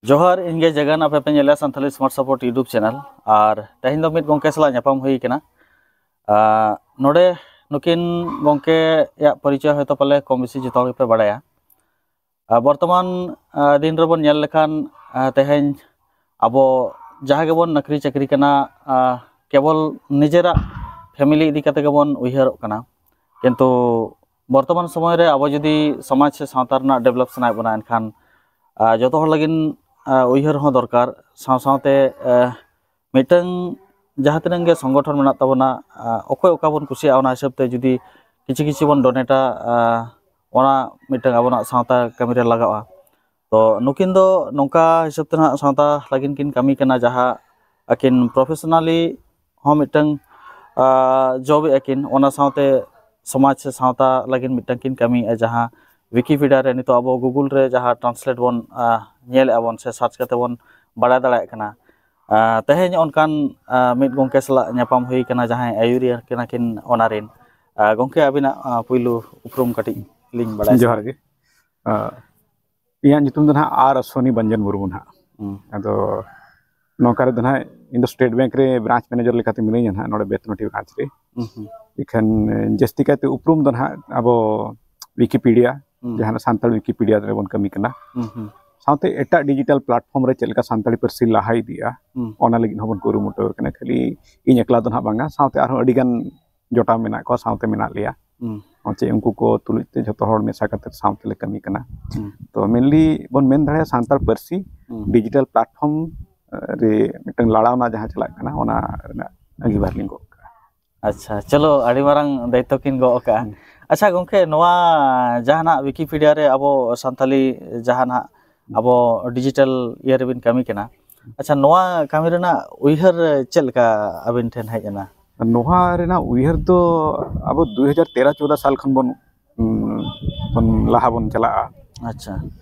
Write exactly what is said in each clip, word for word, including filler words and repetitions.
ᱡᱚᱦᱟᱨ, ᱤᱧ ᱜᱮ ᱡᱟᱜᱟᱱ, ᱟᱯᱮ ᱯᱮ ᱧᱮᱞᱮᱫᱼᱟ Santali Smart Support YouTube channel᱾ ᱟᱨ ᱛᱮᱦᱮᱧ ᱫᱚ ᱢᱤᱫ ᱜᱚᱢᱠᱮ ᱥᱟᱞᱟᱜ ᱧᱟᱯᱟᱢ ᱦᱩᱭ ᱠᱟᱱᱟ᱾ ᱟᱨ ᱱᱚᱰᱮ ᱱᱩᱠᱤᱱ ᱜᱚᱢᱠᱮᱭᱟᱜ ᱯᱚᱨᱤᱪᱚᱭ ᱦᱚᱭᱛᱳ ᱯᱟᱞᱮ ᱠᱚᱢ ᱵᱮᱥᱤ ᱡᱚᱛᱚ ᱦᱚᱲ ᱜᱮᱯᱮ ᱵᱟᱲᱟᱭᱟ᱾ ᱟᱨ ᱵᱚᱨᱛᱚᱢᱟᱱ, ᱟᱨ ᱫᱤᱱ ᱨᱮᱵᱚᱱ ᱧᱮᱞ ᱞᱮᱠᱷᱟᱱ, ᱟᱨ ᱛᱮᱦᱮᱧ ᱟᱵᱚ ᱡᱟᱦᱟᱸ ᱜᱮᱵᱚᱱ ᱱᱚᱠᱨᱤ ᱪᱟᱹᱠᱨᱤ ᱠᱟᱱᱟ, ᱟᱨ ᱠᱮᱵᱚᱞ ᱱᱤᱡᱮᱨᱟᱜ ᱯᱷᱮᱢᱮᱞᱤ ᱤᱫᱤ ᱠᱟᱛᱮ ᱜᱮᱵᱚᱱ ᱩᱭᱦᱟᱹᱨᱚᱜ ᱠᱟᱱᱟ᱾ ᱠᱤᱱᱛᱩ ᱵᱚᱨᱛᱚᱢᱟᱱ ᱥᱚᱢᱚᱭ ᱨᱮ ᱟᱵᱚ ᱡᱩᱫᱤ ᱥᱚᱢᱟᱡᱽ ᱥᱮ ᱥᱟᱶᱛᱟ ᱨᱮᱱᱟᱜ ᱰᱮᱵᱷᱞᱚᱯ ᱥᱟᱱᱟᱭᱮᱫ ᱵᱚᱱᱟ, ᱮᱱᱠᱷᱟᱱ ᱟᱨ ᱡᱚᱛᱚ ᱦᱚᱲ ᱞᱟᱹᱜᱤᱫ, ᱟᱨ ᱩᱭᱦᱟᱹᱨ ᱦᱚᱸ ᱫᱚᱨᱠᱟᱨ᱾ ᱥᱟᱶ ᱥᱟᱶᱛᱮ, ᱟᱨ ᱢᱤᱫᱴᱟᱝ ᱡᱟᱦᱟᱸ ᱛᱤᱱᱟᱹᱜ ᱜᱮ ᱥᱚᱝᱜᱚᱴᱷᱚᱱ ᱢᱮᱱᱟᱜ ᱛᱟᱵᱚᱱᱟ, ᱟᱨ ᱚᱠᱚᱭ ᱚᱠᱟ ᱵᱚᱱ ᱠᱩᱥᱤᱭᱟᱜᱼᱟ, ᱚᱱᱟ ᱦᱤᱥᱟᱹᱵ ᱛᱮ ᱡᱩᱫᱤ ᱠᱤᱪᱷᱩ ᱠᱤᱪᱷᱩ ᱵᱚᱱ ᱰᱚᱱᱮᱴᱟ, ᱟᱨ ᱚᱱᱟ ᱢᱤᱫᱴᱟᱝ ᱟᱵᱚᱱᱟᱜ ᱥᱟᱶᱛᱟ ᱠᱟᱹᱢᱤ ᱨᱮ ᱞᱟᱜᱟᱜᱼᱟ᱾ ᱛᱚ ᱱᱩᱠᱤᱱ ᱫᱚ ᱱᱚᱝᱠᱟ ᱦᱤᱥᱟᱹᱵ ᱛᱮ ᱱᱟᱦᱟᱜ ᱥᱟᱶᱛᱟ ᱞᱟᱹᱜᱤᱫ ᱠᱤᱱ ᱠᱟᱹᱢᱤ ᱠᱟᱱᱟ, ᱡᱟᱦᱟᱸ ᱟᱹᱠᱤᱱ ᱯᱨᱚᱯᱷᱮᱥᱚᱱᱟᱞᱤ ᱦᱚᱸ ᱢᱤᱫᱴᱟᱝ, ᱟᱨ ᱡᱚᱵ ᱮᱫᱼᱟ ᱠᱤᱱ, ᱚᱱᱟ ᱥᱟᱶᱛᱮ ᱥᱚᱢᱟᱡᱽ ᱥᱮ ᱥᱟᱶᱛᱟ ᱞᱟᱹᱜᱤᱫ ᱢᱤᱫᱴᱟᱝ ᱠᱤᱱ ᱠᱟᱹᱢᱤᱭᱮᱫᱼᱟ, ᱡᱟᱦᱟᱸ ᱣᱤᱠᱤᱯᱤᱰᱤᱭᱟ ᱨᱮ ᱱᱤᱛᱚᱜ ᱟᱵᱚ ᱜᱩᱜᱩᱞ ᱨᱮ ᱡᱟᱦᱟᱸ ᱴᱨᱟᱱᱥᱞᱮᱴ ᱵᱚᱱ, ᱟᱨ ᱧᱮᱞᱮᱫᱼᱟ ᱵᱚᱱ ᱥᱮ ᱥᱟᱨᱪ ᱠᱟᱛᱮ ᱵᱚᱱ ᱵᱟᱲᱟᱭ ᱫᱟᱲᱮᱭᱟᱜ ᱠᱟᱱᱟ᱾ ᱟᱨ ᱛᱮᱦᱮᱧ ᱚᱱᱠᱟᱱ, ᱟᱨ ᱢᱤᱫ ᱜᱚᱢᱠᱮ ᱥᱟᱞᱟᱜ ᱧᱟᱯᱟᱢ ᱦᱩᱭ ᱠᱟᱱᱟ, ᱡᱟᱦᱟᱸᱭ ᱟᱹᱭᱩᱨᱤᱭᱟᱹ ᱠᱟᱱᱟ ᱠᱤᱱ ᱚᱱᱟ ᱨᱮᱱ᱾ ᱟᱨ ᱜᱚᱢᱠᱮ, ᱟᱹᱵᱤᱱᱟᱜ, ᱟᱨ ᱯᱩᱭᱞᱩ ᱩᱯᱨᱩᱢ ᱠᱟᱹᱴᱤᱡ ᱞᱤᱧ ᱵᱟᱲᱟᱭ ᱡᱚᱦᱟᱨ ᱜᱮ᱾ ᱟᱨ ᱤᱧᱟᱹᱜ ᱧᱩᱛᱩᱢ ᱫᱚ ᱱᱟᱦᱟᱜ ᱟᱨ ᱚᱥᱣᱤᱱᱤ ᱵᱟᱧᱡᱚᱱ ᱢᱩᱨᱢᱩ ᱱᱟᱦᱟᱜ᱾ ᱦᱩᱸ᱾ ᱟᱫᱚ ᱱᱚᱝᱠᱟ ᱨᱮᱫᱚ ᱱᱟᱦᱟᱜ ᱤᱧ ᱫᱚ ᱥᱴᱮᱴ ᱵᱮᱝᱠ ᱨᱮ ᱵᱨᱟᱧᱪ ᱢᱮᱱᱮᱡᱟᱨ ᱞᱮᱠᱟᱛᱮ ᱢᱤᱱᱟᱹᱧᱟ ᱱᱟᱦᱟᱜ ᱱᱚᱰᱮ ᱵᱮᱛᱱᱚᱴᱤ ᱵᱨᱟᱧᱪ ᱨᱮ᱾ ᱦᱩᱸ, ᱦᱩᱸ᱾ ᱤᱠᱷᱟᱹᱱ ᱡᱟᱹᱥᱛᱤ ᱠᱟᱭᱛᱮ ᱩᱯᱨᱩᱢ ᱫᱚ ᱱᱟᱦᱟᱜ ᱟᱵᱚ ᱣᱤᱠᱤᱯᱤᱰᱤᱭᱟ, ᱦᱩᱸ᱾ ᱡᱟᱦᱟᱸ ᱥᱟᱱᱛᱟᱲ ᱣᱤᱠᱤᱯᱤᱰᱤᱭᱟ ᱨᱮᱵᱚᱱ ᱠᱟᱹᱢᱤ ᱠᱟᱱᱟ᱾ ᱦᱩᱸ, ᱦᱩᱸ᱾ ᱥᱟᱶᱛᱮ ᱮᱴᱟᱜ ᱰᱤᱡᱤᱴᱟᱞ ᱯᱞᱟᱴᱯᱷᱚᱨᱢ ᱨᱮ ᱪᱮᱫ ᱞᱮᱠᱟ ᱥᱟᱱᱛᱟᱲᱤ ᱯᱟᱹᱨᱥᱤ ᱞᱟᱦᱟ ᱤᱫᱤᱜᱼᱟ, ᱦᱩᱸ᱾ ᱚᱱᱟ ᱞᱟᱹᱜᱤᱫ ᱦᱚᱸᱵᱚᱱ ᱠᱩᱨᱩᱢᱩᱴᱩ ᱠᱟᱱᱟ᱾ ᱠᱷᱟᱹᱞᱤ ᱤᱧ ᱮᱠᱞᱟ ᱫᱚ ᱱᱟᱦᱟᱜ ᱵᱟᱝᱟ, ᱥᱟᱶᱛᱮ ᱟᱨᱦᱚᱸ ᱟᱹᱰᱤ ᱜᱟᱱ ᱡᱚᱴᱟᱣ ᱢᱮᱱᱟᱜ ᱠᱚᱣᱟ, ᱥᱟᱶᱛᱮ ᱢᱮᱱᱟᱜ ᱞᱮᱭᱟ᱾ ᱦᱩᱸ᱾ ᱪᱮ ᱩᱱᱠᱩ ᱠᱚ ᱛᱩᱞᱩᱡ ᱛᱮ ᱡᱷᱚᱛᱚ ᱦᱚᱲ ᱢᱮᱥᱟ ᱠᱟᱛᱮ ᱥᱟᱶᱛᱮ ᱞᱮ ᱠᱟᱹᱢᱤ ᱠᱟᱱᱟ᱾ ᱦᱩᱸ᱾ ᱛᱚ mainly ᱵᱚᱱ ᱢᱮᱱ ᱫᱟᱲᱮᱭᱟᱜᱼᱟ ᱥᱟᱱᱛᱟᱲ ᱯᱟᱹᱨᱥᱤ ᱦᱩᱸ᱾ ᱰᱤᱡᱤᱴᱟᱞ ᱯᱞᱟᱴᱯᱷᱚᱨᱢ ᱨᱮ ᱢᱤᱫᱴᱟᱝ ᱞᱟᱲᱟᱣᱱᱟ ᱡᱟᱦᱟᱸ ᱪᱟᱞᱟᱜ ᱠᱟᱱᱟ, ᱚᱱᱟ ᱨᱮᱱᱟᱜ ᱟᱸᱜᱤᱵᱷᱟᱨ ᱞᱤᱧ ᱜᱚᱜ ᱠᱟᱜᱼᱟ᱾ ᱟᱪᱪᱷᱟ, ᱪᱚᱞᱚ, ᱟᱹᱰᱤ ᱢᱟᱨᱟᱝ ᱫᱟᱭᱤᱛᱛᱚ ᱠᱤᱱ ᱜᱚᱜ ᱠᱟᱜᱼᱟ᱾ ᱦᱩᱸ᱾ ᱟᱪᱪᱷᱟ ᱜᱚᱢᱠᱮ, ᱱᱚᱣᱟ ᱡᱟᱦᱟᱱᱟᱜ ᱣᱤᱠᱤᱯᱤᱰᱤᱭᱟ ᱨᱮ ᱟᱵᱚ ᱥᱟᱱᱛᱟᱞᱤ ᱡᱟᱦᱟᱱᱟᱜ ᱟᱵᱚ ᱰᱤᱡᱤᱴᱟᱞ ᱤᱭᱟᱹ ᱨᱮᱵᱤᱱ ᱠᱟᱹᱢᱤ ᱠᱟᱱᱟ, ᱟᱪᱪᱷᱟ, ᱱᱚᱣᱟ ᱠᱟᱹᱢᱤ ᱨᱮᱱᱟᱜ ᱩᱭᱦᱟᱹᱨ ᱪᱮᱫ ᱞᱮᱠᱟ ᱟᱹᱵᱤᱱ ᱴᱷᱮᱱ ᱦᱮᱡ ᱮᱱᱟ? ᱱᱚᱣᱟ ᱨᱮᱱᱟᱜ ᱩᱭᱦᱟᱹᱨ ᱫᱚ ᱟᱵᱚ ᱫᱩ ᱦᱟᱡᱟᱨ ᱛᱮᱨᱚ ᱪᱳᱫᱟ ᱥᱟᱞ ᱠᱷᱚᱱ ᱵᱚᱱ, ᱩᱸ, ᱵᱚᱱ ᱞᱟᱦᱟ ᱵᱚᱱ ᱪᱟᱞᱟᱜᱼᱟ᱾ ᱟᱪᱪᱷᱟ᱾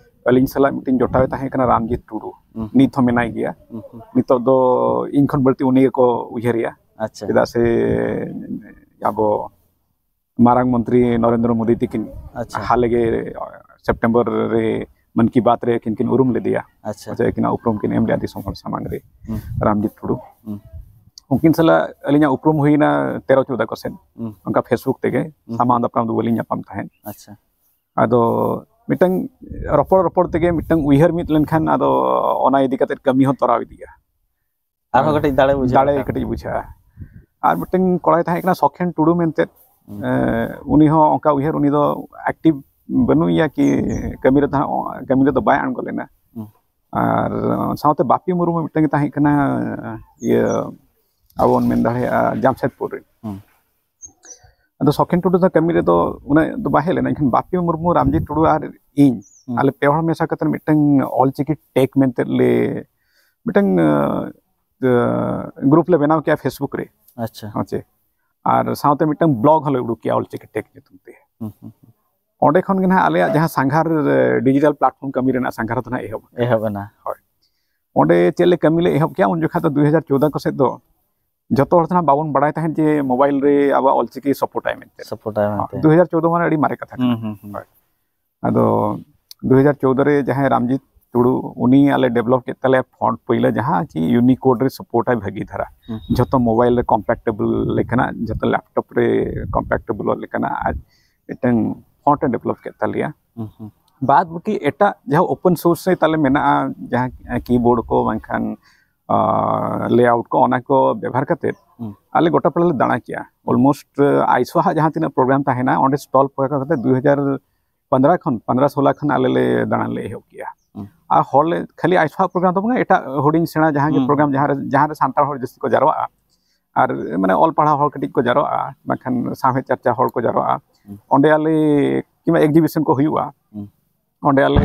ᱟᱹᱞᱤᱧ ᱥᱟᱞᱟᱜ ᱢᱤᱫᱴᱮᱱ ᱡᱚᱴᱟᱣᱮ ᱛᱟᱦᱮᱸ ᱠᱟᱱᱟ, ᱨᱟᱢᱡᱤᱛ ᱴᱩᱰᱩ᱾ ᱦᱩᱸ᱾ ᱱᱤᱛ ᱦᱚᱸ ᱢᱮᱱᱟᱭ ᱜᱮᱭᱟ᱾ ᱦᱩᱸ, ᱦᱩᱸ᱾ ᱱᱤᱛᱚᱜ ᱫᱚ ᱤᱧ ᱠᱷᱚᱱ ᱵᱟᱹᱲᱛᱤ ᱩᱱᱤ ᱜᱮᱠᱚ ᱩᱭᱦᱟᱹᱨᱮᱭᱟ᱾ ᱟᱪᱪᱷᱟ᱾ ᱪᱮᱫᱟᱜ ᱥᱮ ᱟᱵᱚ ᱢᱟᱨᱟᱝ ᱢᱚᱱᱛᱨᱤ ᱱᱚᱨᱮᱱᱫᱨᱚ ᱢᱳᱫᱤ ᱛᱤᱠᱤᱱ ᱟᱪᱪᱷᱟ᱾ ᱦᱟᱞᱮ ᱜᱮ ᱥᱮᱯᱴᱮᱢᱵᱚᱨ ᱨᱮ ᱢᱟᱱ ᱠᱤ ᱵᱟᱛ ᱨᱮ ᱟᱹᱠᱤᱱ ᱠᱤᱱ ᱩᱨᱩᱢ ᱞᱮᱫᱮᱭᱟ᱾ ᱟᱪᱪᱷᱟ᱾ ᱟᱹᱠᱤᱱᱟᱜ ᱩᱯᱨᱩᱢ ᱠᱤᱱ ᱮᱢ ᱞᱮᱫᱟ ᱫᱤᱥᱚᱢ ᱦᱚᱲ ᱥᱟᱢᱟᱝ ᱨᱮ᱾ ᱦᱩᱸ᱾ ᱨᱟᱢᱡᱤᱛ ᱴᱩᱰᱩ᱾ ᱦᱩᱸ᱾ ᱩᱱᱠᱤᱱ ᱥᱟᱞᱟᱜ ᱟᱹᱞᱤᱧᱟᱜ ᱩᱯᱨᱩᱢ ᱦᱩᱭᱱᱟ ᱛᱮᱨᱚ ᱪᱳᱣᱫᱟ ᱠᱚ ᱥᱮᱫ᱾ ᱦᱩᱸ᱾ ᱚᱱᱠᱟ Facebook ᱛᱮᱜᱮ, ᱦᱩᱸ᱾ ᱥᱟᱢᱟᱝ ᱫᱟᱯᱨᱟᱢ ᱫᱚ ᱵᱟᱹᱞᱤᱧ ᱧᱟᱯᱟᱢ ᱛᱟᱦᱮᱸᱫ᱾ ᱟᱪᱪᱷᱟ᱾ ᱟᱫᱚ ᱢᱤᱫᱴᱟᱝ ᱨᱚᱯᱚᱲ ᱨᱚᱯᱚᱲ ᱛᱮᱜᱮ ᱢᱤᱫᱴᱟᱝ ᱩᱭᱦᱟᱹᱨ ᱢᱤᱫ ᱞᱮᱱᱠᱷᱟᱱ ᱟᱫᱚ ᱚᱱᱟ ᱤᱫᱤ ᱠᱟᱛᱮ ᱠᱟᱹᱢᱤ ᱦᱚᱸ ᱛᱚᱨᱟᱣ ᱤᱫᱤᱜᱼᱟ᱾ ᱟᱨᱦᱚᱸ ᱠᱟᱹᱴᱤᱡ ᱫᱟᱲᱮ ᱵᱩᱡᱷᱟᱹᱜᱼᱟ᱾ ᱫᱟᱲᱮ ᱠᱟᱹᱴᱤᱡ ᱵᱩᱡᱷᱟᱹᱜᱼᱟ᱾ ᱟᱨ ᱢᱤᱫᱴᱟᱝ ᱠᱚᱲᱟᱭ ᱛᱟᱦᱮᱸ ᱠᱟᱱᱟ ᱥᱚᱠᱷᱮᱱ ᱴᱩᱰᱩ ᱢᱮᱱᱛᱮ᱾ ᱦᱩᱸ᱾ ᱮ, ᱩᱱᱤ ᱦᱚᱸ ᱚᱱᱠᱟ ᱩᱭᱦᱟᱹᱨ, ᱩᱱᱤ ᱫᱚ ᱮᱠᱴᱤᱵᱷ ᱵᱟᱹᱱᱩᱜ ᱮᱭᱟ ᱠᱤ ᱠᱟᱹᱢᱤ ᱨᱮ ᱛᱟᱦᱮᱸ, ᱠᱟᱹᱢᱤ ᱨᱮᱫᱚ ᱵᱟᱭ ᱟᱬᱜᱚ ᱞᱮᱱᱟ᱾ ᱦᱩᱸ᱾ ᱟᱨ ᱥᱟᱶᱛᱮ ᱵᱟᱯᱤ ᱢᱩᱨᱢᱩ ᱢᱤᱫᱴᱟᱝ ᱜᱮ ᱛᱟᱦᱮᱸ ᱠᱟᱱᱟ, ᱤᱭᱟᱹ, ᱟᱵᱚ ᱵᱚᱱ ᱢᱮᱱ ᱫᱟᱲᱮᱭᱟᱜᱼᱟ ᱡᱟᱢᱥᱮᱫᱽᱯᱩᱨ ᱨᱮ᱾ ᱦᱩᱸ᱾ ᱟᱫᱚ ᱥᱚᱠᱷᱮᱱ ᱴᱩᱰᱩ ᱫᱚ ᱠᱟᱹᱢᱤ ᱨᱮᱫᱚ ᱩᱱᱟᱹᱜ ᱫᱚ ᱵᱟᱭ ᱦᱮᱡ ᱞᱮᱱᱟ, ᱮᱱᱠᱷᱟᱱ ᱵᱟᱯᱤ ᱢᱩᱨᱢᱩ, ᱨᱟᱢᱡᱤᱛ ᱴᱩᱰᱩ ᱟᱨ ᱤᱧ, ᱦᱩᱸ᱾ ᱟᱞᱮ ᱯᱮ ᱦᱚᱲ ᱢᱮᱥᱟ ᱠᱟᱛᱮ ᱢᱤᱫᱴᱟᱝ ᱚᱞᱪᱤᱠᱤ ᱴᱮᱠ ᱢᱮᱱᱛᱮ ᱞᱮ ᱢᱤᱫᱴᱟᱝ, ᱟᱸ, ᱟᱸ, ᱜᱨᱩᱯ ᱞᱮ ᱵᱮᱱᱟᱣ ᱠᱮᱜᱼᱟ Facebook ᱨᱮ᱾ ᱟᱪᱪᱷᱟ᱾ ᱦᱮᱸ ᱪᱮ? ᱟᱨ ᱥᱟᱶᱛᱮ ᱢᱤᱫᱴᱟᱝ ᱵᱞᱚᱜ ᱦᱚᱸᱞᱮ ᱩᱰᱩᱠ ᱠᱮᱜᱼᱟ ᱚᱞᱪᱤᱠᱤ ᱴᱮᱠ ᱧᱩᱛᱩᱢ ᱛᱮ᱾ ᱦᱩᱸ, ᱦᱩᱸ, ᱦᱩᱸ᱾ ᱚᱸᱰᱮ ᱠᱷᱚᱱ ᱜᱮ ᱱᱟᱦᱟᱜ ᱟᱞᱮᱭᱟᱜ ᱡᱟᱦᱟᱸ ᱥᱟᱸᱜᱷᱟᱨ, ᱮ, ᱰᱤᱡᱤᱴᱟᱞ ᱯᱞᱟᱴᱯᱷᱚᱨᱢ ᱠᱟᱹᱢᱤ ᱨᱮᱱᱟᱜ ᱥᱟᱸᱜᱷᱟᱨ ᱫᱚ ᱱᱟᱦᱟᱜ ᱮᱦᱚᱵ ᱮᱱᱟ᱾ ᱮᱦᱚᱵ ᱮᱱᱟ᱾ ᱦᱳᱭ᱾ ᱚᱸᱰᱮ ᱪᱮᱫ ᱞᱮ ᱠᱟᱹᱢᱤ ᱞᱮ ᱮᱦᱚᱵ ᱠᱮᱜᱼᱟ, ᱩᱱ ᱡᱚᱠᱷᱟᱡ ᱫᱚ ᱫᱩ ᱦᱟᱡᱟᱨ ᱪᱳᱣᱫᱟ ᱠᱚ ᱥᱮᱫ ᱫᱚ ᱡᱚᱛᱚ ᱦᱚᱲ ᱫᱚ ᱱᱟᱦᱟᱜ ᱵᱟᱵᱚᱱ ᱵᱟᱲᱟᱭ ᱛᱟᱦᱮᱸᱫ ᱡᱮ ᱢᱳᱵᱟᱭᱤᱞ ᱨᱮ ᱟᱵᱚᱣᱟᱜ ᱚᱞᱪᱤᱠᱤ ᱥᱟᱯᱳᱨᱴᱟᱭ ᱢᱮᱱᱛᱮ᱾ ᱥᱟᱯᱳᱨᱴᱟᱭ ᱢᱮᱱᱛᱮ᱾ ᱫᱩ ᱦᱟᱡᱟᱨ ᱪᱳᱣᱫᱟ ᱢᱟᱱᱮ ᱟᱹᱰᱤ ᱢᱟᱨᱮ ᱠᱟᱛᱷᱟ ᱠᱟᱱᱟ᱾ ᱦᱩᱸ, ᱦᱩᱸ, ᱦᱩᱸ᱾ ᱦᱳᱭ᱾ ᱟᱫᱚ ᱫᱩ ᱦᱟᱡᱟᱨ ᱪᱳᱣᱫᱟ ᱨᱮ ᱡᱟᱦᱟᱸᱭ ᱨᱟᱢᱡᱤᱛ ᱴᱩᱰᱩ, ᱩᱱᱤ ᱟᱞᱮ ᱰᱮᱵᱷᱞᱚᱯ ᱠᱮᱫ ᱛᱟᱞᱮᱭᱟ ᱯᱷᱚᱱᱴ, ᱯᱳᱭᱞᱳ ᱡᱟᱦᱟᱸ ᱠᱤ ᱤᱭᱩᱱᱤᱠᱳᱰ ᱨᱮ ᱥᱟᱯᱳᱨᱴ ᱟᱭ ᱵᱷᱟᱹᱜᱤ ᱫᱷᱟᱨᱟ᱾ ᱦᱩᱸ᱾ ᱡᱷᱚᱛᱚ ᱢᱳᱵᱟᱭᱤᱞ ᱨᱮ ᱠᱚᱢᱯᱮᱠᱴᱮᱵᱚᱞ ᱞᱮᱠᱟᱱᱟᱜ, ᱡᱷᱚᱛᱚ ᱞᱮᱯᱴᱚᱯ ᱨᱮ ᱠᱚᱢᱯᱮᱠᱴᱮᱵᱚᱞᱚᱜ ᱞᱮᱠᱟᱱᱟᱜ ᱟᱡ ᱢᱤᱫᱴᱟᱝ ᱯᱷᱚᱱᱴ ᱮ ᱰᱮᱵᱷᱞᱚᱯ ᱠᱮᱫ ᱛᱟᱞᱮᱭᱟ᱾ ᱦᱩᱸ, ᱦᱩᱸ᱾ ᱵᱟᱫ ᱵᱟᱹᱠᱤ ᱮᱴᱟᱜ ᱡᱟᱦᱟᱸ ᱳᱯᱮᱱ ᱥᱳᱨᱥ ᱨᱮ ᱛᱟᱞᱮ ᱢᱮᱱᱟᱜᱼᱟ, ᱡᱟᱦᱟᱸ ᱠᱤᱵᱳᱨᱰ ᱠᱚ ᱵᱟᱝᱠᱷᱟᱱ, ᱟᱸ, ᱞᱮᱟᱣᱩᱴ ᱠᱚ, ᱚᱱᱟ ᱠᱚ ᱵᱮᱵᱚᱦᱟᱨ ᱠᱟᱛᱮᱫ ᱦᱩᱸ᱾ ᱟᱞᱮ ᱜᱚᱴᱟ ᱯᱟᱲᱟ ᱞᱮ ᱫᱟᱬᱟ ᱠᱮᱜᱼᱟ᱾ ᱦᱩᱸ᱾ ᱚᱞᱢᱳᱥᱴ, ᱟᱸ, ᱟᱭᱥᱳ ᱦᱟᱜ ᱡᱟᱦᱟᱸ ᱛᱤᱱᱟᱹᱜ ᱯᱨᱳᱜᱨᱟᱢ ᱛᱟᱦᱮᱱᱟ, ᱚᱸᱰᱮ ᱥᱴᱚᱞ ᱯᱟᱠᱟ ᱠᱟᱛᱮ ᱫᱩ ᱦᱟᱡᱟᱨ ᱯᱚᱱᱫᱽᱨᱚ ᱠᱷᱚᱱ, ᱯᱚᱱᱫᱽᱨᱚ ᱥᱳᱞᱟ ᱠᱷᱚᱱ ᱟᱞᱮ ᱞᱮ ᱫᱟᱬᱟᱱ ᱞᱮ ᱮᱦᱚᱵ ᱠᱮᱜᱼᱟ᱾ ᱦᱩᱸ᱾ ᱟᱨ ᱦᱚᱲ ᱞᱮ, ᱠᱷᱟᱹᱞᱤ ᱟᱭᱥᱳ ᱦᱟᱜ ᱯᱨᱳᱜᱨᱟᱢ ᱫᱚ ᱵᱟᱝᱟ, ᱮᱴᱟᱜ ᱦᱩᱰᱤᱧ ᱥᱮᱬᱟ ᱡᱟᱦᱟᱸ ᱜᱮ ᱦᱩᱸ, ᱯᱨᱳᱜᱨᱟᱢ, ᱦᱩᱸ᱾ ᱡᱟᱦᱟᱸ ᱨᱮ, ᱡᱟᱦᱟᱸ ᱨᱮ ᱥᱟᱱᱛᱟᱲ ᱦᱚᱲ ᱡᱟᱹᱥᱛᱤ ᱠᱚ ᱡᱟᱨᱣᱟᱜᱼᱟ, ᱟᱨ ᱢᱟᱱᱮ ᱚᱞ ᱯᱟᱲᱦᱟᱣ ᱦᱚᱲ ᱠᱟᱹᱴᱤᱡ ᱠᱚ ᱡᱟᱨᱣᱟᱜᱼᱟ, ᱵᱟᱝᱠᱷᱟᱱ ᱥᱟᱶᱦᱮᱫ ᱪᱟᱨᱪᱟ ᱦᱚᱲ ᱠᱚ ᱡᱟᱨᱣᱟᱜᱼᱟ, ᱦᱩᱸ᱾ ᱚᱸᱰᱮ ᱟᱞᱮ ᱠᱤᱝᱵᱟ ᱮᱠᱡᱤᱵᱤᱥᱚᱱ ᱠᱚ ᱦᱩᱭᱩᱜᱼᱟ, ᱦᱩᱸ᱾ ᱚᱸᱰᱮ ᱟᱞᱮ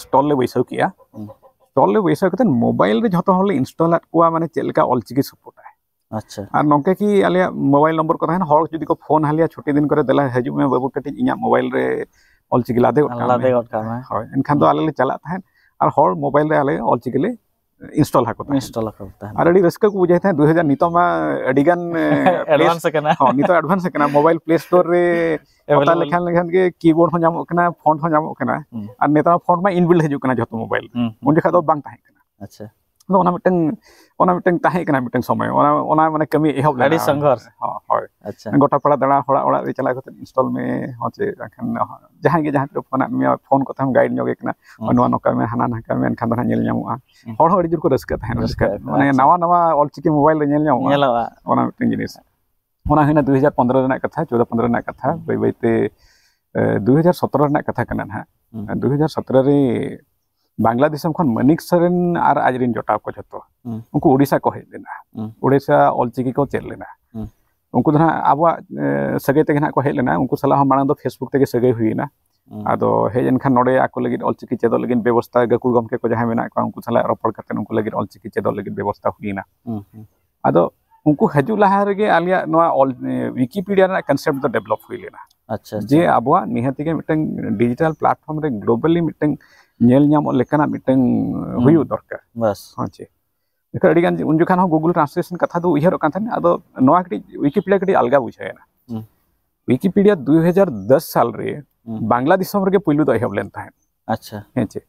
ᱥᱴᱚᱞ ᱞᱮ ᱵᱟᱹᱭᱥᱟᱹᱣ ᱠᱮᱜᱼᱟ᱾ ᱦᱩᱸ᱾ ᱥᱴᱚᱞ ᱞᱮ ᱵᱟᱹᱭᱥᱟᱹᱣ ᱠᱟᱛᱮ ᱢᱳᱵᱟᱭᱤᱞ ᱨᱮ ᱡᱷᱚᱛᱚ ᱦᱚᱲ ᱞᱮ ᱤᱱᱥᱴᱚᱞ ᱟᱫ ᱠᱚᱣᱟ, ᱢᱟᱱᱮ ᱪᱮᱫ ᱞᱮᱠᱟ ᱚᱞᱪᱤᱠᱤ ᱥᱟᱯᱳᱨᱴ ᱟᱭ᱾ ᱟᱪᱪᱷᱟ᱾ ᱟᱨ ᱱᱚᱝᱠᱟ ᱠᱤ ᱟᱞᱮᱭᱟᱜ ᱢᱳᱵᱟᱭᱤᱞ ᱱᱚᱢᱵᱚᱨ ᱠᱚ ᱛᱟᱦᱮᱱᱟ, ᱦᱚᱲ ᱡᱩᱫᱤ ᱠᱚ ᱯᱷᱳᱱ ᱟᱞᱮᱭᱟ ᱪᱷᱩᱴᱤ ᱫᱤᱱ ᱠᱚᱨᱮ, "ᱫᱮᱞᱟ ᱦᱤᱡᱩᱜ ᱢᱮ ᱵᱟᱹᱵᱩ, ᱠᱟᱹᱴᱤᱡ ᱤᱧᱟᱹᱜ ᱢᱳᱵᱟᱭᱤᱞ ᱨᱮ ᱚᱞᱪᱤᱠᱤ ᱞᱟᱫᱮ ᱜᱚᱫ ᱠᱟᱜ ᱞᱟᱫᱮ ᱢᱮ᱾" ᱜᱚᱫ ᱠᱟᱜ ᱢᱮ᱾ ᱦᱳᱭ, ᱮᱱᱠᱷᱟᱱ ᱫᱚ ᱦᱩᱸ᱾ ᱟᱞᱮ ᱞᱮ ᱪᱟᱞᱟᱜ ᱛᱟᱦᱮᱸᱫ ᱟᱨ ᱦᱚᱲ ᱢᱳᱵᱟᱭᱤᱞ ᱨᱮ ᱟᱞᱮ ᱚᱞᱪᱤᱠᱤ ᱞᱮ ᱤᱱᱥᱴᱚᱞ ᱟᱠᱚ ᱛᱟᱦᱮᱸᱫ᱾ ᱤᱱᱥᱴᱚᱞ ᱟᱠᱚ ᱛᱟᱦᱮᱸᱫ᱾ ᱟᱨ ᱟᱹᱰᱤ ᱨᱟᱹᱥᱠᱟᱹ ᱠᱚ ᱵᱩᱡᱷᱟᱹᱣ ᱛᱟᱦᱮᱸᱫ᱾ ᱫᱩ ᱦᱟᱡᱟᱨ ᱱᱤᱛᱚᱜ ᱢᱟ ᱟᱹᱰᱤ ᱜᱟᱱ ᱮᱰᱵᱷᱟᱱᱥ ᱟᱠᱟᱱᱟ᱾ ᱦᱚᱸ, ᱱᱤᱛᱚᱜ ᱮᱰᱵᱷᱟᱱᱥ ᱟᱠᱟᱱᱟ, ᱢᱳᱵᱟᱭᱤᱞ ᱯᱞᱮ ᱥᱴᱳᱨ ᱨᱮ ᱯᱟᱛᱟ Available. ᱞᱮᱠᱷᱟᱱ ᱞᱮᱠᱷᱟᱱ ᱜᱮ ᱠᱤᱵᱳᱨᱰ ᱦᱚᱸ ᱧᱟᱢᱚᱜ ᱠᱟᱱᱟ, ᱯᱷᱚᱱᱴ ᱦᱚᱸ ᱧᱟᱢᱚᱜ ᱠᱟᱱᱟ᱾ ᱦᱩᱸ᱾ ᱟᱨ ᱱᱮᱛᱟᱨ ᱯᱷᱚᱱᱴ ᱢᱟ ᱤᱱᱵᱤᱞᱰ ᱦᱤᱡᱩᱜ ᱠᱟᱱᱟ ᱡᱷᱚᱛᱚ ᱢᱳᱵᱟᱭᱤᱞ ᱨᱮ᱾ ᱦᱩᱸ, ᱦᱩᱸ᱾ ᱩᱱ ᱡᱚᱠᱷᱟᱡ ᱫᱚ ᱵᱟᱝ ᱛᱟᱦᱮᱸ ᱠᱟᱱᱟ᱾ ᱟᱪᱪᱷᱟ᱾ ᱟᱫᱚ ᱚᱱᱟ ᱢᱤᱫᱴᱟᱝ ᱚᱱᱟ ᱢᱤᱫᱴᱟᱝ ᱛᱟᱦᱮᱸ ᱠᱟᱱᱟ ᱢᱤᱫᱴᱟᱝ ᱥᱚᱢᱚᱭ, ᱚᱱᱟ ᱚᱱᱟ ᱢᱟᱱᱮ ᱠᱟᱹᱢᱤ ᱮᱦᱚᱵ ᱞᱮᱱᱟ᱾ ᱟᱹᱰᱤ ᱥᱚᱝᱜᱷᱚᱨᱥ᱾ ᱦᱚᱸ, ᱦᱳᱭ᱾ ᱟᱪᱪᱷᱟ᱾ ᱜᱚᱴᱟ ᱯᱟᱲᱟ ᱫᱟᱬᱟ, ᱦᱚᱲᱟᱜ ᱚᱲᱟᱜ ᱨᱮ ᱪᱟᱞᱟᱣ ᱠᱟᱛᱮ ᱤᱱᱥᱴᱚᱞ ᱢᱮ, ᱦᱚᱸ ᱪᱮ ᱮᱱᱠᱷᱟᱱ ᱡᱟᱦᱟᱸᱭ ᱜᱮ ᱡᱟᱦᱟᱸ ᱛᱤᱱᱟᱹᱜ ᱯᱷᱳᱱ ᱟᱫ ᱢᱮᱭᱟ, ᱯᱷᱳᱱ ᱠᱚᱛᱮ ᱦᱚᱸ ᱜᱟᱭᱤᱰ ᱧᱚᱜᱮ ᱠᱟᱱᱟ, ᱦᱩᱸ᱾ ᱱᱚᱣᱟ ᱱᱚᱝᱠᱟ ᱢᱮ, ᱦᱟᱱᱟ ᱱᱚᱝᱠᱟ ᱢᱮ, ᱮᱱᱠᱷᱟᱱ ᱫᱚ ᱦᱟᱸᱜ ᱧᱮᱞ ᱧᱟᱢᱚᱜᱼᱟ᱾ ᱦᱩᱸ᱾ ᱦᱚᱲ ᱦᱚᱸ ᱟᱹᱰᱤ ᱡᱳᱨ ᱠᱚ ᱨᱟᱹᱥᱠᱟᱹᱜ ᱛᱟᱦᱮᱸᱫ, ᱨᱟᱹᱥᱠᱟᱹᱜ ᱨᱟᱹᱥᱠᱟᱹ ᱟᱠᱚ, ᱢᱟᱱᱮ ᱟᱪᱪᱷᱟ᱾ ᱱᱟᱣᱟ ᱱᱟᱣᱟ ᱚᱞᱪᱤᱠᱤ ᱢᱳᱵᱟᱭᱤᱞ ᱨᱮ ᱧᱮᱞ ᱧᱟᱢᱚᱜᱼᱟ᱾ ᱧᱮᱞᱚᱜᱼᱟ᱾ ᱚᱱᱟ ᱢᱤᱫᱴᱟᱝ ᱡᱤᱱᱤᱥ, ᱚᱱᱟ ᱦᱩᱭᱱᱟ ᱫᱩ ᱦᱟᱡᱟᱨ ᱯᱚᱱᱫᱽᱨᱚ ᱨᱮᱱᱟᱜ ᱠᱟᱛᱷᱟ, ᱪᱳᱫᱽᱫᱚ ᱯᱚᱱᱫᱽᱨᱚ ᱨᱮᱱᱟᱜ ᱠᱟᱛᱷᱟ᱾ ᱦᱩᱸ᱾ ᱵᱟᱹᱭ ᱵᱟᱹᱭ ᱛᱮ ᱮ, ᱫᱩ ᱦᱟᱡᱟᱨ ᱥᱚᱛᱨᱚ ᱨᱮᱱᱟᱜ ᱠᱟᱛᱷᱟ ᱠᱟᱱᱟ ᱱᱟᱦᱟᱜ᱾ ᱦᱩᱸ᱾ ᱫᱩ ᱦᱟᱡᱟᱨ ᱥᱚᱛᱨᱚ ᱨᱮ ᱵᱟᱝᱞᱟ ᱫᱤᱥᱚᱢ ᱠᱷᱚᱱ ᱢᱟᱱᱤᱠ ᱥᱚᱨᱮᱱ ᱟᱨ ᱟᱡᱨᱮᱱ ᱡᱚᱴᱟᱣ ᱠᱚ ᱡᱷᱚᱛᱚ ᱦᱩᱸ᱾ ᱩᱱᱠᱩ ᱳᱰᱤᱥᱟ ᱠᱚ ᱦᱮᱡ ᱞᱮᱱᱟ᱾ ᱦᱩᱸ᱾ ᱳᱰᱤᱥᱟ ᱚᱞᱪᱤᱠᱤ ᱠᱚ ᱪᱮᱫ ᱞᱮᱱᱟ᱾ ᱦᱩᱸ᱾ ᱩᱱᱠᱩ ᱫᱚ ᱱᱟᱦᱟᱜ ᱟᱵᱚᱣᱟᱜ ᱮ, ᱥᱟᱹᱜᱟᱹᱭ ᱛᱮᱜᱮ ᱱᱟᱦᱟᱜ ᱠᱚ ᱦᱮᱡ ᱞᱮᱱᱟ᱾ ᱩᱱᱠᱩ ᱥᱟᱞᱟᱜ ᱦᱚᱸ ᱢᱟᱲᱟᱝ ᱫᱚ ᱯᱷᱮᱥᱵᱩᱠ ᱛᱮᱜᱮ ᱥᱟᱹᱜᱟᱹᱭ ᱦᱩᱭᱮᱱᱟ᱾ ᱦᱩᱸ᱾ ᱟᱫᱚ ᱦᱮᱡ ᱮᱱᱠᱷᱟᱱ ᱱᱚᱰᱮ ᱟᱠᱚ ᱞᱟᱹᱜᱤᱫ ᱚᱞᱪᱤᱠᱤ ᱪᱮᱫᱚᱜ ᱞᱟᱹᱜᱤᱫ ᱵᱮᱵᱚᱥᱛᱷᱟ, ᱜᱟᱹᱠᱷᱩᱲ ᱜᱚᱢᱠᱮ ᱠᱚ ᱡᱟᱦᱟᱸᱭ ᱢᱮᱱᱟᱜ ᱠᱚᱣᱟ ᱩᱱᱠᱩ ᱥᱟᱞᱟᱜ ᱨᱚᱯᱚᱲ ᱠᱟᱛᱮ ᱩᱱᱠᱩ ᱞᱟᱹᱜᱤᱫ ᱚᱞᱪᱤᱠᱤ ᱪᱮᱫᱚᱜ ᱞᱟᱹᱜᱤᱫ ᱵᱮᱵᱚᱥᱛᱷᱟ ᱦᱩᱭᱮᱱᱟ᱾ ᱦᱩᱸ, ᱦᱩᱸ᱾ ᱟᱫᱚ ᱩᱱᱠᱩ ᱦᱤᱡᱩᱜ ᱞᱟᱦᱟ ᱨᱮᱜᱮ ᱟᱞᱮᱭᱟᱜ ᱱᱚᱣᱟ ᱚᱞ ᱮ, ᱣᱤᱠᱤᱯᱤᱰᱤᱭᱟ ᱨᱮᱱᱟᱜ ᱠᱚᱱᱥᱮᱯᱴ ᱫᱚ ᱰᱮᱵᱷᱞᱚᱯ ᱦᱩᱭ ᱞᱮᱱᱟ᱾ ᱟᱪᱪᱷᱟ, ᱟᱪᱪᱷᱟ᱾ ᱡᱮ ᱟᱵᱚᱣᱟᱜ ᱱᱤᱦᱟᱹᱛ ᱜᱮ ᱢᱤᱫᱴᱟᱝ ᱰᱤᱡᱤᱴᱟᱞ ᱯᱞᱟᱴᱯᱷᱚᱨᱢ ᱨᱮ ᱜᱞᱳᱵᱟᱞᱤ ᱢᱤᱫᱴᱟᱝ ᱧᱮᱞ ᱧᱟᱢᱚᱜ ᱞᱮᱠᱟᱱᱟᱜ ᱢᱤᱫᱴᱟᱝ ᱦᱩᱸ᱾ ᱦᱩᱭᱩᱜ ᱫᱚᱨᱠᱟᱨ᱾ ᱵᱟᱥ᱾ ᱦᱮᱸ ᱪᱮ? ᱮᱱᱠᱷᱟᱱ ᱟᱹᱰᱤ ᱜᱟᱱ ᱩᱱ ᱡᱚᱠᱷᱟᱱ ᱦᱚᱸ ᱜᱩᱜᱩᱞ ᱴᱨᱟᱱᱥᱞᱮᱥᱚᱱ ᱠᱟᱛᱷᱟ ᱫᱚ ᱩᱭᱦᱟᱹᱨᱚᱜ ᱠᱟᱱ ᱛᱟᱦᱮᱸᱫ᱾ ᱟᱫᱚ ᱱᱚᱣᱟ ᱠᱟᱹᱴᱤᱡ ᱣᱤᱠᱤᱯᱤᱰᱤᱭᱟ ᱠᱟᱹᱴᱤᱡ ᱟᱞᱜᱟ ᱵᱩᱡᱷᱟᱹᱣ ᱮᱱᱟ᱾ ᱦᱩᱸ᱾ ᱣᱤᱠᱤᱯᱤᱰᱤᱭᱟ ᱫᱩ ᱦᱟᱡᱟᱨ ᱫᱚᱥ ᱥᱟᱞ ᱨᱮ ᱦᱩᱸ᱾ ᱵᱟᱝᱞᱟ ᱫᱤᱥᱚᱢ ᱨᱮᱜᱮ ᱯᱩᱭᱞᱩ ᱫᱚ ᱮᱦᱚᱵ ᱞᱮᱱ ᱛᱟᱦᱮᱸᱫ᱾ ᱟᱪᱪᱷᱟ᱾ ᱦᱮᱸ ᱪᱮ?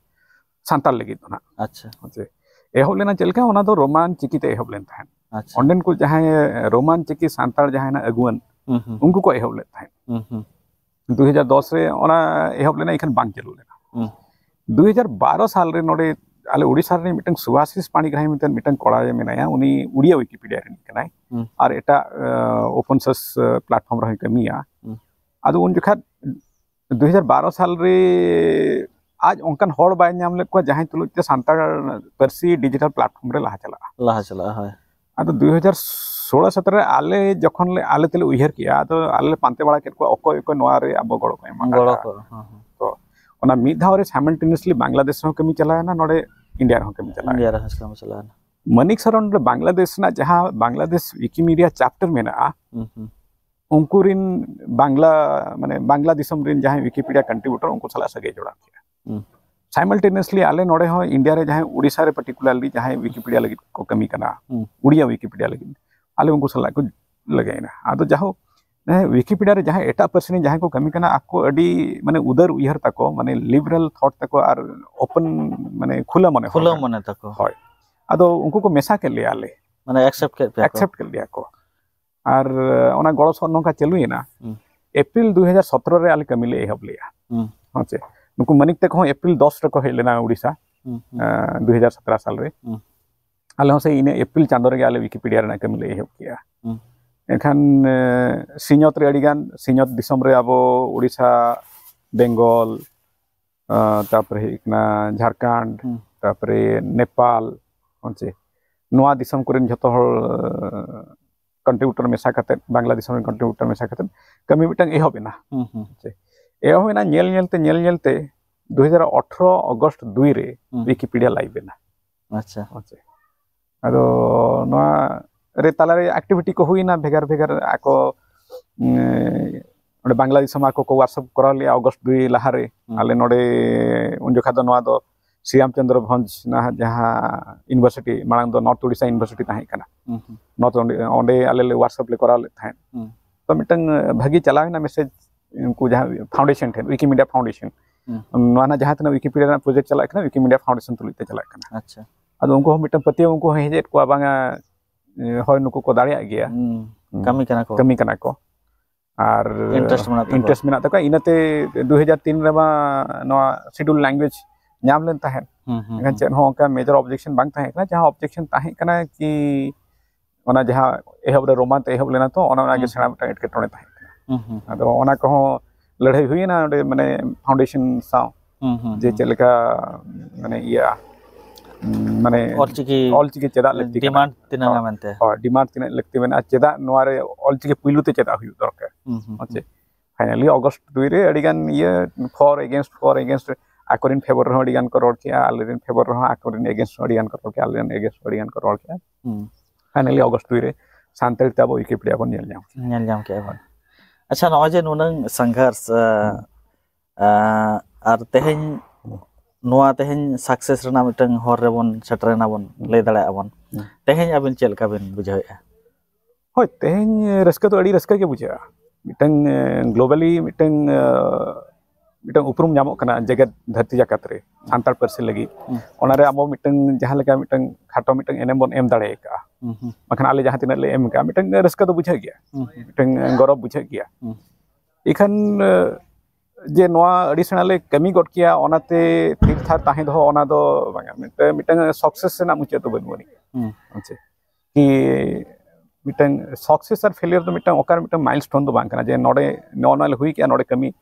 ᱥᱟᱱᱛᱟᱲ ᱞᱟᱹᱜᱤᱫ ᱫᱚ ᱱᱟᱜ᱾ ᱟᱪᱪᱷᱟ᱾ ᱦᱮᱸ ᱪᱮ? ᱮᱦᱚᱵ ᱞᱮᱱᱟ ᱪᱮᱫ ᱞᱮᱠᱟ? ᱚᱱᱟ ᱫᱚ ᱨᱳᱢᱟᱱ ᱪᱤᱠᱤ ᱛᱮ ᱮᱦᱚᱵ ᱞᱮᱱ ᱛᱟᱦᱮᱸᱫ᱾ ᱟᱪᱪᱷᱟ᱾ ᱚᱸᱰᱮᱱ ᱠᱚ ᱡᱟᱦᱟᱸᱭ ᱨᱳᱢᱟᱱ ᱪᱤᱠᱤ ᱥᱟᱱᱛᱟᱲ ᱡᱟᱦᱟᱸᱭ ᱱᱟᱜ ᱟᱹᱜᱩᱣᱟᱹᱱ, ᱦᱩᱸ, ᱦᱩᱸ᱾ ᱩᱱᱠᱩ ᱠᱚ ᱮᱦᱚᱵ ᱞᱮᱫ ᱛᱟᱦᱮᱸᱫ᱾ ᱦᱩᱸ, ᱦᱩᱸ᱾ ᱫᱩ ᱦᱟᱡᱟᱨ ᱫᱚᱥ ᱨᱮ ᱚᱱᱟ ᱮᱦᱚᱵ ᱞᱮᱱᱟ, ᱮᱱᱠᱷᱟᱱ ᱵᱟᱝ ᱪᱟᱹᱞᱩ ᱞᱮᱱᱟ᱾ ᱦᱩᱸ᱾ ᱫᱩ ᱦᱟᱡᱟᱨ ᱵᱟᱨᱚ ᱥᱟᱞ ᱨᱮ ᱱᱚᱰᱮ ᱟᱞᱮ ᱳᱰᱤᱥᱟ ᱨᱮᱱ ᱢᱤᱫᱴᱟᱝ ᱥᱩᱵᱷᱟᱥᱤᱥ ᱯᱟᱬᱤᱜᱽᱨᱟᱦᱤ ᱢᱮᱱᱛᱮ ᱢᱤᱫᱴᱟᱝ ᱠᱚᱲᱟ ᱢᱮᱱᱟᱭᱟ, ᱩᱱᱤ ᱩᱲᱤᱭᱟ ᱣᱤᱠᱤᱯᱤᱰᱤᱭᱟ ᱨᱤᱱᱤᱡ ᱠᱟᱱᱟᱭ᱾ ᱦᱩᱸ᱾ ᱟᱨ ᱮᱴᱟᱜ ᱮ, ᱳᱯᱮᱱ ᱥᱳᱨᱥ ᱮ, ᱯᱞᱟᱴᱯᱷᱚᱨᱢ ᱨᱮᱦᱚᱸᱭ ᱠᱟᱹᱢᱤᱭᱟ᱾ ᱦᱩᱸ᱾ ᱟᱫᱚ ᱩᱱ ᱡᱚᱠᱷᱟᱡ ᱫᱩ ᱦᱟᱡᱟᱨ ᱵᱟᱨᱚ ᱥᱟᱞ ᱨᱮ ᱟᱡ ᱚᱱᱠᱟᱱ ᱦᱚᱲ ᱵᱟᱭ ᱧᱟᱢ ᱞᱮᱫ ᱠᱚᱣᱟ ᱡᱟᱦᱟᱸᱭ ᱛᱩᱞᱩᱡ ᱛᱮ ᱥᱟᱱᱛᱟᱲ ᱯᱟᱹᱨᱥᱤ ᱰᱤᱡᱤᱴᱟᱞ ᱯᱞᱟᱴᱯᱷᱚᱨᱢ ᱨᱮ ᱞᱟᱦᱟ ᱪᱟᱞᱟᱜᱼᱟ᱾ ᱞᱟᱦᱟ ᱪᱟᱞᱟᱜᱼᱟ, ᱦᱳᱭ᱾ ᱟᱫᱚ ᱫᱩ ᱦᱟᱡᱟᱨ ᱥᱳᱞᱳ ᱥᱚᱛᱨᱚ ᱨᱮ ᱟᱞᱮ ᱡᱚᱠᱷᱚᱱ ᱞᱮ, ᱟᱞᱮ ᱛᱮᱞᱮ ᱩᱭᱦᱟᱹᱨ ᱠᱮᱜᱼᱟ, ᱟᱫᱚ ᱟᱞᱮ ᱞᱮ ᱯᱟᱱᱛᱮ ᱵᱟᱲᱟ ᱠᱮᱫ ᱠᱚᱣᱟ ᱚᱠᱚᱭ ᱚᱠᱚᱭ ᱱᱚᱣᱟ ᱨᱮ ᱟᱵᱚ ᱜᱚᱲᱚ ᱠᱚ ᱮᱢᱟ ᱜᱚᱲᱚ ᱠᱟᱜᱼᱟ᱾ ᱠᱚ, ᱦᱚᱸ, ᱦᱚᱸ᱾ ᱛᱚ ᱚᱱᱟ ᱢᱤᱫ ᱫᱷᱟᱣ ᱨᱮ ᱥᱟᱭᱢᱟᱞᱴᱮᱱᱤᱭᱟᱥᱞᱤ ᱵᱟᱝᱞᱟᱫᱮᱥ ᱦᱚᱸ ᱠᱟᱹᱢᱤ ᱪᱟᱞᱟᱣᱮᱱᱟ, ᱱᱚᱰᱮ ᱤᱱᱰᱤᱭᱟ ᱨᱮᱦᱚᱸ ᱠᱟᱹᱢᱤ ᱪᱟᱞᱟᱣᱮᱱᱟ᱾ ᱤᱱᱰᱤᱭᱟ ᱨᱮᱦᱚᱸ ᱠᱟᱹᱢᱤ ᱪᱟᱞᱟᱣᱮᱱᱟ᱾ ᱢᱟᱱᱤᱠ ᱥᱚᱨᱮᱱ ᱱᱚᱰᱮ ᱵᱟᱝᱞᱟᱫᱮᱥ ᱨᱮᱱᱟᱜ ᱡᱟᱦᱟᱸ ᱵᱟᱝᱞᱟᱫᱮᱥ ᱣᱤᱠᱤᱢᱤᱰᱤᱭᱟ ᱪᱟᱯᱴᱟᱨ ᱢᱮᱱᱟᱜᱼᱟ, ᱦᱩᱸ, ᱦᱩᱸ᱾ ᱩᱱᱠᱩ ᱨᱤᱱ ᱵᱟᱝᱞᱟ, ᱢᱟᱱᱮ ᱵᱟᱝᱞᱟ ᱫᱤᱥᱚᱢ ᱨᱤᱱ ᱡᱟᱦᱟᱸᱭ ᱣᱤᱠᱤᱯᱤᱰᱤᱭᱟ ᱠᱚᱱᱴᱨᱤᱵᱤᱭᱩᱴᱚᱨ, ᱩᱱᱠᱩ ᱥᱟᱞᱟᱜ ᱥᱟᱹᱜᱟᱹᱭ ᱡᱚᱲᱟᱣ ᱠᱮᱫᱼᱟ᱾ ᱦᱩᱸ᱾ simultaneously ᱟᱞᱮ ᱱᱚᱰᱮ ᱦᱚᱸ ᱤᱱᱰᱤᱭᱟ ᱨᱮ ᱡᱟᱦᱟᱸᱭ ᱩᱲᱤᱥᱥᱟ ᱨᱮ particularly ᱡᱟᱦᱟᱸᱭ ᱣᱤᱠᱤᱯᱤᱰᱤᱭᱟ ᱞᱟᱹᱜᱤᱫ ᱠᱚ ᱠᱟᱹᱢᱤ ᱠᱟᱱᱟ, ᱦᱩᱸ᱾ ᱩᱲᱤᱭᱟ ᱣᱤᱠᱤᱯᱤᱰᱤᱭᱟ ᱞᱟᱹᱜᱤᱫ, ᱟᱞᱮ ᱩᱱᱠᱩ ᱥᱟᱞᱟᱜ ᱠᱚ ᱞᱟᱹᱜᱟᱹᱭᱮᱱᱟ᱾ ᱟᱫᱚ ᱡᱟᱦᱳᱠ, ᱦᱮᱸ, ᱣᱤᱠᱤᱯᱤᱰᱤᱭᱟ ᱨᱮ ᱡᱟᱦᱟᱸᱭ ᱮᱴᱟᱜ ᱯᱟᱹᱨᱥᱤ ᱨᱮᱱ ᱡᱟᱦᱟᱸᱭ ᱠᱚ ᱠᱟᱹᱢᱤ ᱠᱟᱱᱟ, ᱟᱠᱚ ᱟᱹᱰᱤ ᱢᱟᱱᱮ ᱩᱫᱟᱹᱨ ᱩᱭᱦᱟᱹᱨ ᱛᱟᱠᱚ, ᱢᱟᱱᱮ liberal thought ᱛᱟᱠᱚ ᱟᱨ open, ᱢᱟᱱᱮ ᱠᱷᱩᱞᱟᱹ ᱢᱚᱱᱮ ᱦᱚᱲ ᱠᱷᱩᱞᱟᱹᱣ ᱠᱟᱱᱟ᱾ ᱢᱚᱱᱮ ᱛᱟᱠᱚ᱾ ᱦᱳᱭ᱾ ᱟᱫᱚ ᱩᱱᱠᱩ ᱠᱚ ᱢᱮᱥᱟ ᱠᱮᱫ ᱞᱮᱭᱟ ᱟᱞᱮ, ᱢᱟᱱᱮ accept ᱠᱮᱫ ᱯᱮᱭᱟ ᱠᱚ᱾ accept ᱠᱮᱫ ᱞᱮᱭᱟ ᱠᱚ᱾ ᱟᱨ ᱚᱱᱟ ᱜᱚᱲᱚ ᱥᱚᱦᱚᱫ ᱱᱚᱝᱠᱟ ᱪᱟᱹᱞᱩᱭᱮᱱᱟ, ᱦᱩᱸ᱾ ᱮᱯᱨᱤᱞ ᱫᱩ ᱦᱟᱡᱟᱨ ᱥᱚᱛᱨᱚ ᱨᱮ ᱟᱞᱮ ᱠᱟᱹᱢᱤ ᱞᱮ ᱮᱦᱚᱵ ᱞᱮᱜᱼᱟ᱾ ᱦᱩᱸ᱾ ᱦᱮᱸ ᱪᱮ? ᱱᱩᱠᱩ ᱢᱟᱹᱱᱤᱠ ᱛᱟᱠᱚ ᱦᱚᱸ ᱮᱯᱨᱤᱞ ᱫᱚᱥ ᱨᱮᱠᱚ ᱦᱮᱡ ᱞᱮᱱᱟ ᱩᱲᱤᱥᱥᱟ, ᱦᱩᱸ, ᱦᱩᱸ᱾ ᱟᱸ, ᱫᱩ ᱦᱟᱡᱟᱨ ᱥᱚᱛᱨᱚ ᱥᱟᱞ ᱨᱮ᱾ ᱦᱩᱸ᱾ ᱟᱞᱮ ᱦᱚᱸ ᱥᱮᱭ ᱤᱱᱟᱹ ᱮᱯᱨᱤᱞ ᱪᱟᱸᱫᱳ ᱨᱮᱜᱮ ᱟᱞᱮ ᱣᱤᱠᱤᱯᱤᱰᱤᱭᱟ ᱨᱮᱱᱟᱜ ᱠᱟᱹᱢᱤ ᱞᱮ ᱮᱦᱚᱵ ᱠᱮᱜᱼᱟ᱾ ᱦᱩᱸ᱾ ᱮᱱᱠᱷᱟᱱ, ᱮᱸ, ᱥᱤᱧᱚᱛ ᱨᱮ ᱟᱹᱰᱤ ᱜᱟᱱ, ᱥᱤᱧᱚᱛ ᱫᱤᱥᱚᱢ ᱨᱮ ᱟᱵᱚ ᱩᱲᱤᱥᱥᱟ, ᱵᱮᱝᱜᱚᱞ, ᱟᱸ, ᱛᱟᱨᱯᱚᱨᱮ ᱦᱩᱭᱩᱜ ᱠᱟᱱᱟ ᱡᱷᱟᱲᱠᱷᱚᱸᱰ, ᱦᱩᱸ᱾ ᱛᱟᱨᱯᱚᱨᱮ ᱱᱮᱯᱟᱞ, ᱦᱮᱸ ᱪᱮ? ᱱᱚᱣᱟ ᱫᱤᱥᱚᱢ ᱠᱚᱨᱮᱱ ᱡᱷᱚᱛᱚ ᱦᱚᱲ, contributor ᱢᱮᱥᱟ ᱠᱟᱛᱮ, ᱵᱟᱝᱞᱟ ᱫᱤᱥᱚᱢ ᱨᱮᱱ contributor ᱢᱮᱥᱟ ᱠᱟᱛᱮ ᱠᱟᱹᱢᱤ ᱢᱤᱫᱴᱟᱝ ᱮᱦᱚᱵ ᱮᱱᱟ᱾ ᱦᱩᱸ, ᱦᱩᱸ᱾ ᱮᱦᱚᱵ ᱮᱱᱟ, ᱧᱮᱞ ᱧᱮᱞ ᱛᱮ, ᱧᱮᱞ ᱧᱮᱞ ᱛᱮ ᱫᱩ ᱦᱟᱡᱟᱨ ᱟᱴᱷᱨᱚ ᱚᱜᱚᱥᱴ ᱫᱩᱭ ᱨᱮ ᱦᱩᱸ᱾ ᱣᱤᱠᱤᱯᱤᱰᱤᱭᱟ live ᱮᱱᱟ᱾ ᱟᱪᱪᱷᱟ᱾ ᱦᱮᱸ ᱪᱮ? ᱟᱫᱚ ᱱᱚᱣᱟ ᱨᱮ ᱛᱟᱞᱟᱨᱮ activity ᱠᱚ ᱦᱩᱭᱱᱟ ᱵᱷᱮᱜᱟᱨ ᱵᱷᱮᱜᱟᱨ᱾ ᱟᱠᱚ, ᱩᱸ, ᱚᱸᱰᱮ ᱵᱟᱝᱞᱟ ᱫᱤᱥᱚᱢ ᱟᱠᱚ ᱠᱚ workshop ᱠᱚᱨᱟᱣ ᱞᱮᱜᱼᱟ ᱚᱜᱚᱥᱴ ᱫᱩᱭ ᱞᱟᱦᱟᱨᱮ᱾ ᱦᱩᱸ᱾ ᱟᱞᱮ ᱱᱚᱰᱮ ᱩᱱ ᱡᱚᱠᱷᱟ ᱫᱚ ᱱᱚᱣᱟ ᱫᱚ ᱥᱨᱤᱨᱟᱢ ᱪᱚᱸᱫᱽᱨᱚ ᱵᱷᱚᱸᱡᱽ ᱱᱟᱦᱟᱜ ᱡᱟᱦᱟᱸ university, ᱢᱟᱲᱟᱝ ᱫᱚ North Odisha University ᱛᱟᱦᱮᱸ ᱠᱟᱱᱟ᱾ ᱦᱩᱸ, ᱦᱩᱸ᱾ ᱱᱚᱣᱟ ᱫᱚ ᱚᱸᱰᱮ, ᱚᱸᱰᱮ ᱟᱞᱮ ᱞᱮ workshop ᱞᱮ ᱠᱚᱨᱟᱣ ᱞᱮᱫ ᱛᱟᱦᱮᱸᱫ᱾ ᱦᱩᱸ᱾ ᱦᱩᱸ᱾ ᱱᱚᱣᱟ ᱨᱮᱱᱟᱜ ᱡᱟᱦᱟᱸ ᱛᱤᱱᱟᱹᱜ ᱣᱤᱠᱤᱯᱤᱰᱤᱭᱟ ᱨᱮᱱᱟᱜ project ᱪᱟᱞᱟᱜ ᱠᱟᱱᱟ, Wikimedia Foundation ᱛᱩᱞᱩᱡ ᱛᱮ ᱪᱟᱞᱟᱜ ᱠᱟᱱᱟ᱾ ᱟᱪᱪᱷᱟ᱾ ᱟᱫᱚ ᱩᱱᱠᱩ ᱦᱚᱸ ᱢᱤᱫᱴᱟᱝ ᱯᱟᱹᱛᱭᱟᱹᱣ ᱩᱱᱠᱩ ᱦᱚᱸ ᱦᱮᱡ ᱮᱫ ᱠᱚᱣᱟ, ᱵᱟᱝᱟ, ᱮ, ᱦᱳᱭ, ᱱᱩᱠᱩ ᱠᱚ ᱫᱟᱲᱮᱭᱟᱜ ᱜᱮᱭᱟ᱾ ᱦᱩᱸ᱾ ᱠᱟᱹᱢᱤ ᱠᱟᱱᱟ ᱠᱚ᱾ ᱠᱟᱹᱢᱤ ᱠᱟᱱᱟ ᱠᱚ᱾ ᱟᱨ Interest ᱢᱮᱱᱟᱜ ᱛᱟᱠᱚᱣᱟ᱾ Interest ᱢᱮᱱᱟᱜ ᱛᱟᱠᱚᱣᱟ᱾ ᱤᱱᱟᱹᱛᱮ ᱫᱩ ᱦᱟᱡᱟᱨ ᱛᱤᱱ ᱨᱮᱢᱟ ᱱᱚᱣᱟ schedule language ᱧᱟᱢ ᱞᱮᱱ ᱛᱟᱦᱮᱸᱫ᱾ ᱦᱩᱸ, ᱦᱩᱸ, ᱮᱱᱠᱷᱟᱱ ᱦᱩᱸ᱾ ᱪᱮᱫ ᱦᱚᱸ ᱚᱱᱠᱟ major objection ᱵᱟᱝ ᱛᱟᱦᱮᱸ ᱠᱟᱱᱟ᱾ ᱡᱟᱦᱟᱸ objection ᱛᱟᱦᱮᱸ ᱠᱟᱱᱟ ᱠᱤ ᱚᱱᱟ ᱡᱟᱦᱟᱸ ᱮᱦᱚᱵ ᱨᱮ Roman ᱛᱮ ᱮᱦᱚᱵ ᱞᱮᱱᱟ ᱛᱚ, ᱚᱱᱟ, ᱚᱱᱟ ᱜᱮ ᱦᱩᱸ, ᱥᱮᱬᱟ ᱦᱩᱸ᱾ ᱢᱤᱫᱴᱟᱝ ᱮᱴᱠᱮᱴᱚᱬᱮ ᱛᱟᱦᱮᱸ ᱠᱟᱱᱟ᱾ ᱦᱩᱸ, ᱦᱩᱸ, ᱦᱩᱸ᱾ ᱟᱫᱚ ᱚᱱᱟ ᱠᱚᱦᱚᱸ ᱞᱟᱹᱲᱦᱟᱹᱭ ᱦᱩᱭᱮᱱᱟ ᱚᱸᱰᱮ, ᱢᱟᱱᱮ, foundation ᱥᱟᱶ, ᱦᱩᱸ, ᱦᱩᱸ, ᱡᱮ ᱦᱩᱸ᱾ ᱪᱮᱫ ᱞᱮᱠᱟ, ᱢᱟᱱᱮ, ᱤᱭᱟᱹ, ᱩᱸ, ᱢᱟᱱᱮ, ᱚᱞᱪᱤᱠᱤ ᱚᱞᱪᱤᱠᱤ ᱪᱮᱫᱟᱜ ᱞᱟᱹᱠᱛᱤ ᱠᱟᱱᱟ᱾ demand ᱛᱤᱱᱟᱹᱜ ᱦᱳᱭ᱾ ᱢᱮᱱᱛᱮ᱾ ᱦᱳᱭ, demand ᱛᱤᱱᱟᱹᱜ ᱞᱟᱹᱠᱛᱤ ᱢᱮᱱᱟᱜᱼᱟ, ᱪᱮᱫᱟᱜ ᱱᱚᱣᱟ ᱨᱮ ᱚᱞᱪᱤᱠᱤ ᱯᱩᱭᱞᱩ ᱛᱮ ᱪᱮᱫᱟᱜ ᱦᱩᱭᱩᱜ ᱫᱚᱨᱠᱟᱨ᱾ ᱦᱩᱸ, ᱦᱩᱸ, ᱦᱮᱸ ᱪᱮ? ᱦᱩᱸ᱾ Finally, ᱚᱜᱚᱥᱴ ᱫᱩᱭ ᱨᱮ ᱟᱹᱰᱤ ᱜᱟᱱ ᱤᱭᱟᱹ for against, for against, ᱟᱠᱚᱨᱮᱱ favour ᱨᱮᱦᱚᱸ ᱟᱹᱰᱤ ᱜᱟᱱ ᱠᱚ ᱨᱚᱲ ᱠᱮᱜᱼᱟ, ᱟᱞᱮᱨᱮᱱ favour ᱨᱮᱦᱚᱸ, ᱟᱠᱚᱨᱮᱱ against ᱦᱚᱸ ᱟᱹᱰᱤ ᱜᱟᱱ ᱠᱚ ᱨᱚᱲ ᱠᱮᱜᱼᱟ, ᱟᱞᱮᱨᱮᱱ against ᱦᱚᱸ ᱟᱹᱰᱤ ᱜᱟᱱ ᱠᱚ ᱨᱚᱲ ᱠᱮᱜᱼᱟ᱾ ᱦᱩᱸ᱾ Finally, ᱚᱜᱚᱥᱴ ᱫᱩᱭ ᱨᱮ ᱥᱟᱱᱛᱟᱲᱤ ᱛᱮ ᱟᱵᱚ ᱣᱤᱠᱤᱯᱤᱰᱤᱭᱟ ᱵᱚᱱ ᱧᱮᱞ ᱧᱟᱢ ᱠᱮᱜᱼᱟ᱾ ᱧᱮᱞ ᱧᱟᱢ ᱠᱮᱜᱼᱟ ᱵᱚᱱ᱾ ᱟᱪᱪᱷᱟ, ᱱᱚᱜᱼᱚᱭ ᱡᱮ ᱱᱩᱱᱟᱹᱝ ᱥᱚᱝᱜᱷᱚᱨᱥ, ᱟ, ᱦᱩᱸ᱾ ᱟ, ᱟᱨ ᱛᱮᱦᱮᱧ ᱱᱚᱣᱟ ᱛᱮᱦᱮᱧ ᱥᱟᱠᱥᱮᱥ ᱨᱮᱱᱟᱜ ᱢᱤᱫᱴᱟᱝ ᱦᱚᱨ ᱨᱮᱵᱚᱱ ᱥᱮᱴᱮᱨᱮᱱᱟ ᱵᱚᱱ, ᱞᱟᱹᱭ ᱫᱟᱲᱮᱭᱟᱜᱼᱟ ᱵᱚᱱ᱾ ᱛᱮᱦᱮᱧ ᱟᱵᱤᱱ ᱪᱮᱫ ᱞᱮᱠᱟ ᱵᱤᱱ ᱵᱩᱡᱷᱟᱹᱣᱮᱫᱼᱟ? ᱦᱳᱭ, ᱛᱮᱦᱮᱧ ᱨᱟᱹᱥᱠᱟᱹ ᱫᱚ ᱟᱹᱰᱤ ᱨᱟᱹᱥᱠᱟᱹ ᱜᱮ ᱵᱩᱡᱷᱟᱹᱜᱼᱟ᱾ ᱢᱤᱫᱴᱟᱝ ᱜᱞᱳᱵᱟᱞᱤ ᱢᱤᱫᱴᱟᱝ ᱢᱤᱫᱴᱟᱝ ᱩᱯᱨᱩᱢ ᱧᱟᱢᱚᱜ ᱠᱟᱱᱟ ᱡᱮᱜᱮᱛ ᱫᱷᱟᱹᱨᱛᱤ ᱡᱟᱠᱟᱛ ᱨᱮ ᱥᱟᱱᱛᱟᱲ ᱯᱟᱹᱨᱥᱤ ᱞᱟᱹᱜᱤᱫ᱾ ᱚᱱᱟᱨᱮ ᱟᱵᱚ ᱢᱤᱫᱴᱟᱝ ᱡᱟᱦᱟᱸ ᱞᱮᱠᱟ ᱢᱤᱫᱴᱟᱝ ᱠᱷᱟᱴᱚ ᱢᱤᱫᱴᱟᱝ ᱮᱱᱮᱢ ᱵᱚᱱ ᱮᱢ ᱫᱟᱲᱮ ᱟᱠᱟᱫᱼᱟ᱾ ᱵᱟᱠᱷᱟᱱ ᱟᱞᱮ ᱡᱟᱦᱟᱸ ᱛᱤᱱᱟᱹᱜ ᱞᱮ ᱮᱢ ᱟᱠᱟᱫᱼᱟ, ᱢᱤᱫᱴᱟᱝ ᱨᱟᱹᱥᱠᱟᱹ ᱫᱚ ᱵᱩᱡᱷᱟᱹᱜ ᱜᱮᱭᱟ, ᱢᱤᱫᱴᱟᱝ ᱜᱚᱨᱚᱵᱽ ᱵᱩᱡᱷᱟᱹᱜ ᱜᱮᱭᱟ᱾ ᱤᱠᱷᱟᱹᱱ ᱡᱮ ᱱᱚᱣᱟ ᱟᱹᱰᱤ ᱥᱮᱬᱟ ᱞᱮ ᱠᱟᱹᱢᱤ ᱜᱚᱫ ᱠᱮᱭᱟ, ᱚᱱᱟᱛᱮ ᱛᱷᱤᱨ ᱛᱷᱟᱨ ᱛᱟᱦᱮᱸ ᱫᱚᱦᱚ, ᱚᱱᱟ ᱫᱚ ᱵᱟᱝᱟ᱾ ᱢᱤᱫᱴᱟᱝ ᱢᱤᱫᱴᱟᱝ ᱥᱟᱠᱥᱮᱥ ᱨᱮᱱᱟᱜ ᱢᱩᱪᱟᱹᱫ ᱫᱚ ᱵᱟᱹᱱᱩᱜ ᱟᱹᱱᱤᱡ᱾ ᱟᱪᱪᱷᱟ, ᱠᱤ ᱢᱤᱫᱴᱟᱝ ᱥᱟᱠᱥᱮᱥ ᱟᱨ ᱯᱷᱮᱞᱤᱭᱟᱨ ᱫᱚ ᱢᱤᱫᱴᱟᱝ ᱚᱠᱟᱨᱮ ᱢᱤᱫᱴᱟᱝ ᱢᱟᱭᱤᱞᱥᱴᱳᱱ ᱫᱚ ᱵᱟᱝ ᱠᱟᱱᱟ ᱡᱮ ᱱᱚᱰᱮ ᱱᱚᱜᱼᱚ ᱱᱚᱣᱟ ᱞᱮ ᱦᱩᱭ ᱠᱮᱜᱼᱟ, ᱱᱚᱰᱮ ᱠᱟᱹᱢᱤ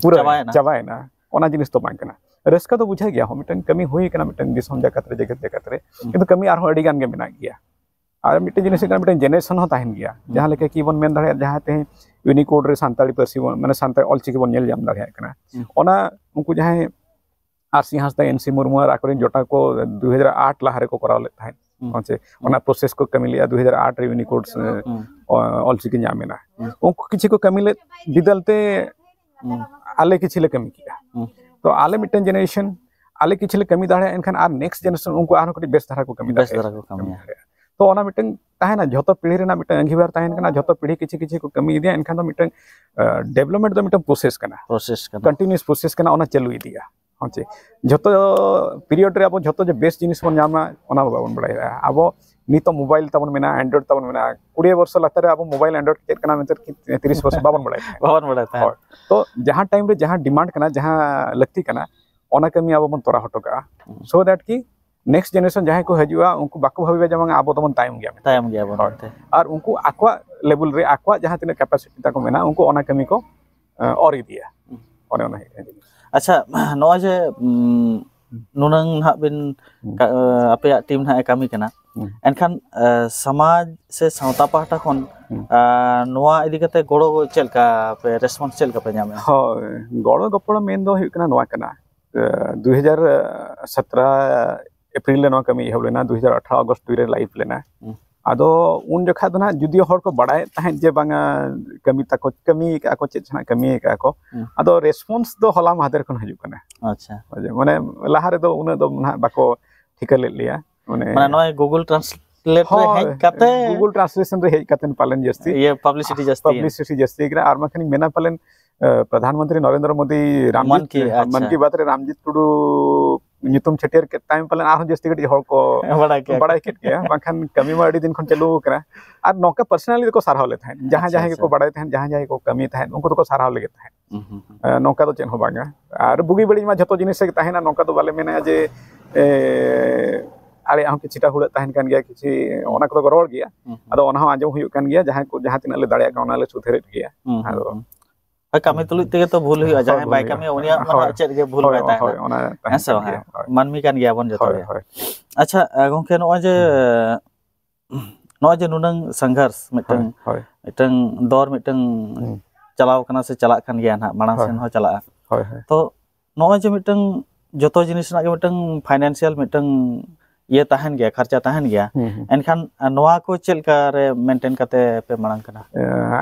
ᱯᱩᱨᱟᱹ ᱪᱟᱵᱟᱭᱮᱱᱟ᱾ ᱪᱟᱵᱟᱭᱮᱱᱟ, ᱚᱱᱟ ᱡᱤᱱᱤᱥ ᱫᱚ ᱵᱟᱝ ᱠᱟᱱᱟ᱾ ᱨᱟᱹᱥᱠᱟᱹ ᱫᱚ ᱵᱩᱡᱷᱟᱹᱜ ᱜᱮᱭᱟ, ᱦᱚᱸ ᱢᱤᱫᱴᱟᱝ ᱠᱟᱹᱢᱤ ᱦᱩᱭ ᱠᱟᱱᱟ ᱢᱤᱫᱴᱟᱝ ᱫᱤᱥᱚᱢ ᱡᱟᱠᱟᱛ ᱨᱮ, ᱡᱮᱜᱮᱛ ᱡᱟᱠᱟᱛ ᱨᱮ, ᱠᱤᱱᱛᱩ ᱠᱟᱹᱢᱤ ᱟᱨᱦᱚᱸ ᱟᱹᱰᱤ ᱜᱟᱱ ᱜᱮ ᱢᱮᱱᱟᱜ ᱜᱮᱭᱟ᱾ ᱟᱨ ᱢᱤᱫᱴᱮᱱ ᱡᱤᱱᱤᱥ ᱦᱩᱭᱩᱜ ᱠᱟᱱᱟ, ᱢᱤᱫᱴᱮᱱ ᱡᱮᱱᱟᱨᱮᱥᱚᱱ ᱦᱚᱸ ᱛᱟᱦᱮᱱ ᱜᱮᱭᱟ᱾ ᱡᱟᱦᱟᱸ ᱞᱮᱠᱟ ᱠᱤ ᱵᱚᱱ ᱢᱮᱱ ᱫᱟᱲᱮᱭᱟᱜᱼᱟ, ᱡᱟᱦᱟᱸ ᱛᱮᱦᱮᱧ ᱤᱭᱩᱱᱤᱠᱳᱰ ᱨᱮ ᱥᱟᱱᱛᱟᱲᱤ ᱯᱟᱹᱨᱥᱤ ᱵᱚᱱ, ᱢᱟᱱᱮ ᱥᱟᱱᱛᱟᱲᱤ ᱚᱞᱪᱤᱠᱤ ᱵᱚᱱ ᱧᱮᱞ ᱧᱟᱢ ᱫᱟᱲᱮᱭᱟᱜ ᱠᱟᱱᱟ, ᱚᱱᱟ ᱩᱱᱠᱩ ᱡᱟᱦᱟᱸᱭ ᱟᱨ ᱥᱤ ᱦᱟᱸᱥᱫᱟ, ᱮᱱ ᱥᱤ ᱢᱩᱨᱢᱩ ᱟᱨ ᱟᱠᱚᱨᱮᱱ ᱡᱚᱴᱟᱣ ᱠᱚ ᱫᱩ ᱦᱟᱡᱟᱨ ᱟᱴ ᱞᱟᱦᱟ ᱨᱮᱠᱚ ᱠᱚᱨᱟᱣ ᱞᱮᱫ ᱛᱟᱦᱮᱸᱫ᱾ ᱦᱮᱸ ᱥᱮ? ᱚᱱᱟ ᱯᱨᱚᱥᱮᱥ ᱠᱚ ᱠᱟᱹᱢᱤ ᱞᱮᱫᱼᱟ, ᱫᱩ ᱦᱟᱡᱟᱨ ᱟᱴ ᱨᱮ ᱤᱭᱩᱱᱤᱠᱳᱰ ᱚᱞᱪᱤᱠᱤ ᱧᱟᱢ ᱮᱱᱟ᱾ ᱩᱱᱠᱩ ᱠᱤᱪᱷᱩ ᱠᱚ ᱠᱟᱹᱢᱤ ᱞᱮᱫ ᱵᱤᱫᱟᱹᱞ ᱛᱮ ᱟᱞᱮ ᱠᱤᱪᱷᱩ ᱞᱮ ᱠᱟᱹᱢᱤ ᱠᱮᱫᱼᱟ᱾ ᱛᱚ ᱟᱞᱮ ᱢᱤᱫᱴᱮᱱ ᱡᱮᱱᱟᱨᱮᱥᱚᱱ ᱟᱞᱮ ᱠᱤᱪᱷᱩ ᱞᱮ ᱠᱟᱹᱢᱤ ᱫᱟᱲᱮᱭᱟᱜᱼᱟ, ᱮᱱᱠᱷᱟᱱ ᱟᱨ ᱱᱮᱠᱥᱴ ᱡᱮᱱᱟᱨᱮᱥᱚᱱ ᱩᱱᱠᱩ ᱟᱨᱦᱚᱸ ᱠᱟᱹᱴᱤᱡ ᱵᱮᱥ ᱫᱷᱟᱨᱟ ᱠᱚ ᱠᱟᱹᱢᱤ ᱵᱮᱥ ᱫᱟᱲᱮᱭᱟᱜᱼᱟ᱾ ᱫᱷᱟᱨᱟ ᱠᱚ ᱠᱟᱹᱢᱤᱭᱟ᱾ ᱛᱚ ᱚᱱᱟ ᱢᱤᱫᱴᱟᱝ ᱛᱟᱦᱮᱱᱟ, ᱡᱷᱚᱛᱚ ᱯᱤᱲᱦᱤ ᱨᱮᱱᱟᱜ ᱢᱤᱫᱴᱟᱝ ᱟᱸᱜᱤᱵᱷᱟᱨ ᱛᱟᱦᱮᱱ ᱠᱟᱱᱟ, ᱡᱷᱚᱛᱚ ᱯᱤᱲᱦᱤ ᱠᱤᱪᱷᱩ ᱠᱤᱪᱷᱩ ᱠᱚ ᱠᱟᱹᱢᱤ ᱤᱫᱤᱭᱟ, ᱮᱱᱠᱷᱟᱱ ᱫᱚ ᱢᱤᱫᱴᱟᱝ ᱰᱮᱵᱷᱞᱚᱯᱢᱮᱱᱴ ᱫᱚ ᱢᱤᱫᱴᱟᱝ ᱯᱨᱚᱥᱮᱥ ᱠᱟᱱᱟ, ᱯᱨᱚᱥᱮᱥ ᱠᱟᱱᱟ᱾ ᱠᱚᱱᱴᱤᱱᱤᱭᱩᱥ ᱯᱨᱚᱥᱮᱥ ᱠᱟᱱᱟ, ᱚᱱᱟ ᱪᱟᱹᱞᱩ ᱤᱫᱤᱜᱼᱟ᱾ ᱦᱮᱸ ᱪᱮ? ᱡᱷᱚᱛᱚ ᱯᱤᱨᱤᱭᱚᱰ ᱨᱮ ᱟᱵᱚ ᱡᱷᱚᱛᱚ ᱡᱮ ᱵᱮᱥ ᱡᱤᱱᱤᱥ ᱵᱚᱱ ᱧᱟᱢᱟ, ᱚᱱᱟ ᱵᱟᱵᱚᱱ ᱵᱟᱲᱟᱭᱟ᱾ ᱟᱵᱚ ᱱᱤᱛᱚᱜ ᱢᱳᱵᱟᱭᱤᱞ ᱛᱟᱵᱚᱱ ᱢᱮᱱᱟᱜᱼᱟ, ᱮᱱᱰᱨᱚᱭᱮᱰ ᱛᱟᱵᱚᱱ ᱢᱮᱱᱟᱜᱼᱟ, ᱠᱩᱲᱤ ᱵᱚᱨᱥᱚ ᱞᱟᱛᱟᱨ ᱨᱮ ᱟᱵᱚ ᱢᱳᱵᱟᱭᱤᱞ ᱮᱱᱰᱨᱚᱭᱮᱰ ᱪᱮᱫ ᱠᱟᱱᱟ ᱢᱮᱱᱛᱮ ᱛᱤᱨᱤᱥ ᱵᱚᱨᱥᱚ ᱵᱟᱵᱚᱱ ᱵᱟᱲᱟᱭ ᱛᱟᱦᱮᱸᱫ᱾ ᱵᱟᱵᱚᱱ ᱵᱟᱲᱟᱭ ᱛᱟᱦᱮᱸᱫ᱾ ᱦᱳᱭ᱾ ᱛᱚ ᱡᱟᱦᱟᱸ ᱴᱟᱭᱤᱢ ᱨᱮ ᱡᱟᱦᱟᱸ ᱰᱤᱢᱟᱱᱰ ᱠᱟᱱᱟ, ᱡᱟᱦᱟᱸ ᱞᱟᱹᱠᱛᱤ ᱠᱟᱱᱟ, ᱚᱱᱟ ᱠᱟᱹᱢᱤ ᱟᱵᱚ ᱵᱚᱱ ᱛᱚᱨᱟ ᱦᱚᱴᱚ ᱠᱟᱜᱼᱟ᱾ ᱥᱳ ᱫᱮᱴ ᱠᱤ ᱱᱮᱠᱥᱴ ᱡᱮᱱᱟᱨᱮᱥᱚᱱ ᱡᱟᱦᱟᱸᱭ ᱠᱚ ᱦᱤᱡᱩᱜᱼᱟ, ᱩᱱᱠᱩ ᱵᱟᱠᱚ ᱵᱷᱟᱵᱤᱭᱟ ᱡᱮ ᱵᱟᱝ ᱟᱵᱚ ᱫᱚᱵᱚᱱ ᱛᱟᱭᱚᱢ ᱜᱮᱭᱟ ᱢᱮᱱᱛᱮ᱾ ᱛᱟᱭᱚᱢ ᱜᱮᱭᱟᱵᱚᱱ ᱦᱳᱭ᱾ ᱢᱮᱱᱛᱮ᱾ ᱟᱨ ᱩᱱᱠᱩ ᱟᱠᱚᱣᱟᱜ ᱞᱮᱵᱮᱞ ᱨᱮ ᱟᱠᱚᱣᱟᱜ ᱡᱟᱦᱟᱸ ᱛᱤᱱᱟᱹᱜ ᱠᱮᱯᱟᱥᱤᱴᱤ ᱛᱟᱠᱚ ᱢᱮᱱᱟᱜᱼᱟ, ᱩᱱᱠᱩ ᱚᱱᱟ ᱠᱟᱹᱢᱤ ᱠᱚ ᱚᱨ ᱤᱫᱤᱭᱟ᱾ ᱚᱱᱮ ᱚᱱᱟ ᱦᱩᱭᱩᱜ ᱠᱟᱱᱟ᱾ ᱟᱪᱪᱷᱟ, ᱱᱚᱜᱼᱚᱭ ᱡᱮ ᱱᱩᱱᱟᱹᱝ ᱱᱟᱦᱟᱜ ᱵᱤᱱ ᱟᱯᱮᱭᱟᱜ ᱴᱤᱢ ᱱᱟᱦᱟᱜ ᱮ ᱠᱟᱹᱢᱤ ᱠᱟᱱᱟ, ᱮᱱᱠᱷᱟᱱ ᱥᱚᱢᱟᱡᱽ ᱥᱮ ᱥᱟᱶᱛᱟ ᱯᱟᱦᱴᱟ ᱠᱷᱚᱱ ᱱᱚᱣᱟ ᱤᱫᱤ ᱠᱟᱛᱮ ᱜᱚᱲᱚ ᱪᱮᱫ ᱞᱮᱠᱟ ᱯᱮ, ᱨᱮᱥᱯᱚᱱᱥ ᱪᱮᱫ ᱞᱮᱠᱟ ᱯᱮ ᱧᱟᱢᱮᱫᱼᱟ? ᱦᱳᱭ, ᱜᱚᱲᱚ ᱜᱚᱯᱚᱲᱚ ᱢᱮᱱ ᱫᱚ ᱦᱩᱭᱩᱜ ᱠᱟᱱᱟ ᱱᱚᱣᱟ ᱠᱟᱱᱟ, ᱫᱩ ᱦᱟᱡᱟᱨ ᱥᱟᱛᱨᱟ ᱮᱯᱨᱤᱞ ᱨᱮ ᱱᱚᱣᱟ ᱠᱟᱹᱢᱤ ᱮᱦᱚᱵ ᱞᱮᱱᱟ, ᱫᱩ ᱦᱟᱡᱟᱨ ᱟᱴᱷᱟᱨᱚ ᱟᱜᱚᱥᱴ ᱫᱩᱭ ᱨᱮ ᱞᱟᱭᱤᱵᱷ ᱞᱮᱱᱟ᱾ ᱟᱫᱚ ᱩᱱ ᱡᱚᱠᱷᱟ ᱫᱚ ᱱᱟᱦᱟᱜ ᱡᱩᱫᱤ ᱦᱚᱲ ᱠᱚ ᱵᱟᱲᱟᱭᱮᱫ ᱛᱟᱦᱮᱸᱫ ᱡᱮ ᱵᱟᱝᱟ, ᱠᱟᱹᱢᱤ ᱛᱟᱠᱚ, ᱠᱟᱹᱢᱤ ᱟᱠᱟᱫᱼᱟ ᱠᱚ, ᱪᱮᱫ ᱥᱮᱱᱟᱜ ᱠᱟᱹᱢᱤ ᱟᱠᱟᱫᱼᱟ ᱠᱚ, ᱦᱩᱸ᱾ ᱟᱫᱚ ᱨᱮᱥᱯᱚᱱᱥ ᱫᱚ ᱦᱚᱞᱟ ᱢᱟᱦᱫᱮᱨ ᱠᱷᱚᱱ ᱦᱤᱡᱩᱜ ᱠᱟᱱᱟ᱾ ᱟᱪᱪᱷᱟ᱾ ᱢᱟᱱᱮ ᱞᱟᱦᱟ ᱨᱮᱫᱚ ᱩᱱᱟᱹᱜ ᱫᱚ ᱱᱟᱦᱟᱜ ᱵᱟᱠᱚ ᱴᱷᱤᱠᱟᱹ ᱞᱮᱫ ᱞᱮᱭᱟ᱾ ᱢᱟᱱᱮ ᱱᱚᱜᱼᱚᱭ ᱜᱩᱜᱩᱞ ᱴᱨᱟᱱᱥᱞᱮᱴ ᱨᱮ ᱦᱮᱡ ᱠᱟᱛᱮ ᱜᱩᱜᱩᱞ ᱴᱨᱟᱱᱥᱞᱮᱥᱚᱱ ᱨᱮ ᱦᱮᱡ ᱠᱟᱛᱮ ᱯᱟᱞᱮᱱ ᱡᱟᱹᱥᱛᱤ ᱤᱭᱟᱹ ᱯᱟᱵᱽᱞᱤᱥᱤᱴᱤ ᱡᱟᱹᱥᱛᱤ ᱯᱟᱵᱽᱞᱤᱥᱤᱴᱤ ᱡᱟᱹᱥᱛᱤ ᱠᱟᱱᱟ᱾ ᱟᱨ ᱵᱟᱝᱠᱷᱟᱱ ᱢᱮᱱᱟ ᱯᱟᱞᱮᱱ ᱯᱨᱚᱫᱷᱟᱱ ᱢᱚᱱᱛᱨᱤ ᱱᱚᱨᱮᱱᱫᱨᱚ ᱢᱳᱫᱤ ᱢᱚᱱ ᱠᱤ ᱵᱟᱛ ᱨᱮ ᱨᱟᱢᱡᱤᱛ ᱴᱩᱰᱩ ᱧᱩᱛᱩᱢ ᱪᱷᱟᱹᱴᱭᱟᱹᱨ ᱠᱮᱫ ᱛᱟᱭᱚᱢ ᱯᱟᱞᱮᱱ ᱟᱨᱦᱚᱸ ᱡᱟᱹᱥᱛᱤ ᱠᱟᱹᱴᱤᱡ ᱦᱚᱲ ᱠᱚ ᱵᱟᱲᱟᱭ ᱠᱮᱫ ᱜᱮᱭᱟ᱾ ᱵᱟᱝᱠᱷᱟᱱ ᱠᱟᱹᱢᱤ ᱢᱟ ᱟᱹᱰᱤ ᱫᱤᱱ ᱠᱷᱚᱱ ᱪᱟᱹᱞᱩ ᱟᱠᱟᱱᱟ᱾ ᱟᱨ ᱱᱚᱝᱠᱟ ᱯᱟᱨᱥᱚᱱᱟᱞᱤ ᱫᱚᱠᱚ ᱥᱟᱨᱦᱟᱣ ᱞᱮᱫ ᱛᱟᱦᱮᱸᱫ, ᱡᱟᱦᱟᱸ ᱡᱟᱦᱟᱸᱭ ᱜᱮᱠᱚ ᱵᱟᱲᱟᱭ ᱛᱟᱦᱮᱸᱫ, ᱡᱟᱦᱟᱸ ᱡᱟᱦᱟᱸᱭ ᱜᱮᱠᱚ ᱠᱟᱹᱢᱤ ᱛᱟᱦᱮᱸᱫ, ᱩᱱᱠᱩ ᱫᱚᱠᱚ ᱥᱟᱨᱦᱟᱣ ᱞᱮᱜᱮ ᱛᱟᱦᱮᱸᱫ᱾ ᱱᱚᱝᱠᱟ ᱫᱚ ᱪᱮᱫ ᱦᱚᱸ ᱵᱟᱝᱟ᱾ ᱟᱨ ᱵᱩᱜᱤ ᱵᱟᱹᱲᱤᱡ ᱢᱟ ᱡᱷᱚᱛᱚ ᱡᱤᱱᱤᱥ ᱨᱮᱜᱮ ᱛᱟᱦᱮᱱᱟ, ᱱᱚᱝᱠᱟ ᱫᱚ ᱵᱟᱞᱮ ᱢᱮᱱᱟ ᱡᱮ ᱟᱞᱮᱭᱟᱜ ᱦᱚᱸ ᱠᱤᱪᱷᱩᱴᱟ ᱦᱩᱲᱟᱹᱜ ᱛᱟᱦᱮᱱ ᱠᱟᱱ ᱜᱮᱭᱟ, ᱠᱤᱪᱷᱩ ᱚᱱᱟ ᱠᱚᱫᱚ ᱠᱚ ᱨᱚᱲ ᱜᱮᱭᱟ᱾ ᱟᱫᱚ ᱚᱱᱟ ᱦᱚᱸ ᱟᱸᱡᱚᱢ ᱦᱩᱭᱩᱜ ᱠᱟᱱ ᱜᱮᱭᱟ, ᱡᱟᱦᱟᱸᱭ ᱠᱚ ᱡᱟᱦᱟᱸ ᱛᱤᱱᱟᱹᱜ ᱞᱮ ᱫᱟᱲᱮᱭᱟᱜ ᱠᱟᱱᱟ ᱚᱱᱟ ᱞᱮ ᱥᱩᱫᱷᱟᱹᱨᱮᱫ ᱜᱮᱭᱟ᱾ ᱟᱫᱚ ᱠᱟᱹᱢᱤ ᱛᱩᱞᱩᱡ ᱛᱮᱜᱮ ᱛᱚ ᱵᱷᱩᱞ ᱦᱩᱭᱩᱜᱼᱟ, ᱡᱟᱦᱟᱸᱭ ᱵᱟᱭ ᱠᱟᱹᱢᱤᱭᱟ ᱩᱱᱤᱭᱟᱜ ᱢᱟ ᱪᱮᱫ ᱜᱮ ᱵᱷᱩᱞ ᱵᱟᱭ ᱛᱟᱦᱮᱱᱟ᱾ ᱦᱮᱸ ᱥᱮ ᱵᱟᱝ? ᱢᱟᱹᱱᱢᱤ ᱠᱟᱱ ᱜᱮᱭᱟᱵᱚᱱ ᱡᱚᱛᱚ ᱜᱮ᱾ ᱟᱪᱪᱷᱟ ᱜᱚᱝᱠᱮ, ᱱᱚᱜᱼᱚᱭ ᱡᱮ ᱱᱚᱜᱼᱚᱭ ᱡᱮ ᱱᱩᱱᱟᱹᱝ ᱥᱚᱝᱜᱷᱟᱨᱥ ᱢᱤᱫᱴᱟᱝ ᱢᱤᱫᱴᱟᱝ ᱫᱚᱨ ᱢᱤᱫᱴᱟᱝ ᱪᱟᱞᱟᱣ ᱠᱟᱱᱟ ᱥᱮ ᱪᱟᱞᱟᱜ ᱠᱟᱱ ᱜᱮᱭᱟ ᱱᱟᱦᱟᱜ, ᱢᱟᱲᱟᱝ ᱥᱮᱱ ᱦᱚᱸ ᱪᱟᱞᱟᱜᱼᱟ᱾ ᱛᱚ ᱱᱚᱜᱼᱚᱭ ᱡᱮ ᱢᱤᱫᱴᱟᱝ ᱡᱚᱛᱚ ᱡᱤᱱᱤᱥ ᱨᱮᱱᱟᱜ ᱜᱮ ᱢᱤᱫᱴᱟᱝ ᱯᱷᱟᱭᱱᱟᱱᱥᱤᱭᱟᱞ ᱢᱤᱫᱴᱟᱝ ᱤᱭᱟᱹ ᱛᱟᱦᱮᱱ ᱜᱮᱭᱟ, ᱠᱷᱚᱨᱪᱟ ᱛᱟᱦᱮᱱ ᱜᱮᱭᱟ᱾ ᱮᱱᱠᱷᱟᱱ ᱱᱚᱣᱟ ᱠᱚ ᱪᱮᱫ ᱞᱮᱠᱟ ᱨᱮ ᱢᱮᱱᱴᱮᱱ ᱠᱟᱛᱮ ᱯᱮ ᱢᱟᱲᱟᱝ ᱠᱟᱱᱟ?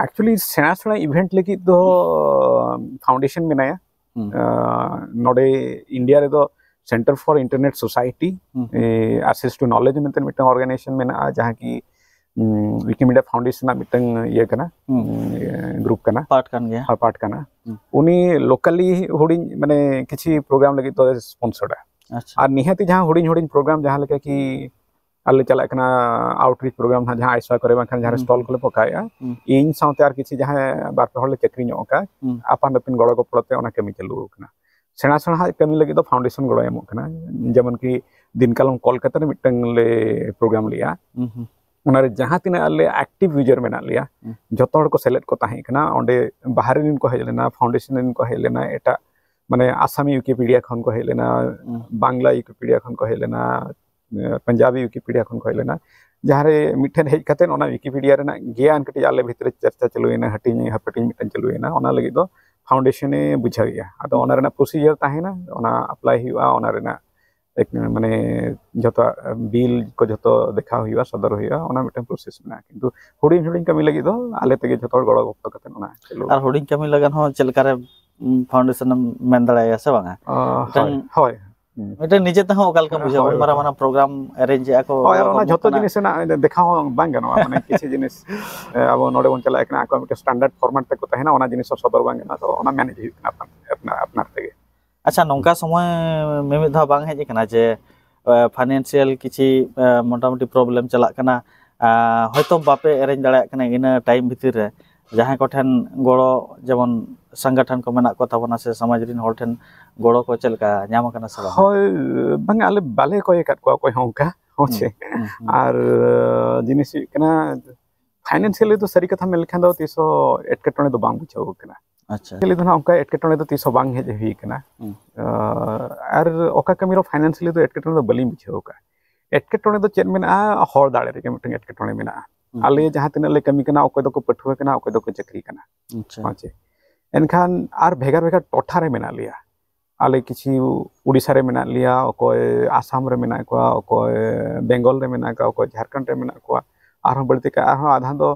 ᱮᱠᱪᱩᱭᱮᱞᱤ ᱥᱮᱬᱟ ᱥᱮᱬᱟ ᱤᱵᱷᱮᱱᱴ ᱞᱟᱹᱜᱤᱫ ᱫᱚ ᱯᱷᱟᱣᱩᱱᱰᱮᱥᱚᱱ ᱢᱮᱱᱟᱭᱟ᱾ ᱱᱚᱰᱮ ᱤᱱᱰᱤᱭᱟ ᱨᱮᱫᱚ Centre for Internet Society Access to Knowledge ᱢᱮᱱᱛᱮ ᱢᱤᱫᱴᱟᱝ ᱚᱨᱜᱟᱱᱟᱭᱡᱮᱥᱚᱱ ᱢᱮᱱᱟᱜᱼᱟ, ᱡᱟᱦᱟᱸ ᱠᱤ ᱣᱤᱠᱤᱢᱤᱰᱤᱭᱟ ᱯᱷᱟᱣᱩᱱᱰᱮᱥᱚᱱ ᱨᱮᱱᱟᱜ ᱢᱤᱫᱴᱟᱝ ᱤᱭᱟᱹ ᱠᱟᱱᱟ, ᱜᱨᱩᱯ ᱠᱟᱱᱟ, ᱯᱟᱨᱴ ᱠᱟᱱ ᱜᱮᱭᱟ᱾ ᱦᱳᱭ, ᱯᱟᱨᱴ ᱠᱟᱱᱟ᱾ ᱩᱱᱤ ᱞᱳᱠᱟᱞᱤ ᱦᱩᱰᱤᱧ ᱢᱟᱱᱮ ᱠᱤᱪᱷᱤ ᱯᱨᱳᱜᱨᱟᱢ ᱞᱟᱹᱜᱤᱫ ᱫᱚ ᱥᱯᱚᱱᱥᱚᱨᱟ᱾ ᱟᱨ ᱱᱤᱦᱟᱹᱛᱤ ᱡᱟᱦᱟᱸ ᱦᱩᱰᱤᱧ ᱦᱩᱰᱤᱧ ᱯᱨᱳᱜᱨᱟᱢ, ᱡᱟᱦᱟᱸ ᱞᱮᱠᱟ ᱠᱤ ᱟᱞᱮ ᱪᱟᱞᱟᱜ ᱠᱟᱱᱟ ᱟᱣᱩᱴᱨᱤᱪ ᱯᱨᱳᱜᱨᱟᱢ ᱱᱟᱦᱟᱜ, ᱡᱟᱦᱟᱸ ᱟᱭᱥᱟ ᱠᱚᱨᱮ ᱵᱟᱝᱠᱷᱟᱱ ᱡᱟᱦᱟᱸ ᱨᱮ ᱥᱴᱚᱞ ᱠᱚᱞᱮ ᱯᱚᱠᱟᱣᱮᱫᱼᱟ, ᱤᱧ ᱥᱟᱶᱛᱮ ᱟᱨ ᱠᱤᱪᱷᱤ ᱡᱟᱦᱟᱸᱭ ᱵᱟᱨ ᱯᱮ ᱦᱚᱲ ᱞᱮ ᱪᱟᱹᱠᱨᱤ ᱧᱚᱜ ᱟᱠᱟᱫ, ᱟᱯᱟᱱ ᱟᱹᱯᱤᱱ ᱜᱚᱲᱚ ᱜᱚᱯᱚᱲᱚ ᱛᱮ ᱚᱱᱟ ᱠᱟᱹᱢᱤ ᱪᱟᱹᱞᱩ ᱟᱠᱟᱱᱟ᱾ ᱥᱮᱬᱟ ᱥᱮᱬᱟ ᱦᱟᱜ ᱠᱟᱹᱢᱤ ᱞᱟᱹᱜᱤᱫ ᱫᱚ ᱯᱷᱟᱣᱩᱱᱰᱮᱥᱚᱱ ᱜᱚᱲᱚᱭ ᱮᱢᱚᱜ ᱠᱟᱱᱟ᱾ ᱡᱮᱢᱚᱱ ᱠᱤ ᱫᱤᱱ ᱠᱟᱞᱚᱢ ᱠᱳᱞᱠᱟᱛᱟ ᱨᱮ ᱢᱤᱫᱴᱟᱝ ᱞᱮ ᱯᱨᱳᱜᱨᱟᱢ ᱞᱮᱜᱼᱟ, ᱚᱱᱟᱨᱮ ᱡᱟᱦᱟᱸ ᱛᱤᱱᱟᱹᱜ ᱟᱞᱮ ᱮᱠᱴᱤᱵᱷ ᱭᱩᱡᱟᱨ ᱢᱮᱱᱟᱜ ᱞᱮᱭᱟ, ᱡᱚᱛᱚ ᱦᱚᱲ ᱠᱚ ᱥᱮᱞᱮᱫ ᱠᱚ ᱛᱟᱦᱮᱸ ᱠᱟᱱᱟ᱾ ᱚᱸᱰᱮ ᱵᱟᱦᱨᱮ ᱨᱮᱱ ᱠᱚ ᱦᱮᱡ ᱞᱮᱱᱟ, ᱯᱷᱟᱣᱩᱱᱰᱮᱥᱚᱱ ᱨᱮᱱ ᱠᱚ ᱦᱮᱡ ᱞᱮᱱᱟ, ᱮᱴᱟᱜ ᱢᱟᱱᱮ ᱟᱥᱟᱢᱤ ᱣᱤᱠᱤᱯᱤᱰᱤᱭᱟ ᱠᱷᱚᱱ ᱠᱚ ᱦᱮᱡ ᱞᱮᱱᱟ, ᱵᱟᱝᱞᱟ ᱣᱤᱠᱤᱯᱤᱰᱤᱭᱟ ᱠᱷᱚᱱ ᱠᱚ ᱦᱮᱡ ᱞᱮᱱᱟ, ᱯᱟᱧᱡᱟᱵᱤ ᱣᱤᱠᱤᱯᱤᱰᱤᱭᱟ ᱠᱷᱚᱱ ᱠᱚ ᱦᱮᱡ ᱞᱮᱱᱟ᱾ ᱡᱟᱦᱟᱸ ᱨᱮ ᱢᱤᱫᱴᱷᱮᱱ ᱦᱮᱡ ᱠᱟᱛᱮ ᱚᱱᱟ ᱣᱤᱠᱤᱯᱤᱰᱤᱭᱟ ᱨᱮᱱᱟᱜ ᱜᱮᱭᱟᱱ ᱠᱟᱹᱴᱤᱡ ᱟᱞᱮ ᱵᱷᱤᱛᱨᱤ ᱪᱚᱨᱪᱟ ᱪᱟᱹᱞᱩᱭᱮᱱᱟ, ᱦᱟᱹᱴᱤᱧ ᱦᱟᱹᱯᱟᱹᱴᱤᱧ ᱢᱤᱫᱴᱟᱝ ᱪᱟᱹᱞᱩᱭᱮᱱᱟ᱾ ᱚᱱᱟ ᱞᱟᱹᱜᱤᱫ ᱫᱚ ᱯᱷᱟᱣᱩᱱᱰᱮᱥᱚᱱ ᱮ ᱵᱩᱡᱷᱟᱹᱣᱮᱫᱼᱟ᱾ ᱟᱫᱚ ᱚᱱᱟ ᱨᱮᱱᱟᱜ ᱯᱨᱚᱥᱤᱡᱟᱨ ᱛᱟᱦᱮᱱᱟ, ᱚᱱᱟ ᱟᱯᱞᱟᱭ ᱦᱩᱭᱩᱜᱼᱟ, ᱚᱱᱟ ᱨᱮᱱᱟᱜ ᱢᱟᱱᱮ ᱡᱷᱚᱛᱚ ᱵᱤᱞ ᱠᱚ ᱡᱷᱚᱛᱚ ᱫᱮᱠᱷᱟᱣ ᱦᱩᱭᱩᱜᱼᱟ, ᱥᱚᱫᱚᱨ ᱦᱩᱭᱩᱜᱼᱟ, ᱚᱱᱟ ᱢᱤᱫᱴᱟᱝ ᱯᱨᱚᱥᱮᱥ ᱢᱮᱱᱟᱜᱼᱟ᱾ ᱠᱤᱱᱛᱩ ᱦᱩᱰᱤᱧ ᱦᱩᱰᱤᱧ ᱠᱟᱹᱢᱤ ᱞᱟᱹᱜᱤᱫ ᱫᱚ ᱟᱞᱮ ᱛᱮᱜᱮ ᱡᱷᱚᱛᱚ ᱦᱚᱲ ᱜᱚᱲᱚ ᱜᱚᱯᱚᱲᱚ ᱠᱟᱛᱮ ᱚᱱᱟ ᱪᱟᱹᱞᱩ᱾ ᱟᱨ ᱦᱩᱰᱤᱧ ᱠᱟᱹᱢᱤ ᱞᱟᱜᱟᱱ ᱦᱚᱸ ᱪᱮᱫ ᱞᱮᱠᱟᱨᱮ ᱯᱷᱟᱣᱩᱱᱰᱮᱥᱚᱱ ᱮᱢ ᱢᱮᱱ ᱫᱟᱲᱮᱭᱟᱜᱼᱟ ᱥᱮ ᱵᱟᱝᱟ? ᱟᱸ, ᱢᱤᱫᱴᱟᱝ ᱦᱳᱭ, ᱦᱳᱭ᱾ ᱦᱩᱸ᱾ ᱢᱤᱫᱴᱮᱱ ᱱᱤᱡᱮ ᱛᱮᱦᱚᱸ ᱚᱠᱟ ᱞᱮᱠᱟ ᱵᱩᱡᱷᱟᱹᱜᱼᱟ, ᱦᱳᱭ, ᱩᱱ ᱢᱟᱨᱟᱝ ᱦᱳᱭ᱾ ᱢᱟᱨᱟᱝ ᱯᱨᱳᱜᱨᱟᱢ ᱮᱨᱮᱧᱡᱽ ᱮᱫᱟ ᱠᱚ, ᱦᱳᱭ, ᱟᱨ ᱱᱚᱣᱟ ᱚᱱᱟ ᱠᱚ ᱡᱷᱚᱛᱚ ᱱᱚᱝᱠᱟᱱᱟᱜ ᱡᱤᱱᱤᱥ ᱨᱮᱱᱟᱜ ᱫᱮᱠᱷᱟᱣ ᱦᱚᱸ ᱵᱟᱝ ᱜᱟᱱᱚᱜᱼᱟ᱾ ᱢᱟᱱᱮ ᱠᱤᱪᱷᱩ ᱡᱤᱱᱤᱥ, ᱮ, ᱟᱵᱚ ᱱᱚᱰᱮ ᱵᱚᱱ ᱪᱟᱞᱟᱜ ᱠᱟᱱᱟ, ᱟᱠᱚᱣᱟᱜ ᱢᱤᱫᱴᱮᱱ ᱥᱴᱮᱱᱰᱟᱨᱰ ᱯᱷᱚᱨᱢᱮᱴ ᱛᱮᱠᱚ ᱛᱟᱦᱮᱱᱟ, ᱚᱱᱟ ᱡᱤᱱᱤᱥ ᱦᱚᱸ ᱥᱚᱫᱚᱨ ᱵᱟᱝ ᱜᱟᱱᱚᱜᱼᱟ᱾ ᱛᱚ ᱚᱱᱟ ᱢᱮᱱᱮᱡ ᱦᱩᱭᱩᱜ ᱠᱟᱱᱟ ᱟᱯᱱᱟᱨ, ᱟᱯᱱᱟᱨ, ᱟᱯᱱᱟᱨ ᱛᱮᱜᱮ᱾ ᱟᱪᱪᱷᱟ, ᱱᱚᱝᱠᱟ ᱥᱚᱢᱚᱭ ᱢᱤᱢᱤᱫ ᱫᱷᱟᱣ ᱵᱟᱝ ᱦᱮᱡ ᱟᱠᱟᱱᱟ ᱡᱮ ᱯᱷᱟᱭᱱᱮᱱᱥᱤᱭᱟᱞ ᱠᱤᱪᱷᱤ ᱮ, ᱢᱚᱴᱟᱢᱩᱴᱤ ᱯᱨᱚᱵᱞᱮᱢ ᱪᱟᱞᱟᱜ ᱠᱟᱱᱟ, ᱟ, ᱦᱚᱭᱛᱳ ᱵᱟᱯᱮ ᱮᱨᱮᱧᱡᱽ ᱫᱟᱲᱮᱭᱟᱜ ᱠᱟᱱᱟ ᱤᱱᱟᱹ ᱴᱟᱭᱤᱢ ᱵᱷᱤᱛᱤᱨ ᱨᱮ, ᱡᱟᱦᱟᱸᱭ ᱠᱚᱴᱷᱮᱱ ᱜᱚᱲᱚ, ᱡᱮᱢᱚᱱ ᱥᱚᱝᱜᱚᱴᱷᱚᱱ ᱠᱚ ᱢᱮᱱᱟᱜ ᱠᱚ ᱛᱟᱵᱚᱱᱟ ᱥᱮ ᱥᱚᱢᱟᱡᱽ ᱨᱮᱱ ᱦᱚᱲ ᱴᱷᱮᱱ ᱜᱚᱲᱚ ᱠᱚ ᱪᱮᱫ ᱞᱮᱠᱟ ᱧᱟᱢ ᱟᱠᱟᱱᱟ ᱥᱮ ᱵᱟᱝ? ᱦᱳᱭ, ᱵᱟᱝᱟ, ᱟᱞᱮ ᱵᱟᱞᱮ ᱠᱚᱭ ᱟᱠᱟᱫ ᱠᱚᱣᱟ ᱚᱠᱚᱭ ᱦᱚᱸ ᱚᱱᱠᱟ, ᱦᱳᱭ ᱥᱮ᱾ ᱦᱩᱸ, ᱦᱩᱸ᱾ ᱟᱨ ᱡᱤᱱᱤᱥ ᱦᱩᱭᱩᱜ ᱠᱟᱱᱟ, ᱯᱷᱟᱭᱱᱮᱱᱥᱤᱭᱟᱞᱤ ᱫᱚ ᱥᱟᱹᱨᱤ ᱠᱟᱛᱷᱟ ᱢᱮᱱ ᱞᱮᱠᱷᱟᱱ ᱫᱚ ᱛᱤᱥ ᱦᱚᱸ ᱮᱴᱠᱮᱴᱚᱬᱮ ᱫᱚ ᱵᱟᱝ ᱵᱩᱡᱷᱟᱹᱣ ᱟᱠᱟᱱᱟ᱾ ᱟᱪᱪᱷᱟ᱾ ᱯᱷᱟᱭᱱᱮᱱᱥᱤᱭᱟᱞᱤ ᱫᱚ ᱱᱟᱦᱟᱜ ᱚᱱᱠᱟ ᱮᱴᱠᱮᱴᱚᱬᱮ ᱫᱚ ᱛᱤᱥ ᱦᱚᱸ ᱵᱟᱝ ᱦᱮᱡ ᱦᱩᱭ ᱟᱠᱟᱱᱟ᱾ ᱦᱩᱸ᱾ ᱟᱨ ᱚᱠᱟ ᱠᱟᱹᱢᱤ ᱨᱮ ᱯᱷᱟᱭᱱᱮᱱᱥᱤᱭᱟᱞᱤ ᱫᱚ ᱮᱴᱠᱮᱴᱚᱬᱮ ᱫᱚ ᱵᱟᱹᱞᱤᱧ ᱵᱩᱡᱷᱟᱹᱣ ᱟᱠᱟᱫᱼᱟ᱾ ᱮᱴᱠᱮᱴᱚᱬᱮ ᱫᱚ ᱪᱮᱫ ᱢᱮᱱᱟᱜᱼᱟ? ᱦᱚᱲ ᱫᱟᱲᱮ ᱨᱮᱜᱮ ᱢᱤᱫᱴᱟᱝ ᱮᱴᱠᱮᱴᱚᱬᱮ ᱢᱮᱱᱟᱜᱼᱟ᱾ ᱦᱩᱸ᱾ ᱟᱞᱮ ᱡᱟᱦᱟᱸ ᱛᱤᱱᱟᱹᱜ ᱞᱮ ᱠᱟᱹᱢᱤ ᱠᱟᱱᱟ, ᱚᱠᱚᱭ ᱫᱚᱠᱚ ᱯᱟᱹᱴᱷᱩᱣᱟᱹ ᱠᱟᱱᱟ, ᱚᱠᱚᱭ ᱫᱚᱠᱚ ᱪᱟᱹᱠᱨᱤ ᱠᱟᱱᱟ᱾ ᱟᱪᱪᱷᱟ᱾ ᱦᱮᱸ ᱪᱮ? ᱮᱱᱠᱷᱟᱱ ᱟᱨ ᱵᱷᱮᱜᱟᱨ ᱵᱷᱮᱜᱟᱨ ᱴᱚᱴᱷᱟ ᱨᱮ ᱢᱮᱱᱟᱜ ᱞᱮᱭᱟ᱾ ᱟᱞᱮ ᱠᱤᱪᱷᱩ ᱩᱲᱤᱥᱥᱟ ᱨᱮ ᱢᱮᱱᱟᱜ ᱞᱮᱭᱟ, ᱚᱠᱚᱭ ᱟᱥᱟᱢ ᱨᱮ ᱢᱮᱱᱟᱜ ᱠᱚᱣᱟ, ᱚᱠᱚᱭ ᱵᱮᱝᱜᱚᱞ ᱨᱮ ᱢᱮᱱᱟᱜ ᱠᱚᱣᱟ, ᱚᱠᱚᱭ ᱡᱷᱟᱲᱠᱷᱚᱸᱰ ᱨᱮ ᱢᱮᱱᱟᱜ ᱠᱚᱣᱟ, ᱟᱨᱦᱚᱸ ᱵᱟᱹᱲᱛᱤ ᱠᱟᱭ ᱟᱨᱦᱚᱸ ᱟᱫᱷᱟᱱ ᱫᱚ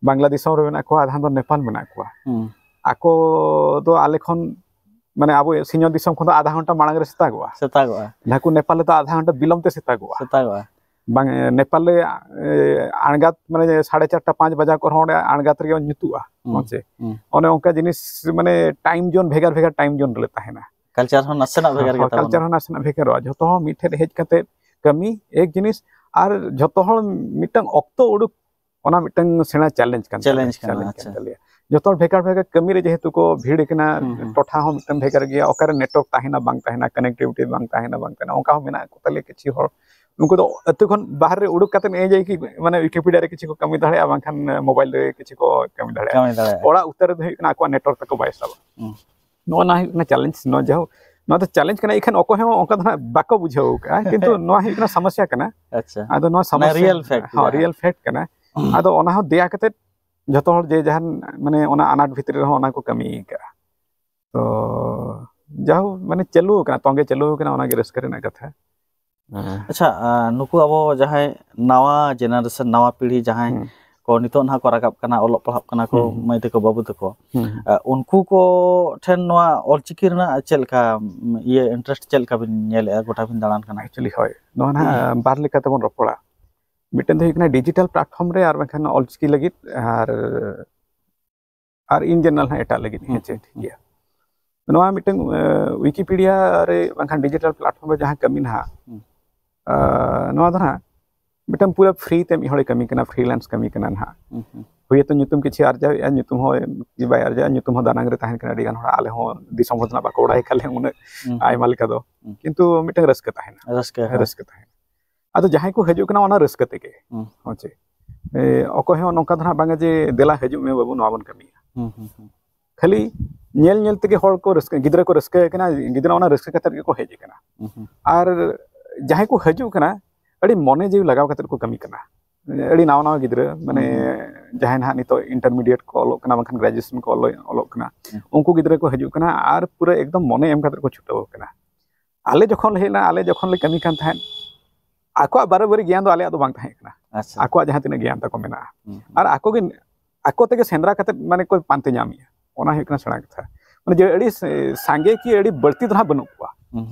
ᱵᱟᱝᱞᱟ ᱫᱤᱥᱚᱢ ᱨᱮ ᱢᱮᱱᱟᱜ ᱠᱚᱣᱟ, ᱟᱫᱷᱟᱱ ᱫᱚ ᱱᱮᱯᱟᱞ ᱢᱮᱱᱟᱜ ᱠᱚᱣᱟ᱾ ᱦᱩᱸ᱾ ᱥᱮᱛᱟᱜᱚᱜᱼᱟ᱾ ᱱᱟᱠᱩ ᱱᱮᱯᱟᱞ ᱨᱮᱫᱚ ᱟᱫᱷᱟ ᱜᱷᱚᱱᱴᱟ ᱵᱤᱞᱚᱢ ᱛᱮ ᱥᱮᱛᱟᱜᱚᱜᱼᱟ᱾ ᱥᱮᱛᱟᱜᱚᱜᱼᱟ᱾ ᱵᱟᱝ, ᱮ, ᱱᱮᱯᱟᱞ ᱨᱮ, ᱮ, ᱟᱬᱜᱟᱛ, ᱢᱟᱱᱮ, ᱥᱟᱲᱮ ᱪᱟᱨᱴᱟ, ᱯᱟᱸᱪ ᱵᱟᱡᱟ ᱠᱚᱨᱮ ᱦᱚᱸ ᱚᱸᱰᱮ ᱟᱬᱜᱟᱛ ᱨᱮᱜᱮ ᱧᱩᱛᱩᱜᱼᱟ᱾ ᱦᱩᱸ, ᱦᱮᱸ ᱥᱮ? ᱦᱩᱸ᱾ ᱚᱱᱮ ᱚᱱᱠᱟ ᱡᱤᱱᱤᱥ, ᱢᱟᱱᱮ, ᱴᱟᱭᱤᱢ ᱡᱳᱱ, ᱵᱷᱮᱜᱟᱨ ᱵᱷᱮᱜᱟᱨ ᱴᱟᱭᱤᱢ ᱡᱳᱱ ᱨᱮᱞᱮ ᱛᱟᱦᱮᱱᱟ᱾ ᱠᱟᱞᱪᱟᱨ ᱦᱚᱸ ᱱᱟᱥᱮᱱᱟᱜ ᱵᱷᱮᱜᱟᱨ ᱜᱮ ᱛᱟᱵᱚᱱᱟ᱾ ᱠᱟᱞᱪᱟᱨ ᱦᱚᱸ ᱱᱟᱥᱮᱱᱟᱜ ᱵᱷᱮᱜᱟᱨᱚᱜᱼᱟ᱾ ᱡᱷᱚᱛᱚ ᱦᱚᱲ ᱢᱤᱫ ᱴᱷᱮᱱ ᱦᱮᱡ ᱠᱟᱛᱮ ᱠᱟᱹᱢᱤ ᱮᱠ ᱡᱤᱱᱤᱥ, ᱟᱨ ᱡᱷᱚᱛᱚ ᱦᱚᱲ ᱢᱤᱫᱴᱟᱝ ᱚᱠᱛᱚ ᱩᱰᱩᱠ, ᱚᱱᱟ ᱢᱤᱫᱴᱟᱝ ᱥᱮᱬᱟ ᱪᱮᱞᱮᱧᱡᱽ ᱠᱟᱱ ᱛᱟᱞᱮᱭᱟ᱾ ᱪᱮᱞᱮᱧᱡᱽ ᱠᱟᱱᱟ, ᱪᱮᱞᱮᱧᱡᱽ ᱟᱪᱪᱷᱟ᱾ ᱠᱟᱱ ᱛᱟᱞᱮᱭᱟ᱾ ᱡᱷᱚᱛᱚ ᱦᱚᱲ ᱵᱷᱮᱜᱟᱨ ᱵᱷᱮᱜᱟᱨ ᱠᱟᱹᱢᱤ ᱨᱮ ᱡᱮᱦᱮᱛᱩ ᱠᱚ ᱵᱷᱤᱲ ᱠᱟᱱᱟ, ᱦᱩᱸ, ᱦᱩᱸ᱾ ᱴᱚᱴᱷᱟ ᱦᱚᱸ ᱢᱤᱫᱴᱟᱝ ᱵᱷᱮᱜᱟᱨ ᱜᱮᱭᱟ, ᱚᱠᱟᱨᱮ ᱱᱮᱴᱣᱟᱨᱠ ᱛᱟᱦᱮᱱᱟ ᱵᱟᱝ ᱛᱟᱦᱮᱱᱟ, ᱠᱟᱱᱮᱠᱴᱤᱵᱷᱤᱴᱤ ᱵᱟᱝ ᱛᱟᱦᱮᱱᱟ ᱵᱟᱝ ᱛᱟᱦᱮᱱᱟ, ᱚᱱᱠᱟ ᱦᱚᱸ ᱢᱮᱱᱟᱜ ᱠᱚ ᱛᱟᱞᱮᱭᱟ ᱠᱤᱪᱷᱩ ᱦᱚᱲ᱾ ᱩᱱᱠᱩ ᱫᱚ ᱟᱹᱛᱩ ᱠᱷᱚᱱ ᱵᱟᱦᱨᱮ ᱨᱮ ᱩᱰᱩᱠ ᱠᱟᱛᱮ ᱮ ᱡᱮ ᱠᱤ, ᱢᱟᱱᱮ, ᱣᱤᱠᱤᱯᱤᱰᱤᱭᱟ ᱨᱮ ᱠᱤᱪᱷᱩ ᱠᱚ ᱠᱟᱹᱢᱤ ᱫᱟᱲᱮᱭᱟᱜᱼᱟ, ᱵᱟᱝᱠᱷᱟᱱ ᱢᱳᱵᱟᱭᱤᱞ ᱨᱮ ᱠᱤᱪᱷᱩ ᱠᱚ ᱠᱟᱹᱢᱤ ᱫᱟᱲᱮᱭᱟᱜᱼᱟ᱾ ᱠᱟᱹᱢᱤ ᱫᱟᱲᱮᱭᱟᱜᱼᱟ᱾ ᱚᱲᱟᱜ ᱩᱛᱟᱹᱨ ᱨᱮᱫᱚ ᱦᱩᱭᱩᱜ ᱠᱟᱱᱟ ᱟᱠᱚᱣᱟᱜ ᱱᱮᱴᱣᱟᱨᱠ ᱛᱟᱠᱚ ᱵᱟᱭ ᱥᱟᱵᱟ᱾ ᱦᱩᱸ᱾ ᱱᱚᱣᱟ ᱱᱟ ᱦᱩᱭᱩᱜ ᱠᱟᱱᱟ ᱪᱮᱞᱮᱧᱡᱽ᱾ ᱱᱚᱣᱟ ᱡᱟᱦᱳᱠ, ᱱᱚᱣᱟ ᱫᱚ ᱪᱮᱞᱮᱧᱡᱽ ᱠᱟᱱᱟ, ᱤᱠᱷᱟᱹᱱ ᱚᱠᱚᱭ ᱦᱚᱸ ᱚᱱᱠᱟ ᱫᱚ ᱱᱟᱦᱟᱜ ᱵᱟᱠᱚ ᱵᱩᱡᱷᱟᱹᱣ ᱟᱠᱟᱫᱼᱟ, ᱠᱤᱱᱛᱩ ᱱᱚᱣᱟ ᱦᱩᱭᱩᱜ ᱠᱟᱱᱟ ᱥᱚᱢᱚᱥᱥᱟ ᱠᱟᱱᱟ᱾ ᱟᱪᱪᱷᱟ᱾ ᱟᱫᱚ ᱱᱚᱣᱟ ᱢᱟᱱᱮ ᱥᱚᱢᱚᱥᱥᱟ ᱨᱤᱭᱮᱞ ᱯᱷᱮᱠᱴ ᱦᱚᱸ ᱠᱟᱱᱟ᱾ ᱨᱤᱭᱮᱞ ᱯᱷᱮᱠᱴ ᱠᱟᱱᱟ᱾ ᱟᱫᱚ ᱚᱱᱟ ᱦᱚᱸ ᱫᱮᱭᱟ ᱠᱟᱛᱮᱫ ᱡᱷᱚᱛᱚ ᱦᱚᱲ ᱡᱮ ᱡᱟᱦᱟᱱ, ᱢᱟᱱᱮ, ᱚᱱᱟ ᱟᱱᱟᱴ ᱵᱷᱤᱛᱨᱤ ᱨᱮᱦᱚᱸ ᱚᱱᱟ ᱠᱚ ᱠᱟᱹᱢᱤ ᱟᱠᱟᱫᱼᱟ᱾ ᱛᱚ ᱡᱟᱦᱳᱠ, ᱢᱟᱱᱮ, ᱪᱟᱹᱞᱩ ᱟᱠᱟᱱᱟ, ᱛᱚᱸᱜᱮ ᱪᱟᱹᱞᱩ ᱟᱠᱟᱱᱟ, ᱚᱱᱟᱜᱮ ᱨᱟᱹᱥᱠᱟᱹ ᱨᱮᱱᱟᱜ ᱠᱟᱛᱷᱟ᱾ ᱟᱪᱪᱷᱟ, ᱟᱨ ᱱᱩᱠᱩ ᱟᱵᱚ ᱡᱟᱦᱟᱸᱭ ᱱᱟᱣᱟ ᱡᱮᱱᱟᱨᱮᱥᱚᱱ, ᱱᱟᱣᱟ ᱯᱤᱲᱦᱤ ᱡᱟᱦᱟᱸᱭ ᱠᱚ ᱱᱤᱛᱚᱜ ᱱᱟᱦᱟᱜ ᱠᱚ ᱨᱟᱠᱟᱵ ᱠᱟᱱᱟ, ᱚᱞᱚᱜ ᱯᱟᱲᱦᱟᱜ ᱠᱟᱱᱟ ᱠᱚ, ᱢᱟᱹᱭ ᱛᱟᱠᱚ ᱵᱟᱹᱵᱩ ᱛᱟᱠᱚ, ᱟᱨ ᱩᱱᱠᱩ ᱠᱚ ᱴᱷᱮᱱ ᱱᱚᱣᱟ ᱚᱞᱪᱤᱠᱤ ᱨᱮᱱᱟᱜ ᱪᱮᱫ ᱞᱮᱠᱟ, ᱩᱢ, ᱤᱭᱟᱹ, ᱤᱱᱴᱟᱨᱮᱥᱴ ᱪᱮᱫ ᱞᱮᱠᱟ ᱵᱤᱱ ᱧᱮᱞᱮᱫᱼᱟ ᱜᱚᱴᱟ ᱵᱤᱱ ᱫᱟᱬᱟᱱ ᱠᱟᱱᱟ? ᱮᱠᱪᱩᱭᱮᱞᱤ, ᱦᱳᱭ, ᱱᱚᱣᱟ ᱱᱟᱦᱟᱜ ᱵᱟᱨ ᱞᱮᱠᱟ ᱛᱮᱵᱚᱱ ᱨᱚᱯᱚᱲᱟ᱾ ᱢᱤᱫᱴᱮᱱ ᱫᱚ ᱦᱩᱭᱩᱜ ᱠᱟᱱᱟ ᱰᱤᱡᱤᱴᱟᱞ ᱯᱞᱟᱴᱯᱷᱚᱨᱢ ᱨᱮ ᱟᱨ ᱵᱟᱝᱠᱷᱟᱱ ᱚᱞᱪᱤᱠᱤ ᱞᱟᱹᱜᱤᱫ, ᱟᱨ ᱟᱨ ᱤᱱ ᱡᱮᱱᱟᱨᱟᱞ ᱦᱟᱸᱜ ᱮᱴᱟᱜ ᱞᱟᱹᱜᱤᱫ᱾ ᱦᱮᱸ ᱪᱮ, ᱴᱷᱤᱠ ᱜᱮᱭᱟ᱾ ᱱᱚᱣᱟ ᱢᱤᱫᱴᱟᱝ ᱣᱤᱠᱤᱯᱤᱰᱤᱭᱟ ᱨᱮ ᱵᱟᱝᱠᱷᱟᱱ ᱰᱤᱡᱤᱴᱟᱞ ᱯᱞᱟᱴᱯᱷᱚᱨᱢ ᱨᱮ ᱡᱟᱦᱟᱸ ᱠᱟᱹᱢᱤ ᱱᱟᱦᱟᱜ, ᱱᱚᱣᱟ ᱫᱚ ᱱᱟᱦᱟᱜ ᱢᱤᱫᱴᱟᱝ ᱯᱩᱨᱟᱹ ᱯᱷᱨᱤ ᱛᱮ ᱢᱤᱫ ᱦᱚᱲᱮ ᱠᱟᱹᱢᱤ ᱠᱟᱱᱟ, ᱯᱷᱨᱤᱞᱮᱱᱥ ᱠᱟᱹᱢᱤ ᱠᱟᱱᱟ ᱱᱟᱦᱟᱜ᱾ ᱦᱚᱭᱛᱳ ᱧᱩᱛᱩᱢ ᱠᱤᱪᱷᱩ ᱟᱨᱡᱟᱣᱮᱫᱼᱟ, ᱧᱩᱛᱩᱢ ᱦᱚᱸ ᱵᱟᱭ ᱟᱨᱡᱟᱣᱮᱫᱼᱟ, ᱧᱩᱛᱩᱢ ᱦᱚᱸ ᱫᱟᱱᱟᱝ ᱨᱮ ᱛᱟᱦᱮᱱ ᱠᱟᱱᱟ᱾ ᱟᱹᱰᱤ ᱜᱟᱱ ᱦᱚᱲ ᱟᱞᱮ ᱦᱚᱸ ᱫᱤᱥᱚᱢ ᱦᱚᱲ ᱫᱚ ᱱᱟᱜ ᱵᱟᱠᱚ ᱵᱟᱲᱟᱭ ᱠᱷᱟᱱ ᱞᱮ ᱩᱱᱟᱹᱜ ᱟᱭᱢᱟ ᱞᱮᱠᱟ ᱫᱚ, ᱠᱤᱱᱛᱩ ᱢᱤᱫᱴᱟᱝ ᱨᱟᱹᱥᱠᱟᱹ ᱛᱟᱦᱮᱱᱟ᱾ ᱨᱟᱹᱥᱠᱟᱹ, ᱦᱮᱸ᱾ ᱨᱟᱹᱥᱠᱟᱹ ᱛᱟᱦᱮᱱᱟ᱾ ᱟᱫᱚ ᱡᱟᱦᱟᱸᱭ ᱠᱚ ᱦᱤᱡᱩᱜ ᱠᱟᱱᱟ ᱚᱱᱟ ᱨᱟᱹᱥᱠᱟᱹ ᱛᱮᱜᱮ᱾ ᱦᱮᱸ ᱪᱮ? ᱚᱠᱚᱭ ᱦᱚᱸ ᱱᱚᱝᱠᱟ ᱫᱚ ᱱᱟᱜ ᱵᱟᱝᱟ ᱡᱮ ᱫᱮᱞᱟ ᱦᱤᱡᱩᱜ ᱢᱮ ᱵᱟᱹᱵᱩ, ᱱᱚᱣᱟ ᱵᱚᱱ ᱠᱟᱹᱢᱤᱭᱟ᱾ ᱠᱷᱟᱹᱞᱤ ᱧᱮᱞ ᱧᱮᱞ ᱛᱮᱜᱮ ᱦᱚᱲ ᱠᱚ ᱨᱟᱹᱥᱠᱟᱹ, ᱜᱤᱫᱽᱨᱟᱹ ᱠᱚ ᱨᱟᱹᱥᱠᱟᱹ ᱟᱠᱟᱱᱟ, ᱜᱤᱫᱽᱨᱟᱹ ᱚᱱᱟ ᱨᱟᱹᱥᱠᱟᱹ ᱠᱟᱛᱮ ᱜᱮᱠᱚ ᱦᱮᱡ ᱟᱠᱟᱱᱟ᱾ ᱟᱨ ᱡᱟᱦᱟᱸᱭ ᱠᱚ ᱦᱤᱡᱩᱜ ᱠᱟᱱᱟ, ᱟᱹᱰᱤ ᱢᱚᱱᱮ ᱡᱤᱣᱤ ᱞᱟᱜᱟᱣ ᱠᱟᱛᱮ ᱠᱚ ᱠᱟᱹᱢᱤ ᱠᱟᱱᱟ᱾ ᱟᱹᱰᱤ ᱱᱟᱣᱟ ᱱᱟᱣᱟ ᱜᱤᱫᱽᱨᱟᱹ, ᱢᱟᱱᱮ ᱡᱟᱦᱟᱸᱭ ᱱᱟᱦᱟᱜ ᱱᱤᱛᱚᱜ ᱤᱱᱴᱟᱨᱢᱤᱰᱤᱭᱮᱴ ᱠᱚ ᱚᱞᱚᱜ ᱠᱟᱱᱟ, ᱵᱟᱝᱠᱷᱟᱱ ᱜᱨᱮᱡᱩᱭᱮᱥᱚᱱ ᱠᱚ ᱚᱞᱚᱜ, ᱚᱞᱚᱜ ᱠᱟᱱᱟ, ᱩᱱᱠᱩ ᱜᱤᱫᱽᱨᱟᱹ ᱠᱚ ᱦᱤᱡᱩᱜ ᱠᱟᱱᱟ ᱟᱨ ᱯᱩᱨᱟᱹ ᱮᱠᱫᱚᱢ ᱢᱚᱱᱮ ᱮᱢ ᱠᱟᱛᱮ ᱠᱚ ᱪᱷᱩᱴᱟᱹᱣ ᱟᱠᱟᱱᱟ᱾ ᱟᱞᱮ ᱡᱚᱠᱷᱚᱱ ᱞᱮ ᱦᱮᱡ ᱞᱮᱱᱟ, ᱟᱞᱮ ᱡᱚᱠᱷᱚᱱ ᱞᱮ ᱠᱟᱹᱢᱤ ᱠᱟᱱ ᱛᱟᱦᱮᱸᱫ, ᱟᱠᱚᱣᱟᱜ ᱵᱟᱨᱟᱵᱟᱨᱤ ᱜᱮᱭᱟᱱ ᱫᱚ ᱟᱞᱮᱭᱟᱜ ᱫᱚ ᱵᱟᱝ ᱛᱟᱦᱮᱸ ᱠᱟᱱᱟ᱾ ᱟᱪᱪᱷᱟ᱾ ᱟᱠᱚᱣᱟᱜ ᱡᱟᱦᱟᱸ ᱛᱤᱱᱟᱹᱜ ᱜᱮᱭᱟᱱ ᱛᱟᱠᱚ ᱢᱮᱱᱟᱜᱼᱟ᱾ ᱟᱨ ᱟᱠᱚ ᱜᱮ, ᱟᱠᱚ ᱛᱮᱜᱮ ᱥᱮᱸᱫᱽᱨᱟ ᱠᱟᱛᱮ ᱢᱟᱱᱮ ᱠᱚ ᱯᱟᱱᱛᱮ ᱧᱟᱢᱮᱜᱼᱟ᱾ ᱚᱱᱟ ᱦᱩᱭᱩᱜ ᱠᱟᱱᱟ ᱥᱮᱬᱟ ᱠᱟᱛᱷᱟ᱾ ᱢᱟᱱᱮ ᱡᱮ ᱟᱹᱰᱤ ᱥᱟᱸᱜᱮ ᱠᱤ ᱟᱹᱰᱤ ᱵᱟᱹᱲᱛᱤ ᱫᱚ ᱱᱟᱦᱟᱜ ᱵᱟᱹᱱᱩᱜ ᱠᱚᱣᱟ᱾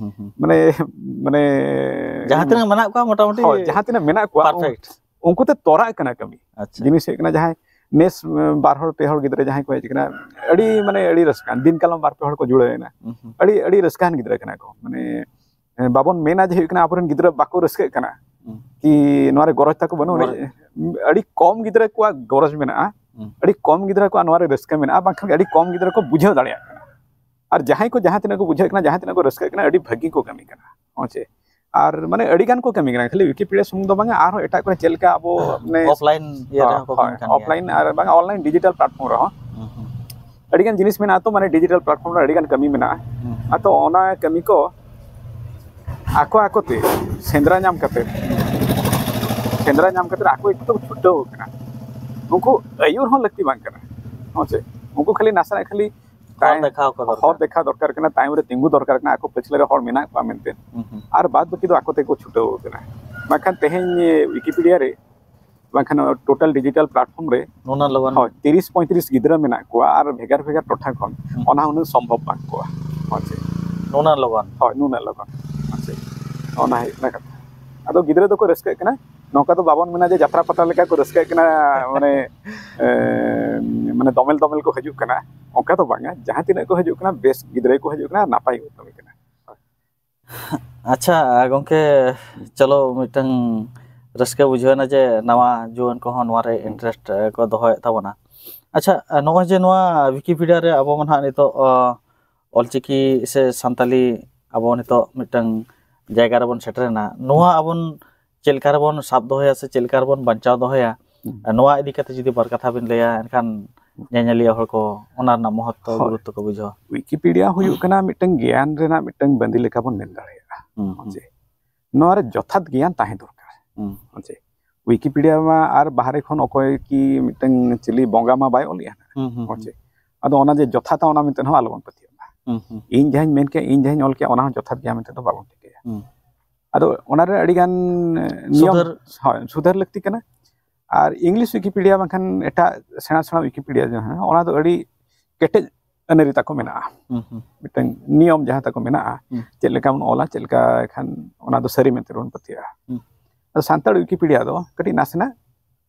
ᱢᱟᱱᱮ, ᱢᱟᱱᱮ ᱡᱟᱦᱟᱸ ᱛᱤᱱᱟᱹᱜ ᱢᱮᱱᱟᱜ ᱠᱚᱣᱟ ᱢᱚᱴᱟᱢᱩᱴᱤ ᱦᱳᱭ, ᱡᱟᱦᱟᱸ ᱛᱤᱱᱟᱹᱜ ᱢᱮᱱᱟᱜ ᱠᱚᱣᱟ, ᱯᱟᱨᱯᱷᱮᱠᱴ᱾ ᱩᱱᱠᱩ ᱛᱮ ᱛᱚᱨᱟᱜ ᱠᱟᱱᱟ ᱠᱟᱹᱢᱤ᱾ ᱟᱪᱪᱷᱟ᱾ ᱡᱤᱱᱤᱥ ᱦᱩᱭᱩᱜ ᱠᱟᱱᱟ, ᱡᱟᱦᱟᱸᱭ ᱱᱮᱥ, ᱩᱢ, ᱵᱟᱨ ᱦᱚᱲ ᱯᱮ ᱦᱚᱲ ᱜᱤᱫᱽᱨᱟᱹ ᱡᱟᱦᱟᱸᱭ ᱠᱚ ᱦᱮᱡ ᱠᱟᱱᱟ, ᱟᱹᱰᱤ, ᱢᱟᱱᱮ, ᱟᱹᱰᱤ ᱨᱟᱹᱥᱠᱟᱹ᱾ ᱫᱤᱱ ᱠᱟᱞᱚᱢ ᱵᱟᱨ ᱯᱮ ᱦᱚᱲ ᱠᱚ ᱡᱩᱲᱟᱹᱣ ᱮᱱᱟ᱾ ᱟᱹᱰᱤ, ᱟᱹᱰᱤ ᱨᱟᱹᱥᱠᱟᱹᱣᱟᱱ ᱜᱤᱫᱽᱨᱟᱹ ᱠᱟᱱᱟ ᱠᱚ᱾ ᱢᱟᱱᱮ, ᱮ, ᱵᱟᱵᱚᱱ ᱢᱮᱱᱟ ᱡᱮ ᱦᱩᱭᱩᱜ ᱠᱟᱱᱟ ᱟᱵᱚᱨᱮᱱ ᱜᱤᱫᱽᱨᱟᱹ ᱵᱟᱠᱚ ᱨᱟᱹᱥᱠᱟᱹᱜ ᱠᱟᱱᱟ, ᱠᱤ ᱱᱚᱣᱟ ᱨᱮ ᱜᱚᱨᱚᱡᱽ ᱛᱟᱠᱚ ᱵᱟᱹᱱᱩᱜᱼᱟ᱾ ᱜᱚᱨᱚᱡᱽ᱾ ᱟᱹᱰᱤ ᱠᱚᱢ ᱜᱤᱫᱽᱨᱟᱹ ᱠᱚᱣᱟᱜ ᱜᱚᱨᱚᱡᱽ ᱢᱮᱱᱟᱜᱼᱟ, ᱟᱹᱰᱤ ᱠᱚᱢ ᱜᱤᱫᱽᱨᱟᱹ ᱠᱚᱣᱟᱜ ᱱᱚᱣᱟ ᱨᱮ ᱨᱟᱹᱥᱠᱟᱹ ᱢᱮᱱᱟᱜᱼᱟ, ᱵᱟᱝᱠᱷᱟᱱ ᱟᱹᱰᱤ ᱠᱚᱢ ᱜᱤᱫᱽᱨᱟᱹ ᱠᱚ ᱵᱩᱡᱷᱟᱹᱣ ᱫᱟᱲᱮᱭᱟᱜ ᱠᱟᱱᱟ᱾ ᱟᱨ ᱡᱟᱦᱟᱸᱭ ᱠᱚ ᱡᱟᱦᱟᱸ ᱛᱤᱱᱟᱹᱜ ᱠᱚ ᱵᱩᱡᱷᱟᱹᱜ ᱠᱟᱱᱟ, ᱡᱟᱦᱟᱸ ᱛᱤᱱᱟᱹᱜ ᱠᱚ ᱨᱟᱹᱥᱠᱟᱹᱜ ᱠᱟᱱᱟ, ᱟᱹᱰᱤ ᱵᱷᱟᱹᱜᱤ ᱠᱚ ᱠᱟᱹᱢᱤ ᱠᱟᱱᱟ᱾ ᱦᱮᱸ ᱪᱮ? ᱟᱨ ᱢᱟᱱᱮ ᱟᱹᱰᱤ ᱜᱟᱱ ᱠᱚ ᱠᱟᱹᱢᱤ ᱠᱟᱱᱟ, ᱠᱷᱟᱹᱞᱤ ᱣᱤᱠᱤᱯᱤᱰᱤᱭᱟ ᱥᱩᱢᱩᱝ ᱫᱚ ᱵᱟᱝᱟ, ᱟᱨᱦᱚᱸ ᱮᱴᱟᱜ ᱠᱚᱨᱮ ᱪᱮᱫ ᱞᱮᱠᱟ ᱟᱵᱚ ᱢᱟᱱᱮ ᱚᱯᱷᱞᱟᱭᱤᱱ ᱤᱭᱟᱹ ᱨᱮᱦᱚᱸ ᱠᱚ ᱦᱳᱭ, ᱠᱟᱹᱢᱤ ᱠᱟᱱ ᱜᱮᱭᱟ᱾ ᱚᱯᱷᱞᱟᱭᱤᱱ ᱟᱨ ᱵᱟᱝ ᱚᱱᱞᱟᱭᱤᱱ ᱰᱤᱡᱤᱴᱟᱞ ᱯᱞᱟᱴᱯᱷᱚᱨᱢ ᱨᱮᱦᱚᱸ ᱟᱹᱰᱤ ᱜᱟᱱ ᱡᱤᱱᱤᱥ ᱢᱮᱱᱟᱜᱼᱟ ᱛᱚ, ᱢᱟᱱᱮ ᱰᱤᱡᱤᱴᱟᱞ ᱯᱞᱟᱴᱯᱷᱚᱨᱢ ᱨᱮ ᱟᱹᱰᱤ ᱜᱟᱱ ᱠᱟᱹᱢᱤ ᱢᱮᱱᱟᱜᱼᱟ᱾ ᱟᱫᱚ ᱚᱱᱟ ᱠᱟᱹᱢᱤ ᱠᱚ ᱟᱠᱚ ᱟᱠᱚ ᱛᱮ ᱥᱮᱸᱫᱽᱨᱟ ᱧᱟᱢ ᱠᱟᱛᱮ, ᱥᱮᱸᱫᱽᱨᱟ ᱧᱟᱢ ᱠᱟᱛᱮ ᱟᱠᱚ ᱜᱮᱠᱚ ᱪᱷᱩᱴᱟᱹᱣ ᱟᱠᱟᱱᱟ᱾ ᱩᱱᱠᱩ ᱟᱹᱭᱩᱨ ᱦᱚᱸ ᱞᱟᱹᱠᱛᱤ ᱵᱟᱝ ᱠᱟᱱᱟ᱾ ᱦᱮᱸ ᱪᱮ? ᱩᱱᱠᱩ ᱠᱷᱟᱹᱞᱤ ᱱᱟᱥᱮᱱᱟᱜ ᱠᱷᱟᱹᱞᱤ ᱦᱚᱨ ᱫᱮᱠᱷᱟᱣ ᱠᱚ ᱫᱚᱨᱠᱟᱨ᱾ ᱦᱚᱨ ᱫᱮᱠᱷᱟᱣ ᱫᱚᱨᱠᱟᱨ ᱠᱟᱱᱟ, ᱛᱟᱭᱚᱢ ᱨᱮ ᱛᱤᱸᱜᱩ ᱫᱚᱨᱠᱟᱨ ᱠᱟᱱᱟ, ᱟᱠᱚ ᱯᱟᱹᱪᱷᱞᱟᱹ ᱨᱮ ᱦᱚᱲ ᱢᱮᱱᱟᱜ ᱠᱚᱣᱟ ᱢᱮᱱᱛᱮ᱾ ᱦᱩᱸ, ᱦᱩᱸ᱾ ᱟᱨ ᱵᱟᱫ ᱵᱟᱹᱠᱤ ᱫᱚ ᱟᱠᱚ ᱛᱮᱠᱚ ᱪᱷᱩᱴᱟᱹᱣ ᱠᱟᱱᱟ᱾ ᱵᱟᱝᱠᱷᱟᱱ ᱛᱮᱦᱮᱧ ᱣᱤᱠᱤᱯᱤᱰᱤᱭᱟ ᱨᱮ, ᱵᱟᱝᱠᱷᱟᱱ ᱴᱳᱴᱟᱞ ᱰᱤᱡᱤᱴᱟᱞ ᱯᱞᱟᱴᱯᱷᱚᱨᱢ ᱨᱮ, ᱱᱩᱱᱟᱹᱜ ᱞᱚᱜᱚᱱ᱾ ᱦᱳᱭ, ᱛᱤᱨᱤᱥ ᱯᱚᱸᱭᱛᱨᱤᱥ ᱜᱤᱫᱽᱨᱟᱹ ᱢᱮᱱᱟᱜ ᱠᱚᱣᱟ ᱟᱨ ᱵᱷᱮᱜᱟᱨ ᱵᱷᱮᱜᱟᱨ ᱴᱚᱴᱷᱟ ᱠᱷᱚᱱ, ᱦᱩᱸ᱾ ᱚᱱᱟ ᱦᱩᱱᱟᱹᱝ ᱥᱚᱢᱵᱷᱚᱵ ᱵᱟᱝ ᱠᱚᱜᱼᱟ᱾ ᱦᱳᱭ ᱥᱮ᱾ ᱱᱩᱱᱟᱹᱜ ᱞᱚᱜᱚᱱ᱾ ᱦᱳᱭ, ᱱᱩᱱᱟᱹᱜ ᱞᱚᱜᱚᱱ᱾ ᱦᱳᱭ ᱥᱮ᱾ ᱚᱱᱟ ᱦᱩᱭᱩᱜ ᱠᱟᱱᱟ ᱠᱟᱛᱷᱟ᱾ ᱟᱫᱚ ᱜᱤᱫᱽᱨᱟᱹ ᱫᱚᱠᱚ ᱨᱟᱹᱥᱠᱟᱹᱜ ᱠᱟᱱᱟ, ᱱᱚᱝᱠᱟ ᱫᱚ ᱵᱟᱵᱚᱱ ᱢᱮᱱᱟ ᱡᱮ ᱡᱟᱛᱨᱟ ᱯᱟᱛᱟ ᱞᱮᱠᱟ ᱠᱚ ᱨᱟᱹᱥᱠᱟᱹᱜ ᱠᱟᱱᱟ, ᱢᱟᱱᱮ, ᱮ, ᱢᱟᱱᱮ ᱫᱚᱢᱮᱞ ᱫᱚᱢᱮᱞ ᱠᱚ ᱦᱤᱡᱩᱜ ᱠᱟᱱᱟ, ᱚᱱᱠᱟ ᱫᱚ ᱵᱟᱝᱟ᱾ ᱡᱟᱦᱟᱸ ᱛᱤᱱᱟᱹᱜ ᱠᱚ ᱦᱤᱡᱩᱜ ᱠᱟᱱᱟ, ᱵᱮᱥ ᱜᱤᱫᱽᱨᱟᱹ ᱠᱚ ᱦᱤᱡᱩᱜ ᱠᱟᱱᱟ, ᱱᱟᱯᱟᱭ ᱠᱚ ᱠᱟᱹᱢᱤ ᱠᱟᱱᱟ᱾ ᱟᱪᱪᱷᱟ ᱜᱚᱢᱠᱮ, ᱪᱚᱞᱚ, ᱢᱤᱫᱴᱟᱝ ᱨᱟᱹᱥᱠᱟᱹ ᱵᱩᱡᱷᱟᱹᱣ ᱮᱱᱟ ᱡᱮ ᱱᱟᱣᱟ ᱡᱩᱣᱟᱹᱱ ᱠᱚᱦᱚᱸ ᱱᱚᱣᱟ ᱨᱮ ᱤᱱᱴᱟᱨᱮᱥᱴ ᱠᱚ ᱫᱚᱦᱚᱭᱮᱫ ᱛᱟᱵᱚᱱᱟ᱾ ᱟᱪᱪᱷᱟ, ᱱᱚᱜᱼᱚᱭ ᱡᱮ ᱱᱚᱣᱟ ᱣᱤᱠᱤᱯᱤᱰᱤᱭᱟ ᱨᱮ ᱟᱵᱚ ᱢᱟ ᱱᱟᱦᱟᱜ ᱱᱤᱛᱚᱜ, ᱚ, ᱚᱞᱪᱤᱠᱤ ᱥᱮ ᱥᱟᱱᱛᱟᱞᱤ ᱟᱵᱚ ᱱᱤᱛᱚᱜ ᱢᱤᱫᱴᱟᱝ ᱡᱟᱭᱜᱟ ᱨᱮᱵᱚᱱ ᱥᱮᱴᱮᱨᱮᱱᱟ, ᱱᱚᱣᱟ ᱟᱵᱚᱱ ᱪᱮᱫ ᱞᱮᱠᱟ ᱨᱮᱵᱚᱱ ᱥᱟᱵ ᱫᱚᱦᱚᱭᱟ ᱥᱮ ᱪᱮᱫ ᱞᱮᱠᱟ ᱨᱮᱵᱚᱱ ᱵᱟᱧᱪᱟᱣ ᱫᱚᱦᱚᱭᱟ? ᱦᱩᱸ᱾ ᱱᱚᱣᱟ ᱤᱫᱤ ᱠᱟᱛᱮ ᱡᱩᱫᱤ ᱵᱟᱨ ᱠᱟᱛᱷᱟ ᱵᱤᱱ ᱞᱟᱹᱭᱟ, ᱮᱱᱠᱷᱟᱱ ᱧᱮᱧᱮᱞᱤᱭᱟᱹ ᱦᱚᱲ ᱠᱚ ᱚᱱᱟ ᱨᱮᱱᱟᱜ ᱢᱚᱦᱚᱛᱛᱚ, ᱦᱳᱭ᱾ ᱜᱩᱨᱩᱛᱛᱚ ᱠᱚ ᱵᱩᱡᱷᱟᱹᱣᱟ᱾ ᱣᱤᱠᱤᱯᱤᱰᱤᱭᱟ ᱦᱩᱭᱩᱜ ᱠᱟᱱᱟ ᱢᱤᱫᱴᱟᱝ ᱜᱮᱭᱟᱱ ᱨᱮᱱᱟᱜ ᱢᱤᱫᱴᱟᱝ ᱵᱟᱸᱫᱤ ᱞᱮᱠᱟ ᱵᱚᱱ ᱢᱮᱱ ᱫᱟᱲᱮᱭᱟᱜᱼᱟ᱾ ᱦᱩᱸ, ᱦᱩᱸ᱾ ᱦᱮᱸ ᱥᱮ? ᱱᱚᱣᱟ ᱨᱮ ᱡᱚᱛᱷᱟᱛ ᱜᱮᱭᱟᱱ ᱛᱟᱦᱮᱸ ᱫᱚᱨᱠᱟᱨ᱾ ᱦᱩᱸ᱾ ᱦᱮᱸ ᱥᱮ? ᱣᱤᱠᱤᱯᱤᱰᱤᱭᱟ ᱢᱟ ᱟᱨ ᱵᱟᱦᱨᱮ ᱠᱷᱚᱱ ᱚᱠᱚᱭ ᱠᱤ ᱢᱤᱫᱴᱟᱝ ᱪᱤᱞᱤ ᱵᱚᱸᱜᱟ ᱢᱟ ᱵᱟᱭ ᱚᱞᱮᱜᱼᱟ᱾ ᱦᱩᱸ, ᱦᱩᱸ, ᱦᱮᱸ ᱥᱮ? ᱦᱩᱸ᱾ ᱟᱫᱚ ᱚᱱᱟ ᱡᱮ ᱡᱚᱛᱷᱟᱛᱟ, ᱚᱱᱟ ᱢᱮᱱᱛᱮ ᱦᱚᱸ ᱟᱞᱚᱵᱚᱱ ᱯᱟᱹᱛᱭᱟᱹᱜ ᱢᱟ᱾ ᱦᱩᱸ, ᱦᱩᱸ᱾ ᱤᱧ ᱡᱟᱦᱟᱸᱧ ᱢᱮᱱ ᱠᱮᱜᱼᱟ, ᱤᱧ ᱡᱟᱦᱟᱸᱧ ᱚᱞ ᱠᱮᱜᱼᱟ, ᱚᱱᱟ ᱦᱚᱸ ᱡᱚᱛᱷᱟᱛ ᱜᱮᱭᱟ ᱢᱮᱱᱛᱮ ᱫᱚ ᱵᱟᱵᱚᱱ ᱴᱷᱤᱠᱟᱹᱭᱟ᱾ ᱦᱩᱸ᱾ ᱟᱫᱚ ᱚᱱᱟᱨᱮ ᱟᱹᱰᱤᱜᱟᱱ ᱱᱤᱭᱚᱢ, ᱥᱩᱫᱷᱟᱹᱨ᱾ ᱦᱳᱭ, ᱥᱩᱫᱷᱟᱹᱨ ᱞᱟᱹᱠᱛᱤ ᱠᱟᱱᱟ᱾ ᱟᱨ ᱤᱝᱞᱤᱥ ᱣᱤᱠᱤᱯᱤᱰᱤᱭᱟ ᱵᱟᱝᱠᱷᱟᱱ ᱮᱴᱟᱜ ᱥᱮᱬᱟ ᱥᱮᱬᱟ ᱣᱤᱠᱤᱯᱤᱰᱤᱭᱟ ᱡᱟᱦᱟᱸ, ᱚᱱᱟ ᱫᱚ ᱟᱹᱰᱤ ᱠᱮᱴᱮᱡ ᱟᱹᱱ ᱟᱹᱨᱤ ᱛᱟᱠᱚ ᱢᱮᱱᱟᱜᱼᱟ᱾ ᱦᱩᱸ, ᱦᱩᱸ᱾ ᱢᱤᱫᱴᱟᱝ ᱱᱤᱭᱚᱢ ᱡᱟᱦᱟᱸ ᱛᱟᱠᱚ ᱢᱮᱱᱟᱜᱼᱟ, ᱦᱩᱸ᱾ ᱪᱮᱫ ᱞᱮᱠᱟ ᱵᱚᱱ ᱚᱞᱟ, ᱪᱮᱫ ᱞᱮᱠᱟ ᱠᱷᱟᱱ ᱚᱱᱟ ᱫᱚ ᱥᱟᱹᱨᱤ ᱢᱮᱱᱛᱮ ᱵᱚᱱ ᱯᱟᱹᱛᱭᱟᱹᱜᱼᱟ᱾ ᱦᱩᱸ᱾ ᱟᱫᱚ ᱥᱟᱱᱛᱟᱲ ᱣᱤᱠᱤᱯᱤᱰᱤᱭᱟ ᱫᱚ ᱠᱟᱹᱴᱤᱡ ᱱᱟᱥᱮᱱᱟᱜ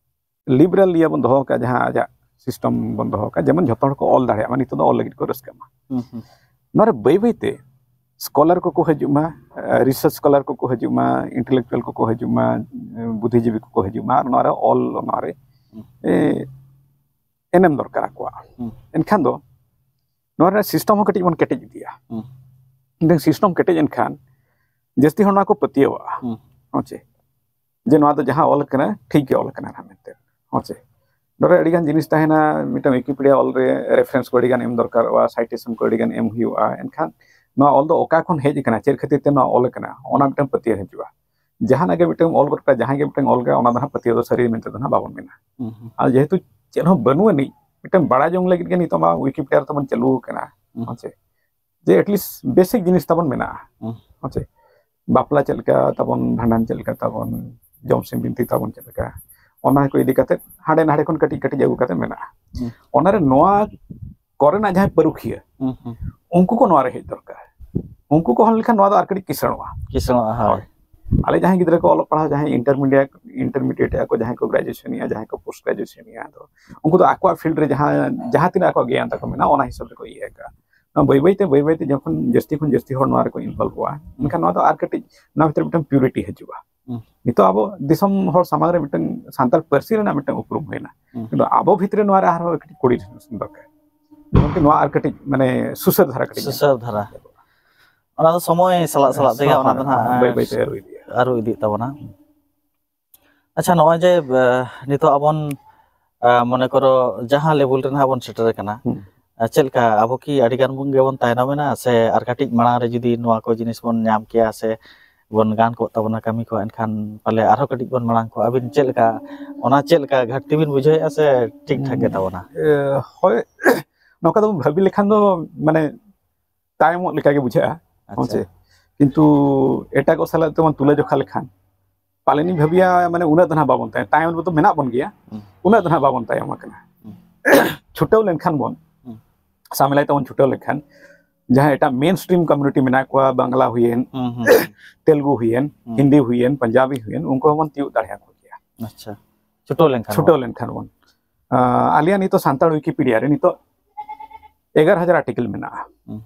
ᱞᱤᱵᱟᱨᱟᱞ ᱤᱭᱟᱹ ᱵᱚᱱ ᱫᱚᱦᱚ ᱟᱠᱟᱫᱼᱟ, ᱡᱟᱦᱟᱸ ᱟᱡᱟᱜ ᱥᱤᱥᱴᱮᱢ ᱵᱚᱱ ᱫᱚᱦᱚ ᱟᱠᱟᱫᱼᱟ, ᱡᱮᱢᱚᱱ ᱡᱷᱚᱛᱚ ᱦᱚᱲ ᱠᱚ ᱚᱞ ᱫᱟᱲᱮᱭᱟᱜ ᱢᱟ, ᱱᱤᱛᱚᱜ ᱫᱚ ᱚᱞ ᱞᱟᱹᱜᱤᱫ ᱠᱚ ᱨᱟᱹᱥᱠᱟᱹᱜ ᱢᱟ᱾ ᱦᱩᱸ, ᱦᱩᱸ᱾ ᱱᱚᱣᱟ ᱨᱮ ᱵᱟᱹᱭ ᱵᱟᱹᱭ ᱛᱮ ᱥᱠᱚᱞᱟᱨ ᱠᱚᱠᱚ ᱦᱤᱡᱩᱜ ᱢᱟ, ᱨᱤᱥᱟᱨᱪ ᱥᱠᱚᱞᱟᱨ ᱠᱚᱠᱚ ᱦᱤᱡᱩᱜ ᱢᱟ, ᱤᱱᱴᱮᱞᱮᱠᱪᱩᱭᱟᱞ ᱠᱚᱠᱚ ᱦᱤᱡᱩᱜ ᱢᱟ, ᱵᱩᱫᱽᱫᱷᱤᱡᱤᱵᱤ ᱠᱚᱠᱚ ᱦᱤᱡᱩᱜ ᱢᱟ, ᱟᱨ ᱱᱚᱣᱟ ᱨᱮ ᱚᱞ, ᱱᱚᱣᱟ ᱨᱮ, ᱦᱩᱸ᱾ ᱮ, ᱮᱱᱮᱢ ᱫᱚᱨᱠᱟᱨ ᱟᱠᱚᱣᱟᱜ᱾ ᱦᱩᱸ᱾ ᱮᱱᱠᱷᱟᱱ ᱫᱚ ᱱᱚᱣᱟ ᱨᱮᱱᱟᱜ ᱥᱤᱥᱴᱮᱢ ᱦᱚᱸ ᱠᱟᱹᱴᱤᱡ ᱵᱚᱱ ᱠᱮᱴᱮᱡ ᱤᱫᱤᱭᱟ᱾ ᱦᱩᱸ᱾ ᱢᱤᱫᱴᱟᱝ ᱥᱤᱥᱴᱮᱢ ᱠᱮᱴᱮᱡ ᱮᱱᱠᱷᱟᱱ ᱡᱟᱹᱥᱛᱤ ᱦᱚᱲ ᱱᱚᱣᱟ ᱠᱚ ᱯᱟᱹᱛᱭᱟᱹᱣᱟᱜᱼᱟ᱾ ᱦᱩᱸ᱾ ᱦᱮᱸ ᱪᱮ? ᱡᱮ ᱱᱚᱣᱟ ᱫᱚ ᱡᱟᱦᱟᱸ ᱚᱞ ᱟᱠᱟᱱᱟ, ᱴᱷᱤᱠ ᱜᱮ ᱚᱞ ᱟᱠᱟᱱᱟ ᱱᱟᱦᱟᱜ ᱢᱮᱱᱛᱮ᱾ ᱦᱮᱸ ᱪᱮ? ᱱᱚᱰᱮ ᱟᱹᱰᱤᱜᱟᱱ ᱡᱤᱱᱤᱥ ᱛᱟᱦᱮᱱᱟ, ᱢᱤᱫᱴᱟᱝ ᱣᱤᱠᱤᱯᱤᱰᱤᱭᱟ ᱚᱞ ᱨᱮ ᱨᱮᱯᱷᱟᱨᱮᱱᱥ ᱠᱚ ᱟᱹᱰᱤᱜᱟᱱ ᱮᱢ ᱫᱚᱨᱠᱟᱨᱚᱜᱼᱟ, ᱥᱟᱭᱴᱮᱥᱚᱱ ᱠᱚ ᱟᱹᱰᱤᱜᱟᱱ ᱮᱢ ᱦᱩᱭᱩᱜᱼᱟ᱾ ᱮᱱᱠᱷᱟᱱ ᱱᱚᱣᱟ ᱚᱞ ᱫᱚ ᱚᱠᱟ ᱠᱷᱚᱱ ᱦᱮᱡ ᱟᱠᱟᱱᱟ, ᱪᱮᱫ ᱠᱷᱟᱹᱛᱤᱨ ᱛᱮ ᱱᱚᱣᱟ ᱚᱞ ᱟᱠᱟᱱᱟ, ᱚᱱᱟ ᱢᱤᱫᱴᱟᱝ ᱯᱟᱹᱛᱭᱟᱹᱣ ᱦᱤᱡᱩᱜᱼᱟ᱾ ᱡᱟᱦᱟᱱᱟᱜ ᱜᱮ ᱢᱤᱫᱴᱟᱝ ᱚᱞ ᱜᱚᱫ ᱠᱟᱜᱼᱟ, ᱡᱟᱦᱟᱸᱭ ᱜᱮ ᱢᱤᱫᱴᱟᱝ ᱚᱞ ᱠᱟᱜᱼᱟ, ᱚᱱᱟ ᱫᱚ ᱱᱟᱦᱟᱜ ᱯᱟᱹᱛᱭᱟᱹᱣ ᱫᱚ ᱥᱟᱹᱨᱤ ᱢᱮᱱᱛᱮ ᱫᱚ ᱱᱟᱦᱟᱜ ᱵᱟᱵᱚᱱ ᱢᱮᱱᱟ᱾ ᱦᱩᱸ, ᱦᱩᱸ᱾ ᱟᱨ ᱡᱮᱦᱮᱛᱩ ᱪᱮᱫ ᱦᱚᱸ ᱵᱟᱹᱱᱩᱜ ᱟᱹᱱᱤᱡ, ᱢᱤᱫᱴᱟᱝ ᱵᱟᱲᱟᱭ ᱡᱚᱝ ᱞᱟᱹᱜᱤᱫ ᱜᱮ ᱱᱤᱛᱚᱜ ᱢᱟ ᱣᱤᱠᱤᱯᱤᱰᱤᱭᱟ ᱨᱮ ᱛᱟᱵᱚᱱ ᱪᱟᱹᱞᱩ ᱟᱠᱟᱱᱟ᱾ ᱦᱮᱸ ᱪᱮ? ᱡᱮ ᱮᱴᱞᱤᱥᱴ ᱵᱮᱥᱤᱠ ᱡᱤᱱᱤᱥ ᱛᱟᱵᱚᱱ ᱢᱮᱱᱟᱜᱼᱟ᱾ ᱦᱮᱸ ᱪᱮ? ᱵᱟᱯᱞᱟ ᱪᱮᱫ ᱞᱮᱠᱟ ᱛᱟᱵᱚᱱ, ᱵᱷᱟᱸᱰᱟᱱ ᱪᱮᱫ ᱞᱮᱠᱟ ᱛᱟᱵᱚᱱ, ᱡᱚᱢ ᱥᱤᱢ ᱵᱤᱱᱛᱤ ᱛᱟᱵᱚᱱ ᱪᱮᱫ ᱞᱮᱠᱟ, ᱚᱱᱟ ᱠᱚ ᱤᱫᱤ ᱠᱟᱛᱮ ᱦᱟᱸᱰᱮ ᱱᱟᱰᱮ ᱠᱷᱚᱱ ᱠᱟᱹᱴᱤᱡ ᱠᱟᱹᱴᱤᱡ ᱟᱹᱜᱩ ᱠᱟᱛᱮ ᱢᱮᱱᱟᱜᱼᱟ᱾ ᱦᱮᱸ ᱚᱱᱟᱨᱮ ᱱᱚᱣᱟ ᱠᱚᱨᱮᱱᱟᱜ ᱡᱟᱦᱟᱸᱭ ᱯᱟᱹᱨᱩᱠᱷᱤᱭᱟᱹ, ᱦᱮᱸ ᱦᱮᱸ ᱩᱱᱠᱩ ᱠᱚ ᱱᱚᱣᱟ ᱨᱮ ᱦᱮᱡ ᱫᱚᱨᱠᱟᱨ᱾ ᱩᱱᱠᱩ ᱠᱚ ᱦᱚᱸ ᱞᱮᱠᱷᱟᱱ ᱱᱚᱣᱟ ᱫᱚ ᱟᱨ ᱠᱟᱹᱴᱤᱡ ᱠᱤᱥᱟᱹᱬᱚᱜᱼᱟ᱾ ᱠᱤᱥᱟᱹᱬᱚᱜᱼᱟ, ᱦᱳᱭ᱾ ᱟᱞᱮ ᱡᱟᱦᱟᱸᱭ ᱜᱤᱫᱽᱨᱟᱹ ᱠᱚ ᱚᱞᱚᱜ ᱯᱟᱲᱦᱟᱣ, ᱡᱟᱦᱟᱸᱭ ᱤᱱᱴᱟᱨᱢᱤᱰᱤᱭᱮᱴ, ᱤᱱᱴᱟᱨᱢᱤᱰᱤᱭᱮᱴ ᱮᱫᱼᱟ ᱠᱚ, ᱡᱟᱦᱟᱸᱭ ᱠᱚ ᱯᱳᱥᱴ ᱜᱨᱮᱡᱩᱭᱮᱥᱚᱱ ᱮᱫᱼᱟ, ᱫᱚ ᱩᱱᱠᱩ ᱫᱚ ᱟᱠᱚᱣᱟᱜ ᱯᱷᱤᱞᱰ ᱨᱮ ᱡᱟᱦᱟᱸ, ᱡᱟᱦᱟᱸ ᱛᱤᱱᱟᱹᱜ ᱟᱠᱚᱣᱟᱜ ᱜᱮᱭᱟᱱ ᱛᱟᱠᱚ ᱢᱮᱱᱟᱜᱼᱟ, ᱚᱱᱟ ᱦᱤᱥᱟᱹᱵ ᱛᱮᱠᱚ ᱤᱭᱟᱹ ᱟᱠᱟᱫᱼᱟ᱾ ᱱᱚᱣᱟ ᱵᱟᱹᱭ ᱵᱟᱹᱭ ᱛᱮ, ᱵᱟᱹᱭ ᱵᱟᱹᱭ ᱛᱮ ᱡᱚᱠᱷᱚᱱ ᱡᱟᱹᱥᱛᱤ ᱠᱷᱚᱱ ᱡᱟᱹᱥᱛᱤ ᱦᱚᱲ ᱱᱚᱣᱟ ᱨᱮᱠᱚ ᱤᱱᱵᱷᱚᱞᱵᱷᱚᱜᱼᱟ, ᱮᱱᱠᱷᱟᱱ ᱱᱚᱣᱟ ᱫᱚ ᱟᱨ ᱠᱟᱹᱴᱤᱡ ᱱᱚᱣᱟ ᱵᱷᱤᱛᱨᱤ ᱢᱤᱫᱴᱟᱝ ᱯᱤᱭᱩᱨᱤᱴᱤ ᱦᱤᱡᱩᱜᱼᱟ᱾ ᱦᱩᱸ᱾ ᱱᱤᱛᱚᱜ ᱟᱵᱚ ᱫᱤᱥᱚᱢ ᱦᱚᱲ ᱥᱟᱢᱟᱝ ᱨᱮ ᱢᱤᱫᱴᱟᱝ ᱥᱟᱱᱛᱟᱲ ᱯᱟᱹᱨᱥᱤ ᱨᱮᱱᱟᱜ ᱢᱤᱫᱴᱟᱝ ᱩᱯᱨᱩᱢ ᱦᱩᱭᱱᱟ᱾ ᱦᱩᱸ᱾ ᱠᱤᱱᱛᱩ ᱟᱵᱚ ᱵᱷᱤᱛᱨᱤ ᱱᱚᱣᱟ ᱨᱮ ᱟᱨᱦᱚᱸ ᱠᱟᱹᱴᱤᱡ ᱠᱩᱲᱤ ᱫᱚᱨᱠᱟᱨ᱾ ᱜᱚᱢᱠᱮ, ᱱᱚᱣᱟ ᱟᱨ ᱠᱟᱹᱴᱤᱡ ᱢᱟᱱᱮ ᱥᱩᱥᱟᱹᱨ ᱫᱷᱟᱨᱟ ᱠᱟᱹᱴᱤᱡ ᱧᱚᱜ᱾ ᱥᱩᱥᱟᱹᱨ ᱫᱷᱟᱨᱟ᱾ ᱚᱱᱟ ᱫᱚ ᱥᱚᱢᱚᱭ ᱥᱟᱞᱟᱜ ᱥᱟᱞᱟᱜ ᱛᱮᱜᱮ ᱚᱱᱟ ᱫᱚ ᱱᱟᱦᱟᱜ ᱵᱟᱹᱭ ᱵᱟᱹᱭ ᱛᱮ ᱟᱹᱨᱩ ᱤᱫᱤᱜᱼᱟ᱾ ᱟᱹᱨᱩ ᱤᱫᱤᱜ ᱛᱟᱵᱚᱱᱟ᱾ ᱟᱪᱪᱷᱟ, ᱱᱚᱜᱼᱚᱭ ᱡᱮ, ᱮ, ᱱᱤᱛᱚᱜ ᱟᱵᱚᱱ, ᱮ, ᱢᱚᱱᱮ ᱠᱚᱨᱚ ᱡᱟᱦᱟᱸ ᱞᱮᱵᱮᱞ ᱨᱮ ᱱᱟᱦᱟᱜ ᱵᱚᱱ ᱥᱮᱴᱮᱨ ᱟᱠᱟᱱᱟ, ᱦᱩᱸ᱾ ᱮ, ᱪᱮᱫ ᱞᱮᱠᱟ ᱟᱵᱚ ᱠᱤ ᱟᱹᱰᱤ ᱜᱟᱱ ᱵᱚᱱ ᱜᱮᱵᱚᱱ ᱛᱟᱭᱱᱚᱢ ᱮᱱᱟ, ᱥᱮ ᱟᱨ ᱠᱟᱹᱴᱤᱡ ᱢᱟᱲᱟᱝ ᱨᱮ ᱡᱩᱫᱤ ᱱᱚᱣᱟ ᱠᱚ ᱡᱤᱱᱤᱥ ᱵᱚᱱ ᱧᱟᱢ ᱠᱮᱭᱟ ᱥᱮ ᱵᱚᱱ ᱜᱟᱱ ᱠᱚᱜ ᱛᱟᱵᱚᱱᱟ ᱠᱟᱹᱢᱤ ᱠᱚ, ᱮᱱᱠᱷᱟᱱ ᱯᱟᱞᱮ ᱟᱨᱦᱚᱸ ᱠᱟᱹᱴᱤᱡ ᱵᱚᱱ ᱢᱟᱲᱟᱝ ᱠᱚᱜᱼᱟ? ᱟᱹᱵᱤᱱ ᱪᱮᱫ ᱞᱮᱠᱟ, ᱚᱱᱟ ᱪᱮᱫ ᱞᱮᱠᱟ ᱜᱷᱟᱴᱛᱤ ᱵᱤᱱ ᱵᱩᱡᱷᱟᱹᱣᱮᱫᱼᱟ ᱥᱮ ᱴᱷᱤᱠ ᱴᱷᱟᱠ ᱜᱮ ᱛᱟᱵᱚᱱᱟ? ᱮ, ᱦᱳᱭ, ᱱᱚᱝᱠᱟ ᱫᱚ ᱵᱷᱟᱹᱵᱤ ᱞᱮᱠᱷᱟᱱ ᱫᱚ ᱢᱟᱱᱮ ᱛᱟᱭᱚᱢᱚᱜ ᱞᱮᱠᱟ ᱜᱮ ᱵᱩᱡᱷᱟᱹᱜᱼᱟ᱾ ᱟᱪᱪᱷᱟ᱾ ᱦᱮᱸ ᱪᱮ? ᱠᱤᱱᱛᱩ ᱮᱴᱟᱜᱚᱜ ᱥᱟᱞᱟᱜ ᱛᱮᱵᱚᱱ ᱛᱩᱞᱟᱹ ᱡᱚᱠᱷᱟ ᱞᱮᱠᱷᱟᱱ ᱯᱟᱞᱮᱱᱤᱧ ᱵᱷᱟᱹᱵᱤᱭᱟ, ᱢᱟᱱᱮ ᱩᱱᱟᱹᱜ ᱫᱚ ᱱᱟᱦᱟᱜ ᱵᱟᱵᱚᱱ ᱛᱟᱭᱚᱢ, ᱛᱟᱭᱚᱢ ᱨᱮᱫᱚ ᱢᱮᱱᱟᱜ ᱵᱚᱱ ᱜᱮᱭᱟ, ᱦᱩᱸ᱾ ᱩᱱᱟᱹᱜ ᱫᱚ ᱱᱟᱦᱟᱜ ᱵᱟᱵᱚᱱ ᱛᱟᱭᱚᱢ ᱟᱠᱟᱱᱟ᱾ ᱦᱩᱸ᱾ ᱪᱷᱩᱴᱟᱹᱣ ᱞᱮᱱᱠᱷᱟᱱ ᱵᱚᱱ, ᱦᱩᱸ᱾ ᱥᱟᱢᱮᱞᱟᱭ ᱛᱮᱵᱚᱱ ᱪᱷᱩᱴᱟᱹᱣ ᱞᱮᱱᱠᱷᱟᱱ, ᱡᱟᱦᱟᱸ ᱮᱴᱟᱜ ᱢᱮᱱ ᱥᱴᱨᱤᱢ ᱠᱚᱢᱤᱭᱩᱱᱤᱴᱤ ᱢᱮᱱᱟᱜ ᱠᱚᱣᱟ, ᱵᱟᱝᱞᱟ ᱦᱩᱭᱮᱱ, ᱦᱩᱸ, ᱦᱩᱸ, ᱦᱩᱸ᱾ ᱛᱮᱞᱜᱩ ᱦᱩᱭᱮᱱ, ᱦᱩᱸ᱾ ᱦᱤᱱᱫᱤ ᱦᱩᱭᱮᱱ, ᱯᱟᱧᱡᱟᱵᱤ ᱦᱩᱭᱮᱱ, ᱩᱱᱠᱩ ᱦᱚᱸᱵᱚᱱ ᱛᱤᱭᱳᱜ ᱫᱟᱲᱮᱭᱟᱠᱚ ᱜᱮᱭᱟ᱾ ᱟᱪᱪᱷᱟ, ᱪᱷᱩᱴᱟᱹᱣ ᱞᱮᱱᱠᱷᱟᱱ ᱪᱷᱩᱴᱟᱹᱣ ᱵᱚᱱ᱾ ᱞᱮᱱᱠᱷᱟᱱ ᱵᱚᱱ᱾ ᱟᱸ, ᱟᱞᱮᱭᱟᱜ ᱱᱤᱛᱚᱜ ᱥᱟᱱᱛᱟᱲ ᱣᱤᱠᱤᱯᱤᱰᱤᱭᱟ ᱨᱮ ᱱᱤᱛᱚᱜ ᱮᱜᱟᱨᱚ ᱦᱟᱡᱟᱨ ᱟᱨᱴᱤᱠᱮᱞ ᱢᱮᱱᱟᱜᱼᱟ᱾ ᱦᱩᱸ᱾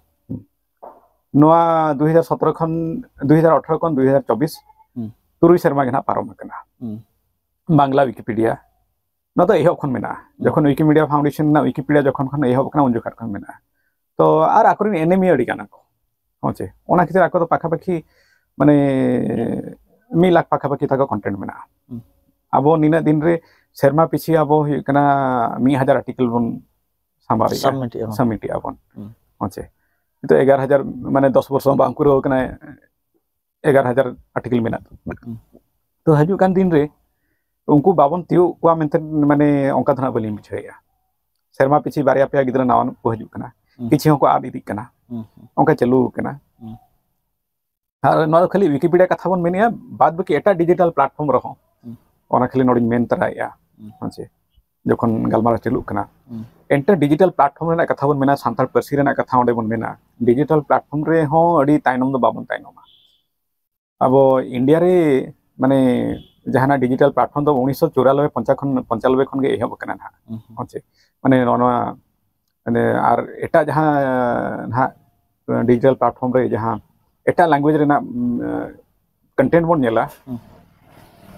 ᱱᱚᱣᱟ ᱫᱩ ᱦᱟᱡᱟᱨ ᱥᱚᱛᱨᱚ ᱠᱷᱚᱱ, ᱫᱩ ᱦᱟᱡᱟᱨ ᱟᱴᱷᱨᱚ ᱠᱷᱚᱱ ᱫᱩ ᱦᱟᱡᱟᱨ ᱪᱚᱵᱵᱤᱥ, ᱦᱩᱸ᱾ ᱛᱩᱨᱩᱭ ᱥᱮᱨᱢᱟ ᱜᱮ ᱱᱟᱦᱟᱜ ᱯᱟᱨᱚᱢ ᱟᱠᱟᱱᱟ᱾ ᱦᱩᱸ᱾ ᱵᱟᱝᱞᱟ ᱣᱤᱠᱤᱯᱤᱰᱤᱭᱟ, ᱱᱚᱣᱟ ᱫᱚ ᱮᱦᱚᱵ ᱠᱷᱚᱱ ᱢᱮᱱᱟᱜᱼᱟ᱾ ᱦᱩᱸ᱾ ᱡᱚᱠᱷᱚᱱ ᱣᱤᱠᱤᱢᱤᱰᱤᱭᱟ ᱯᱷᱟᱣᱩᱱᱰᱮᱥᱚᱱ ᱨᱮᱱᱟᱜ ᱣᱤᱠᱤᱯᱤᱰᱤᱭᱟ ᱡᱚᱠᱷᱚᱱ ᱠᱷᱚᱱ ᱮᱦᱚᱵ ᱟᱠᱟᱱᱟ, ᱩᱱ ᱡᱚᱠᱷᱚᱱ ᱠᱷᱚᱱ ᱢᱮᱱᱟᱜᱼᱟ᱾ ᱛᱚ, ᱟᱨ ᱟᱠᱚᱨᱮᱱ ᱮᱱᱮᱢᱤᱭᱟᱹ ᱟᱹᱰᱤ ᱜᱟᱱ ᱟᱠᱚ᱾ ᱦᱮᱸ ᱪᱮ? ᱚᱱᱟ ᱠᱷᱟᱹᱛᱤᱨ ᱟᱠᱚ ᱫᱚ ᱯᱟᱠᱷᱟᱯᱟᱠᱷᱤ, ᱢᱟᱱᱮ, ᱢᱤᱫ ᱞᱟᱠᱷ ᱯᱟᱠᱷᱟᱯᱟᱠᱷᱤ ᱛᱟᱠᱚ ᱠᱚᱱᱴᱮᱱᱴ ᱢᱮᱱᱟᱜᱼᱟ᱾ ᱦᱩᱸ᱾ ᱟᱵᱚ ᱱᱤᱱᱟᱹᱜ ᱫᱤᱱ ᱨᱮ, ᱥᱮᱨᱢᱟ ᱯᱤᱪᱷᱤ ᱟᱵᱚ ᱦᱩᱭᱩᱜ ᱠᱟᱱᱟ ᱢᱤᱫ ᱦᱟᱡᱟᱨ ᱟᱨᱴᱤᱠᱮᱞ ᱵᱚᱱ ᱥᱟᱢᱵᱟᱣᱮᱜᱼᱟ, ᱥᱟᱵᱢᱤᱴᱮᱜᱼᱟ ᱵᱚᱱ᱾ ᱥᱟᱵᱢᱤᱴᱮᱜᱼᱟ ᱵᱚᱱ᱾ ᱦᱩᱸ᱾ ᱦᱮᱸ ᱪᱮ? ᱱᱤᱛᱚᱜ ᱮᱜᱟᱨᱚ ᱦᱟᱡᱟᱨ, ᱢᱟᱱᱮ, ᱫᱚᱥ ᱵᱚᱨᱥᱚ ᱦᱚᱸ ᱵᱟᱝ ᱯᱩᱨᱟᱹᱣ ᱠᱟᱱᱟ, ᱮᱜᱟᱨᱚ ᱦᱟᱡᱟᱨ ᱟᱨᱴᱤᱠᱮᱞ ᱢᱮᱱᱟᱜ ᱛᱟᱵᱚᱱᱟ᱾ ᱦᱩᱸ᱾ ᱛᱚ, ᱦᱤᱡᱩᱜ ᱠᱟᱱ ᱫᱤᱱ ᱨᱮ ᱩᱱᱠᱩ ᱵᱟᱵᱚᱱ ᱛᱤᱭᱳᱜ ᱠᱚᱣᱟ ᱢᱮᱱᱛᱮ, ᱢᱟᱱᱮ, ᱚᱱᱠᱟ ᱫᱚ ᱱᱟᱜ ᱵᱟᱹᱞᱤᱧ ᱵᱩᱡᱷᱟᱹᱣᱮᱜᱼᱟ᱾ ᱥᱮᱨᱢᱟ ᱯᱤᱪᱷᱤ ᱵᱟᱨᱭᱟ ᱯᱮᱭᱟ ᱜᱤᱫᱽᱨᱟᱹ ᱱᱟᱣᱟ ᱠᱚ ᱦᱤᱡᱩᱜ ᱠᱟᱱᱟ᱾ ᱦᱩᱸ᱾ ᱠᱤᱪᱷᱩ ᱦᱚᱸᱠᱚ ᱟᱫ ᱤᱫᱤᱜ ᱠᱟᱱᱟ᱾ ᱦᱩᱸ, ᱦᱩᱸ᱾ ᱚᱱᱠᱟ ᱪᱟᱹᱞᱩ ᱟᱠᱟᱱᱟ᱾ ᱦᱩᱸ᱾ ᱟᱨ ᱱᱚᱣᱟ ᱫᱚ ᱠᱷᱟᱹᱞᱤ ᱣᱤᱠᱤᱯᱤᱰᱤᱭᱟ ᱠᱟᱛᱷᱟ ᱵᱚᱱ ᱢᱮᱱᱮᱜᱼᱟ, ᱵᱟᱫ ᱵᱟᱹᱠᱤ ᱮᱴᱟᱜ ᱰᱤᱡᱤᱴᱟᱞ ᱯᱞᱟᱴᱯᱷᱚᱨᱢ ᱨᱮᱦᱚᱸ ᱦᱩᱸ᱾ ᱚᱱᱟ ᱠᱷᱟᱹᱞᱤ ᱱᱚᱰᱮᱧ ᱢᱮᱱ ᱛᱚᱨᱟᱭᱮᱜᱼᱟ᱾ ᱦᱩᱸ᱾ ᱦᱮᱸ ᱪᱮ? ᱡᱚᱠᱷᱚᱱ ᱜᱟᱞᱢᱟᱨᱟᱣ ᱪᱟᱹᱞᱩᱜ ᱠᱟᱱᱟ, ᱦᱩᱸ᱾ ᱮᱱᱛᱮ ᱰᱤᱡᱤᱴᱟᱞ ᱯᱞᱟᱴᱯᱷᱚᱨᱢ ᱨᱮᱱᱟᱜ ᱠᱟᱛᱷᱟ ᱵᱚᱱ ᱢᱮᱱᱟ, ᱥᱟᱱᱛᱟᱲ ᱯᱟᱹᱨᱥᱤ ᱨᱮᱱᱟᱜ ᱠᱟᱛᱷᱟ ᱚᱸᱰᱮ ᱵᱚᱱ ᱢᱮᱱᱟ, ᱰᱤᱡᱤᱴᱟᱞ ᱯᱞᱟᱴᱯᱷᱚᱨᱢ ᱨᱮᱦᱚᱸ ᱟᱹᱰᱤ ᱛᱟᱭᱱᱚᱢ ᱫᱚ ᱵᱟᱵᱚᱱ ᱛᱟᱭᱱᱚᱢᱟ᱾ ᱟᱵᱚ ᱤᱱᱰᱤᱭᱟ ᱨᱮ ᱢᱟᱱᱮ ᱡᱟᱦᱟᱱᱟᱜ ᱰᱤᱡᱤᱴᱟᱞ ᱯᱞᱟᱴᱯᱷᱚᱨᱢ ᱫᱚ ᱩᱱᱤᱥᱥᱚ ᱪᱩᱨᱟᱱᱚᱵᱵᱳᱭ ᱯᱚᱧᱪᱟᱱᱱᱚ ᱠᱷᱚᱱ, ᱯᱚᱧᱪᱟᱱᱱᱚ ᱠᱷᱚᱱ ᱜᱮ ᱮᱦᱚᱵ ᱟᱠᱟᱱᱟ ᱱᱟᱦᱟᱜ᱾ ᱦᱩᱸ, ᱦᱩᱸ᱾ ᱦᱮᱸ ᱪᱮ? ᱢᱟᱱᱮ ᱱᱚᱣᱟ, ᱱᱚᱣᱟ, ᱢᱟᱱᱮ ᱟᱨ ᱮᱴᱟᱜ ᱡᱟᱦᱟᱸ ᱱᱟᱦᱟᱜ ᱰᱤᱡᱤᱴᱟᱞ ᱯᱞᱟᱴᱯᱷᱚᱨᱢ ᱨᱮ ᱡᱟᱦᱟᱸ ᱮᱴᱟᱜ ᱞᱮᱝᱜᱩᱭᱮᱡᱽ ᱨᱮᱱᱟᱜ, ᱩᱢ, ᱠᱚᱱᱴᱮᱱᱴ ᱵᱚᱱ ᱧᱮᱞᱟ, ᱦᱩᱸ᱾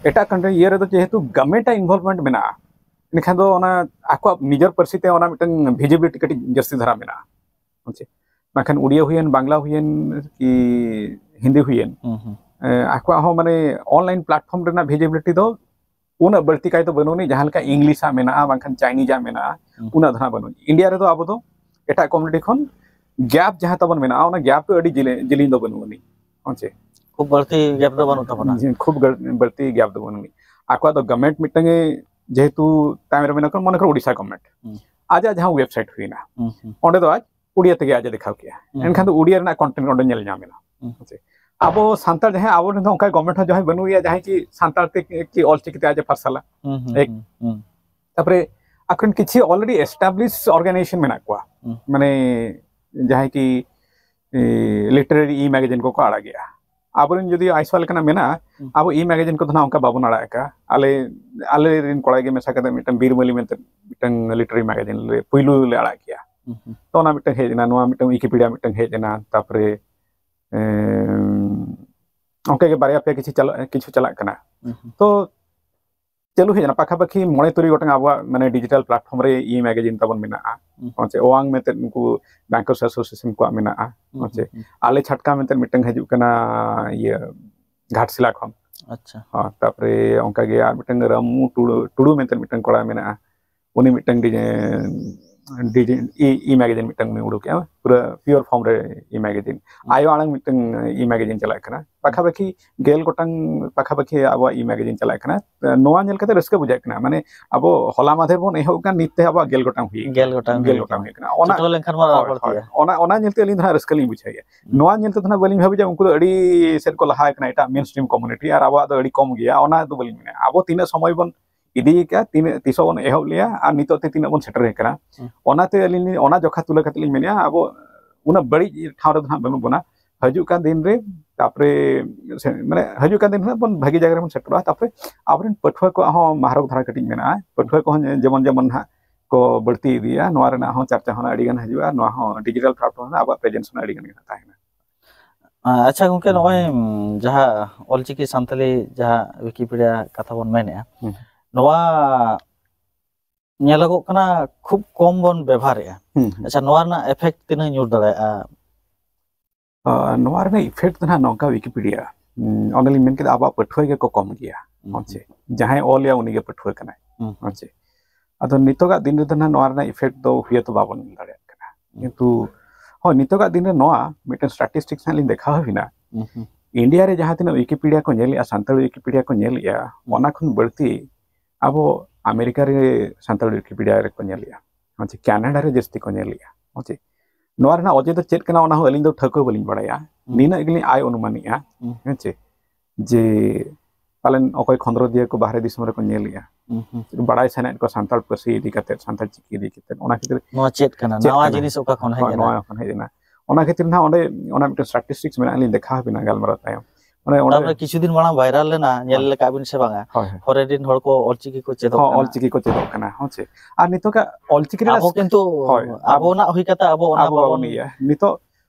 ᱮᱴᱟᱜ ᱠᱚᱱᱴᱮᱱᱴ ᱤᱭᱟᱹ ᱨᱮᱫᱚ ᱡᱮᱦᱮᱛᱩ ᱜᱚᱵᱷᱢᱮᱱᱴ ᱟᱜ ᱤᱱᱵᱷᱚᱞᱵᱷᱢᱮᱱᱴ ᱢᱮᱱᱟᱜᱼᱟ, ᱮᱱᱠᱷᱟᱱ ᱫᱚ ᱚᱱᱟ ᱟᱠᱚᱣᱟᱜ ᱱᱤᱡᱮᱨ ᱯᱟᱹᱨᱥᱤ ᱛᱮ ᱚᱱᱟ ᱢᱤᱫᱴᱟᱝ ᱵᱷᱤᱡᱤᱵᱤᱞᱤᱴᱤ ᱠᱟᱹᱴᱤᱡ ᱡᱟᱹᱥᱛᱤ ᱫᱷᱟᱨᱟ ᱢᱮᱱᱟᱜᱼᱟ᱾ ᱦᱮᱸ ᱪᱮ? ᱵᱟᱝᱠᱷᱟᱱ ᱩᱲᱤᱭᱟ ᱦᱩᱭᱮᱱ, ᱵᱟᱝᱞᱟ ᱦᱩᱭᱮᱱ, ᱠᱤ ᱦᱤᱱᱫᱤ ᱦᱩᱭᱮᱱ, ᱦᱩᱸ, ᱦᱩᱸ᱾ ᱮ, ᱟᱠᱚᱣᱟᱜ ᱦᱚᱸ ᱢᱟᱱᱮ ᱚᱱᱞᱟᱭᱤᱱ ᱯᱞᱟᱴᱯᱷᱚᱨᱢ ᱨᱮᱱᱟᱜ ᱵᱷᱤᱡᱤᱵᱤᱞᱤᱴᱤ ᱫᱚ ᱩᱱᱟᱹᱜ ᱵᱟᱹᱲᱛᱤ ᱠᱟᱭ ᱫᱚ ᱵᱟᱹᱱᱩᱜ ᱟᱹᱱᱤᱡ, ᱡᱟᱦᱟᱸ ᱞᱮᱠᱟ ᱤᱝᱞᱤᱥᱟᱜ ᱢᱮᱱᱟᱜᱼᱟ, ᱵᱟᱝᱠᱷᱟᱱ ᱪᱟᱭᱱᱤᱡᱟᱜ ᱢᱮᱱᱟᱜᱼᱟ, ᱦᱩᱸ᱾ ᱩᱱᱟᱹᱜ ᱫᱚ ᱦᱟᱸᱜ ᱵᱟᱹᱱᱩᱜ᱾ ᱤᱱᱰᱤᱭᱟ ᱨᱮᱫᱚ ᱟᱵᱚ ᱫᱚ ᱮᱴᱟᱜ ᱠᱚᱢᱤᱭᱩᱱᱤᱴᱤ ᱠᱷᱚᱱ ᱜᱮᱯ ᱡᱟᱦᱟᱸ ᱛᱟᱵᱚᱱ ᱢᱮᱱᱟᱜᱼᱟ, ᱚᱱᱟ ᱜᱮᱯ ᱫᱚ ᱟᱹᱰᱤ ᱡᱮᱞᱮ-, ᱡᱮᱞᱮᱧ ᱫᱚ ᱵᱟᱹᱱᱩᱜ ᱟᱹᱱᱤᱡ᱾ ᱦᱮᱸ ᱪᱮ? ᱠᱷᱩᱵ ᱵᱟᱹᱲᱛᱤ ᱜᱮᱯ ᱫᱚ ᱵᱟᱹᱱᱩᱜ ᱛᱟᱵᱚᱱᱟ᱾ ᱡᱮ ᱠᱷᱩᱵ ᱜᱟᱹᱲ-, ᱵᱟᱹᱲᱛᱤ ᱜᱮᱯ ᱫᱚ ᱵᱟᱹᱱᱩᱜ ᱟᱹᱱᱤᱡ᱾ ᱟᱠᱚᱣᱟᱜ ᱫᱚ ᱜᱚᱵᱷᱢᱮᱱᱴ ᱢᱤᱫᱴᱟᱝ ᱮ ᱡᱮᱦᱮᱛᱩ ᱛᱟᱭᱚᱢ ᱨᱮ ᱢᱮᱱᱟᱜ ᱠᱚᱣᱟ, ᱢᱚᱱᱮ ᱠᱚᱨᱚ ᱳᱰᱤᱥᱟ ᱜᱚᱵᱷᱢᱮᱱᱴ᱾ ᱦᱩᱸ᱾ ᱟᱡᱟᱜ ᱡᱟᱦᱟᱸ ᱣᱮᱵᱥᱟᱭᱤᱴ ᱦᱩᱭᱱᱟ, ᱦᱩᱸ, ᱦᱩᱸ᱾ ᱚᱸᱰᱮ ᱫᱚ ᱟᱡ ᱩᱲᱤᱭᱟ ᱛᱮᱜᱮ ᱟᱡ ᱮ ᱫᱮᱠᱷᱟᱣ ᱠᱮᱜᱼᱟ᱾ ᱦᱩᱸ, ᱮᱱᱠᱷᱟᱱ ᱦᱩᱸ᱾ ᱫᱚ ᱩᱲᱤᱭᱟ ᱨᱮᱱᱟᱜ ᱠᱚᱱᱴᱮᱱᱴ ᱚᱸᱰᱮ ᱧᱮᱞ ᱧᱟᱢ ᱮᱱᱟ᱾ ᱦᱩᱸ᱾ ᱦᱮᱸ ᱪᱮ? ᱟᱵᱚ ᱥᱟᱱᱛᱟᱲ ᱡᱟᱦᱟᱸᱭ, ᱟᱵᱚ ᱨᱮᱱ ᱫᱚ ᱚᱱᱠᱟ ᱜᱚᱵᱷᱢᱮᱱᱴ ᱦᱚᱸ ᱡᱟᱦᱟᱸᱭ ᱵᱟᱹᱱᱩᱜ ᱮᱭᱟ, ᱡᱟᱦᱟᱸᱭ ᱠᱤ ᱥᱟᱱᱛᱟᱲ ᱛᱮ ᱠᱤ ᱚᱞᱪᱤᱠᱤ ᱛᱮ ᱟᱡ ᱮ ᱯᱟᱨᱥᱟᱞᱟ᱾ ᱦᱩᱸ, ᱦᱩᱸ, ᱮᱠ᱾ ᱦᱩᱸ, ᱦᱩᱸ᱾ ᱛᱟᱨᱯᱚᱨᱮ ᱟᱠᱚᱨᱮᱱ ᱠᱤᱪᱷᱩ already established organization ᱢᱮᱱᱟᱜ ᱠᱚᱣᱟ᱾ ᱦᱩᱸ᱾ ᱢᱟᱱᱮ ᱡᱟᱦᱟᱸᱭ ᱠᱤ, ᱮ, ᱞᱤᱴᱟᱨᱟᱨᱤ ᱤ ᱢᱮᱜᱟᱡᱤᱱ ᱠᱚᱠᱚ ᱟᱲᱟᱜᱮᱜᱼᱟ᱾ ᱟᱵᱚᱨᱮᱱ ᱡᱩᱫᱤ ᱟᱭᱥᱚ ᱞᱮᱠᱟᱱᱟᱜ ᱢᱮᱱᱟᱜᱼᱟ, ᱦᱩᱸ᱾ ᱟᱵᱚ ᱤ ᱢᱮᱜᱟᱡᱤᱱ ᱠᱚᱫᱚ ᱱᱟᱦᱟᱜ ᱚᱱᱠᱟ ᱵᱟᱵᱚᱱ ᱟᱲᱟᱜ ᱟᱠᱟᱫᱼᱟ᱾ ᱟᱞᱮ, ᱟᱞᱮ ᱨᱮᱱ ᱠᱚᱲᱟ ᱜᱮ ᱢᱮᱥᱟ ᱠᱟᱛᱮ ᱢᱤᱫᱴᱟᱝ ᱵᱤᱨᱢᱟᱹᱞᱤ ᱢᱮᱱᱛᱮ ᱢᱤᱫᱴᱟᱝ ᱞᱤᱴᱟᱨᱟᱨᱤ ᱢᱮᱜᱟᱡᱤᱱ ᱞᱮ ᱯᱩᱭᱞᱩ ᱞᱮ ᱟᱲᱟᱜ ᱠᱮᱜᱼᱟ᱾ ᱦᱩᱸ, ᱦᱩᱸ᱾ ᱛᱚ ᱚᱱᱟ ᱢᱤᱫᱴᱟᱝ ᱦᱮᱡ ᱮᱱᱟ, ᱱᱚᱣᱟ ᱢᱤᱫᱴᱟᱝ ᱣᱤᱠᱤᱯᱤᱰᱤᱭᱟ ᱢᱤᱫᱴᱟᱝ ᱦᱮᱡ ᱮᱱᱟ, ᱛᱟᱨᱯᱚᱨᱮ, ᱮᱢ, ᱚᱱᱠᱟ ᱜᱮ ᱵᱟᱨᱭᱟ ᱯᱮᱭᱟ ᱠᱤᱪᱷᱩ ᱪᱟᱞᱟᱜ, ᱠᱤᱪᱷᱩ ᱪᱟᱞᱟᱜ ᱠᱟᱱᱟ᱾ ᱦᱩᱸ, ᱦᱩᱸ᱾ ᱛᱚ ᱪᱟᱹᱞᱩ ᱦᱮᱡ ᱮᱱᱟ, ᱯᱟᱠᱷᱟᱯᱟᱠᱷᱤ ᱢᱚᱬᱮ ᱛᱩᱨᱩᱭ ᱜᱚᱴᱟᱝ ᱟᱵᱚᱣᱟᱜ ᱢᱟᱱᱮ ᱰᱤᱡᱤᱴᱟᱞ ᱯᱞᱟᱴᱯᱷᱚᱨᱢ ᱨᱮ ᱤ ᱢᱮᱜᱟᱡᱤᱱ ᱛᱟᱵᱚᱱ ᱢᱮᱱᱟᱜᱼᱟ᱾ ᱦᱩᱸ᱾ ᱦᱮᱸ ᱪᱮ? ᱚᱣᱟᱝ ᱢᱮᱱᱛᱮ ᱩᱱᱠᱩ ᱵᱮᱝᱠᱟᱨᱥ ᱮᱥᱳᱥᱤᱭᱮᱥᱚᱱ ᱠᱚᱣᱟᱜ ᱢᱮᱱᱟᱜᱼᱟ᱾ ᱦᱩᱸ, ᱦᱮᱸ ᱪᱮ? ᱦᱩᱸ, ᱦᱩᱸ᱾ ᱟᱞᱮ ᱪᱷᱟᱴᱠᱟ ᱢᱮᱱᱛᱮ ᱢᱤᱫᱴᱟᱝ ᱦᱤᱡᱩᱜ ᱠᱟᱱᱟ, ᱤᱭᱟᱹ, ᱜᱷᱟᱴᱥᱤᱞᱟ ᱠᱷᱚᱱ᱾ ᱟᱪᱪᱷᱟ᱾ ᱦᱮᱸ, ᱛᱟᱨᱯᱚᱨᱮ ᱚᱱᱠᱟ ᱜᱮ ᱟᱨ ᱢᱤᱫᱴᱟᱝ ᱨᱟᱢᱩ ᱴᱩᱰᱩ, ᱴᱩᱰᱩ ᱢᱮᱱᱛᱮ ᱢᱤᱫᱴᱟᱝ ᱠᱚᱲᱟ ᱢᱮᱱᱟᱜᱼᱟ, ᱩᱱᱤ ᱢᱤᱫᱴᱟᱝ ᱰᱤᱡᱟᱭᱤᱱ ᱰᱤᱡᱤ ᱤ ᱢᱮᱜᱟᱡᱤᱱ ᱢᱤᱫᱴᱟᱝ ᱩᱱᱤ ᱩᱰᱩᱠᱮᱜᱼᱟ, ᱯᱩᱨᱟᱹ ᱯᱤᱭᱳᱨ ᱯᱷᱚᱨᱢ ᱨᱮ ᱤ ᱢᱮᱜᱟᱡᱤᱱ᱾ ᱟᱭᱳ ᱟᱲᱟᱝ ᱢᱤᱫᱴᱟᱝ ᱤ ᱢᱮᱜᱟᱡᱤᱱ ᱪᱟᱞᱟᱜ ᱠᱟᱱᱟ, ᱯᱟᱠᱷᱟᱯᱟᱠᱷᱤ ᱜᱮᱞ ᱜᱚᱴᱟᱝ ᱯᱟᱠᱷᱟᱯᱟᱠᱷᱤ ᱟᱵᱚᱣᱟᱜ ᱤ ᱢᱮᱜᱟᱡᱤᱱ ᱪᱟᱞᱟᱜ ᱠᱟᱱᱟ᱾ ᱱᱚᱣᱟ ᱧᱮᱞ ᱠᱟᱛᱮ ᱨᱟᱹᱥᱠᱟᱹ ᱵᱩᱡᱷᱟᱹᱜ ᱠᱟᱱᱟ, ᱢᱟᱱᱮ ᱟᱵᱚ ᱦᱚᱞᱟ ᱢᱟᱫᱷᱮᱨ ᱵᱚᱱ ᱮᱦᱚᱵ ᱠᱟᱱ, ᱱᱤᱛ ᱛᱮ ᱟᱵᱚᱣᱟᱜ ᱜᱮᱞ ᱜᱚᱴᱟᱝ ᱦᱩᱭ ᱜᱮᱞ ᱜᱚᱴᱟᱝ ᱜᱮᱞ ᱦᱩᱭ ᱜᱚᱴᱟᱝ ᱠᱟᱱᱟ᱾ ᱦᱩᱭ ᱠᱟᱱᱟ᱾ ᱚᱱᱟ ᱪᱷᱩᱴᱟᱹᱣ ᱞᱮᱱᱠᱷᱟᱱ ᱢᱟ ᱦᱳᱭ, ᱵᱟᱹᱲᱛᱤᱜᱼᱟ᱾ ᱦᱳᱭ᱾ ᱚᱱᱟ, ᱚᱱᱟ ᱧᱮᱞ ᱛᱮ ᱟᱹᱞᱤᱧ ᱫᱚ ᱦᱟᱸᱜ ᱨᱟᱹᱥᱠᱟᱹ ᱞᱤᱧ ᱵᱩᱡᱷᱟᱹᱣᱮᱫᱼᱟ᱾ ᱦᱩᱸ᱾ ᱱᱚᱣᱟ ᱧᱮᱞ ᱛᱮ ᱫᱚ ᱦᱟᱸᱜ ᱵᱟᱹᱞᱤᱧ ᱵᱷᱟᱹᱵᱤᱭᱟ ᱩᱱᱠᱩ ᱫᱚ ᱟᱹᱰᱤ ᱥᱮᱫ ᱠᱚ ᱞᱟᱦᱟ ᱟᱠᱟᱱᱟ, ᱮᱴᱟᱜ ᱢᱮᱱ ᱥᱴᱨᱤᱢ ᱠᱚᱢᱤᱭᱩᱱᱤᱴᱤ, ᱟᱨ ᱟᱵᱚᱣᱟᱜ ᱫᱚ ᱟᱹᱰᱤ ᱠᱚᱢ ᱜᱮᱭᱟ, ᱚᱱᱟ ᱫᱚ ᱵᱟᱹᱞᱤᱧ ᱢᱮᱱᱟ᱾ ᱟᱵᱚ ᱛᱤᱱᱟᱹᱜ ᱥᱚᱢᱚᱭ ᱵᱚᱱ ᱤᱫᱤ ᱟᱠᱟᱫᱼᱟ, ᱛᱤᱱᱟᱹᱜ, ᱛᱤᱥᱚᱜ ᱵᱚᱱ ᱮᱦᱚᱵ ᱞᱮᱜᱼᱟ ᱟᱨ ᱱᱤᱛᱚᱜ ᱛᱮ ᱛᱤᱱᱟᱹᱜ ᱵᱚᱱ ᱥᱮᱴᱮᱨ ᱟᱠᱟᱱᱟ᱾ ᱦᱩᱸ᱾ ᱚᱱᱟᱛᱮ ᱟᱹᱞᱤᱧ ᱞᱤᱧ, ᱚᱱᱟ ᱡᱚᱠᱷᱟ ᱛᱩᱞᱟᱹ ᱠᱟᱛᱮ ᱞᱤᱧ ᱢᱮᱱᱮᱫᱼᱟ, ᱟᱵᱚ ᱩᱱᱟᱹᱜ ᱵᱟᱹᱲᱤᱡ ᱴᱷᱟᱶ ᱨᱮᱫᱚ ᱦᱟᱸᱜ ᱵᱟᱹᱱᱩᱜ ᱵᱚᱱᱟ᱾ ᱦᱤᱡᱩᱜ ᱠᱟᱱ ᱫᱤᱱ ᱨᱮ, ᱛᱟᱨᱯᱚᱨᱮ ᱥᱮ, ᱢᱟᱱᱮ ᱦᱤᱡᱩᱜ ᱠᱟᱱ ᱫᱤᱱ ᱨᱮ ᱵᱚᱱ ᱵᱷᱟᱹᱜᱤ ᱡᱟᱭᱜᱟ ᱨᱮᱵᱚᱱ ᱥᱮᱴᱮᱨᱚᱜᱼᱟ᱾ ᱛᱟᱨᱯᱚᱨᱮ ᱟᱵᱚᱨᱮᱱ ᱯᱟᱹᱴᱷᱩᱣᱟᱹ ᱠᱚᱣᱟᱜ ᱦᱚᱸ ᱢᱟᱦᱨᱚᱠ ᱫᱷᱟᱨᱟ ᱠᱟᱹᱴᱤᱡ ᱢᱮᱱᱟᱜᱼᱟ, ᱯᱟᱹᱴᱷᱩᱣᱟᱹ ᱠᱚᱦᱚᱸ ᱡᱮᱢᱚᱱ ᱡᱮᱢᱚᱱ ᱦᱟᱸᱜ ᱠᱚ ᱵᱟᱹᱲᱛᱤ ᱤᱫᱤᱜᱼᱟ, ᱱᱚᱣᱟ ᱨᱮᱱᱟᱜ ᱦᱚᱸ ᱪᱟᱨᱪᱟ ᱦᱚᱸ ᱟᱹᱰᱤ ᱜᱟᱱ ᱦᱤᱡᱩᱜᱼᱟ, ᱱᱚᱣᱟ ᱦᱚᱸ ᱰᱤᱡᱤᱴᱟᱞ ᱯᱞᱟᱴᱯᱷᱚᱨᱢ ᱨᱮ ᱟᱵᱚᱣᱟᱜ ᱯᱨᱮᱡᱮᱱᱥ ᱦᱚᱸ ᱟᱹᱰᱤ ᱜᱟᱱ ᱜᱮ ᱛᱟᱦᱮᱱᱟ᱾ ᱟᱪᱪᱷᱟ ᱜᱚᱝᱠᱮ, ᱱᱚᱜᱼᱚᱭ, ᱩᱢ, ᱡᱟᱦᱟᱸ ᱚᱞᱪᱤᱠᱤ ᱥᱟᱱᱛᱟᱞᱤ ᱡᱟᱦᱟᱸ ᱣᱤᱠᱤᱯᱤᱰᱤᱭᱟ ᱠᱟᱛᱷᱟ ᱵᱚᱱ ᱢᱮᱱᱮᱫᱼᱟ, ᱦᱩᱸ᱾ ᱱᱚᱣᱟ ᱧᱮᱞᱚᱜᱚᱜ ᱠᱟᱱᱟ ᱠᱷᱩᱵ ᱠᱚᱢ ᱵᱚᱱ ᱵᱮᱵᱷᱟᱨᱮᱫᱼᱟ᱾ ᱦᱩᱸ, ᱦᱩᱸ᱾ ᱟᱪᱪᱷᱟ, ᱱᱚᱣᱟ ᱨᱮᱱᱟᱜ ᱮᱯᱷᱮᱠᱴ ᱛᱤᱱᱟᱹᱜ ᱧᱩᱨ ᱫᱟᱲᱮᱭᱟᱜᱼᱟ? ᱟᱸ, ᱱᱚᱣᱟ ᱨᱮᱱᱟᱜ ᱤᱯᱷᱮᱠᱴ ᱫᱚ ᱱᱟᱦᱟᱜ ᱱᱚᱝᱠᱟ, ᱣᱤᱠᱤᱯᱤᱰᱤᱭᱟ, ᱩᱸ, ᱚᱱᱮᱞᱤᱧ ᱢᱮᱱ ᱠᱮᱫᱟ, ᱟᱵᱚᱣᱟᱜ ᱯᱟᱹᱴᱷᱩᱣᱟᱹ ᱜᱮᱠᱚ ᱠᱚᱢ ᱜᱮᱭᱟ᱾ ᱦᱩᱸ᱾ ᱦᱮᱸ ᱪᱮ? ᱡᱟᱦᱟᱸᱭ ᱚᱞᱮᱜᱼᱟ, ᱩᱱᱤᱜᱮ ᱯᱟᱹᱴᱷᱩᱣᱟᱹ ᱠᱟᱱᱟᱭ᱾ ᱦᱩᱸ᱾ ᱦᱮᱸ ᱪᱮ? ᱟᱫᱚ ᱱᱤᱛᱚᱜᱟᱜ ᱫᱤᱱ ᱨᱮᱫᱚ ᱱᱟᱦᱟᱜ ᱱᱚᱣᱟ ᱨᱮᱱᱟᱜ ᱤᱯᱷᱮᱠᱴ ᱫᱚ ᱦᱩᱭᱟᱛᱚ ᱵᱟᱵᱚᱱ ᱧᱮᱞ ᱫᱟᱲᱮᱭᱟᱜ ᱠᱟᱱᱟ᱾ ᱦᱩᱸ᱾ ᱠᱤᱱᱛᱩ, ᱦᱳᱭ, ᱱᱤᱛᱚᱜᱟᱜ ᱫᱤᱱ ᱨᱮ ᱱᱚᱣᱟ ᱢᱤᱫᱴᱮᱱ ᱥᱴᱟᱴᱤᱥᱴᱤᱠᱥ ᱦᱟᱸᱜ ᱞᱤᱧ ᱫᱮᱠᱷᱟᱣ ᱟᱵᱤᱱᱟ᱾ ᱦᱩᱸ, ᱦᱩᱸ᱾ ᱤᱱᱰᱤᱭᱟ ᱨᱮ ᱡᱟᱦᱟᱸ ᱛᱤᱱᱟᱹᱜ ᱣᱤᱠᱤᱯᱤᱰᱤᱭᱟ ᱠᱚ ᱧᱮᱞᱮᱜᱼᱟ, ᱥᱟᱱᱛᱟᱲᱤ ᱣᱤᱠᱤᱯᱤᱰᱤᱭᱟ ᱠᱚ ᱧᱮᱞᱮᱜᱼᱟ, ᱦᱩᱸ᱾ ᱚᱱᱟ ᱠᱷᱚᱱ ᱵᱟᱹᱲᱛᱤ ᱟᱵᱚ ᱟᱢᱮᱨᱤᱠᱟ ᱨᱮ ᱥᱟᱱᱛᱟᱲᱤ ᱣᱤᱠᱤᱯᱤᱰᱤᱭᱟ ᱨᱮᱠᱚ ᱧᱮᱞᱮᱜᱼᱟ᱾ ᱦᱮᱸ ᱪᱮ? ᱠᱟᱱᱟᱰᱟ ᱨᱮ ᱡᱟᱹᱥᱛᱤ ᱠᱚ ᱧᱮᱞᱮᱜᱼᱟ᱾ ᱦᱮᱸ ᱪᱮ? ᱱᱚᱣᱟ ᱨᱮᱱᱟᱜ ᱚᱡᱮ ᱫᱚ ᱪᱮᱫ ᱠᱟᱱᱟ, ᱚᱱᱟ ᱦᱚᱸ ᱟᱹᱞᱤᱧ ᱫᱚ ᱴᱷᱟᱹᱣᱠᱟᱹ ᱵᱟᱹᱞᱤᱧ ᱵᱟᱲᱟᱭᱟ᱾ ᱦᱩᱸ᱾ ᱱᱤᱱᱟᱹᱜ ᱜᱮᱞᱤᱧ ᱟᱭ ᱚᱱᱩᱢᱟᱱᱮᱜᱼᱟ᱾ ᱦᱩᱸ᱾ ᱦᱮᱸ ᱪᱮ? ᱡᱮ ᱯᱟᱞᱮᱱ ᱚᱠᱚᱭ ᱠᱷᱚᱸᱫᱽᱨᱚᱸᱫᱤᱭᱟᱹ ᱠᱚ ᱵᱟᱦᱨᱮ ᱫᱤᱥᱚᱢ ᱨᱮᱠᱚ ᱧᱮᱞᱮᱜᱼᱟ᱾ ᱦᱩᱸ, ᱦᱩᱸ᱾ ᱵᱟᱲᱟᱭ ᱥᱟᱱᱟᱭᱮᱫ ᱠᱚᱣᱟ ᱥᱟᱱᱛᱟᱲ ᱯᱟᱹᱨᱥᱤ ᱤᱫᱤ ᱠᱟᱛᱮᱫ, ᱥᱟᱱᱛᱟᱲ ᱪᱤᱠᱤ ᱤᱫᱤ ᱠᱟᱛᱮᱫ᱾ ᱚᱱᱟ ᱠᱷᱟᱹᱛᱤᱨ ᱱᱚᱣᱟ ᱪᱮᱫ ᱠᱟᱱᱟ? ᱪᱮᱫ ᱱᱟᱣᱟ ᱠᱟᱱᱟ? ᱡᱤᱱᱤᱥ ᱚᱠᱟ ᱠᱷᱚᱱ ᱦᱮᱡ ᱦᱳᱭ, ᱮᱱᱟ? ᱱᱚᱣᱟ ᱠᱷᱚᱱ ᱦᱮᱡ ᱮᱱᱟ᱾ ᱚᱱᱟ ᱠᱷᱟᱹᱛᱤᱨ ᱱᱟᱦᱟᱜ ᱚᱸᱰᱮ ᱚᱱᱟ ᱢᱤᱫᱴᱮᱱ ᱥᱴᱟᱴᱤᱥᱴᱤᱠᱥ ᱢᱮᱱᱟᱜᱼᱟ, ᱞᱤᱧ ᱫᱮᱠᱷᱟᱣ ᱟᱵᱤᱱᱟ ᱜᱟᱞᱢᱟᱨᱟᱣ ᱛᱟᱭᱚᱢ᱾ ᱚᱱᱮ ᱚᱸᱰᱮ ᱛᱟᱨᱯᱚᱨᱮ ᱠᱤᱪᱷᱩ ᱫᱤᱱ ᱢᱟᱲᱟᱝ ᱵᱷᱟᱭᱨᱟᱞ ᱞᱮᱱᱟ, ᱧᱮᱞ ᱦᱳᱭ᱾ ᱞᱮᱠᱟ ᱵᱤᱱ ᱥᱮ ᱵᱟᱝᱟ? ᱦᱳᱭ, ᱦᱳᱭ᱾ ᱯᱷᱚᱨᱮᱱ ᱨᱮᱱ ᱦᱚᱲ ᱠᱚ ᱚᱞᱪᱤᱠᱤ ᱠᱚ ᱪᱮᱫᱚᱜ ᱦᱚᱸ, ᱠᱟᱱᱟ᱾ ᱚᱞᱪᱤᱠᱤ ᱠᱚ ᱪᱮᱫᱚᱜ ᱠᱟᱱᱟ, ᱦᱚᱸ ᱪᱮ᱾ ᱟᱨ ᱱᱤᱛᱚᱜᱟᱜ ᱚᱞᱪᱤᱠᱤ ᱨᱮᱱᱟᱜ ᱟᱵᱚ ᱠᱤᱱᱛᱩ ᱦᱳᱭ, ᱟᱵᱚ ᱟᱵᱚᱱᱟᱜ ᱦᱩᱭ ᱠᱟᱛᱮ ᱟᱵᱚ ᱚᱱᱟ ᱟᱵᱚ ᱵᱟᱵᱚᱱ ᱵᱟᱵᱚᱱ ᱤᱭᱟᱹᱭᱟ᱾ ᱱᱤᱛᱚᱜ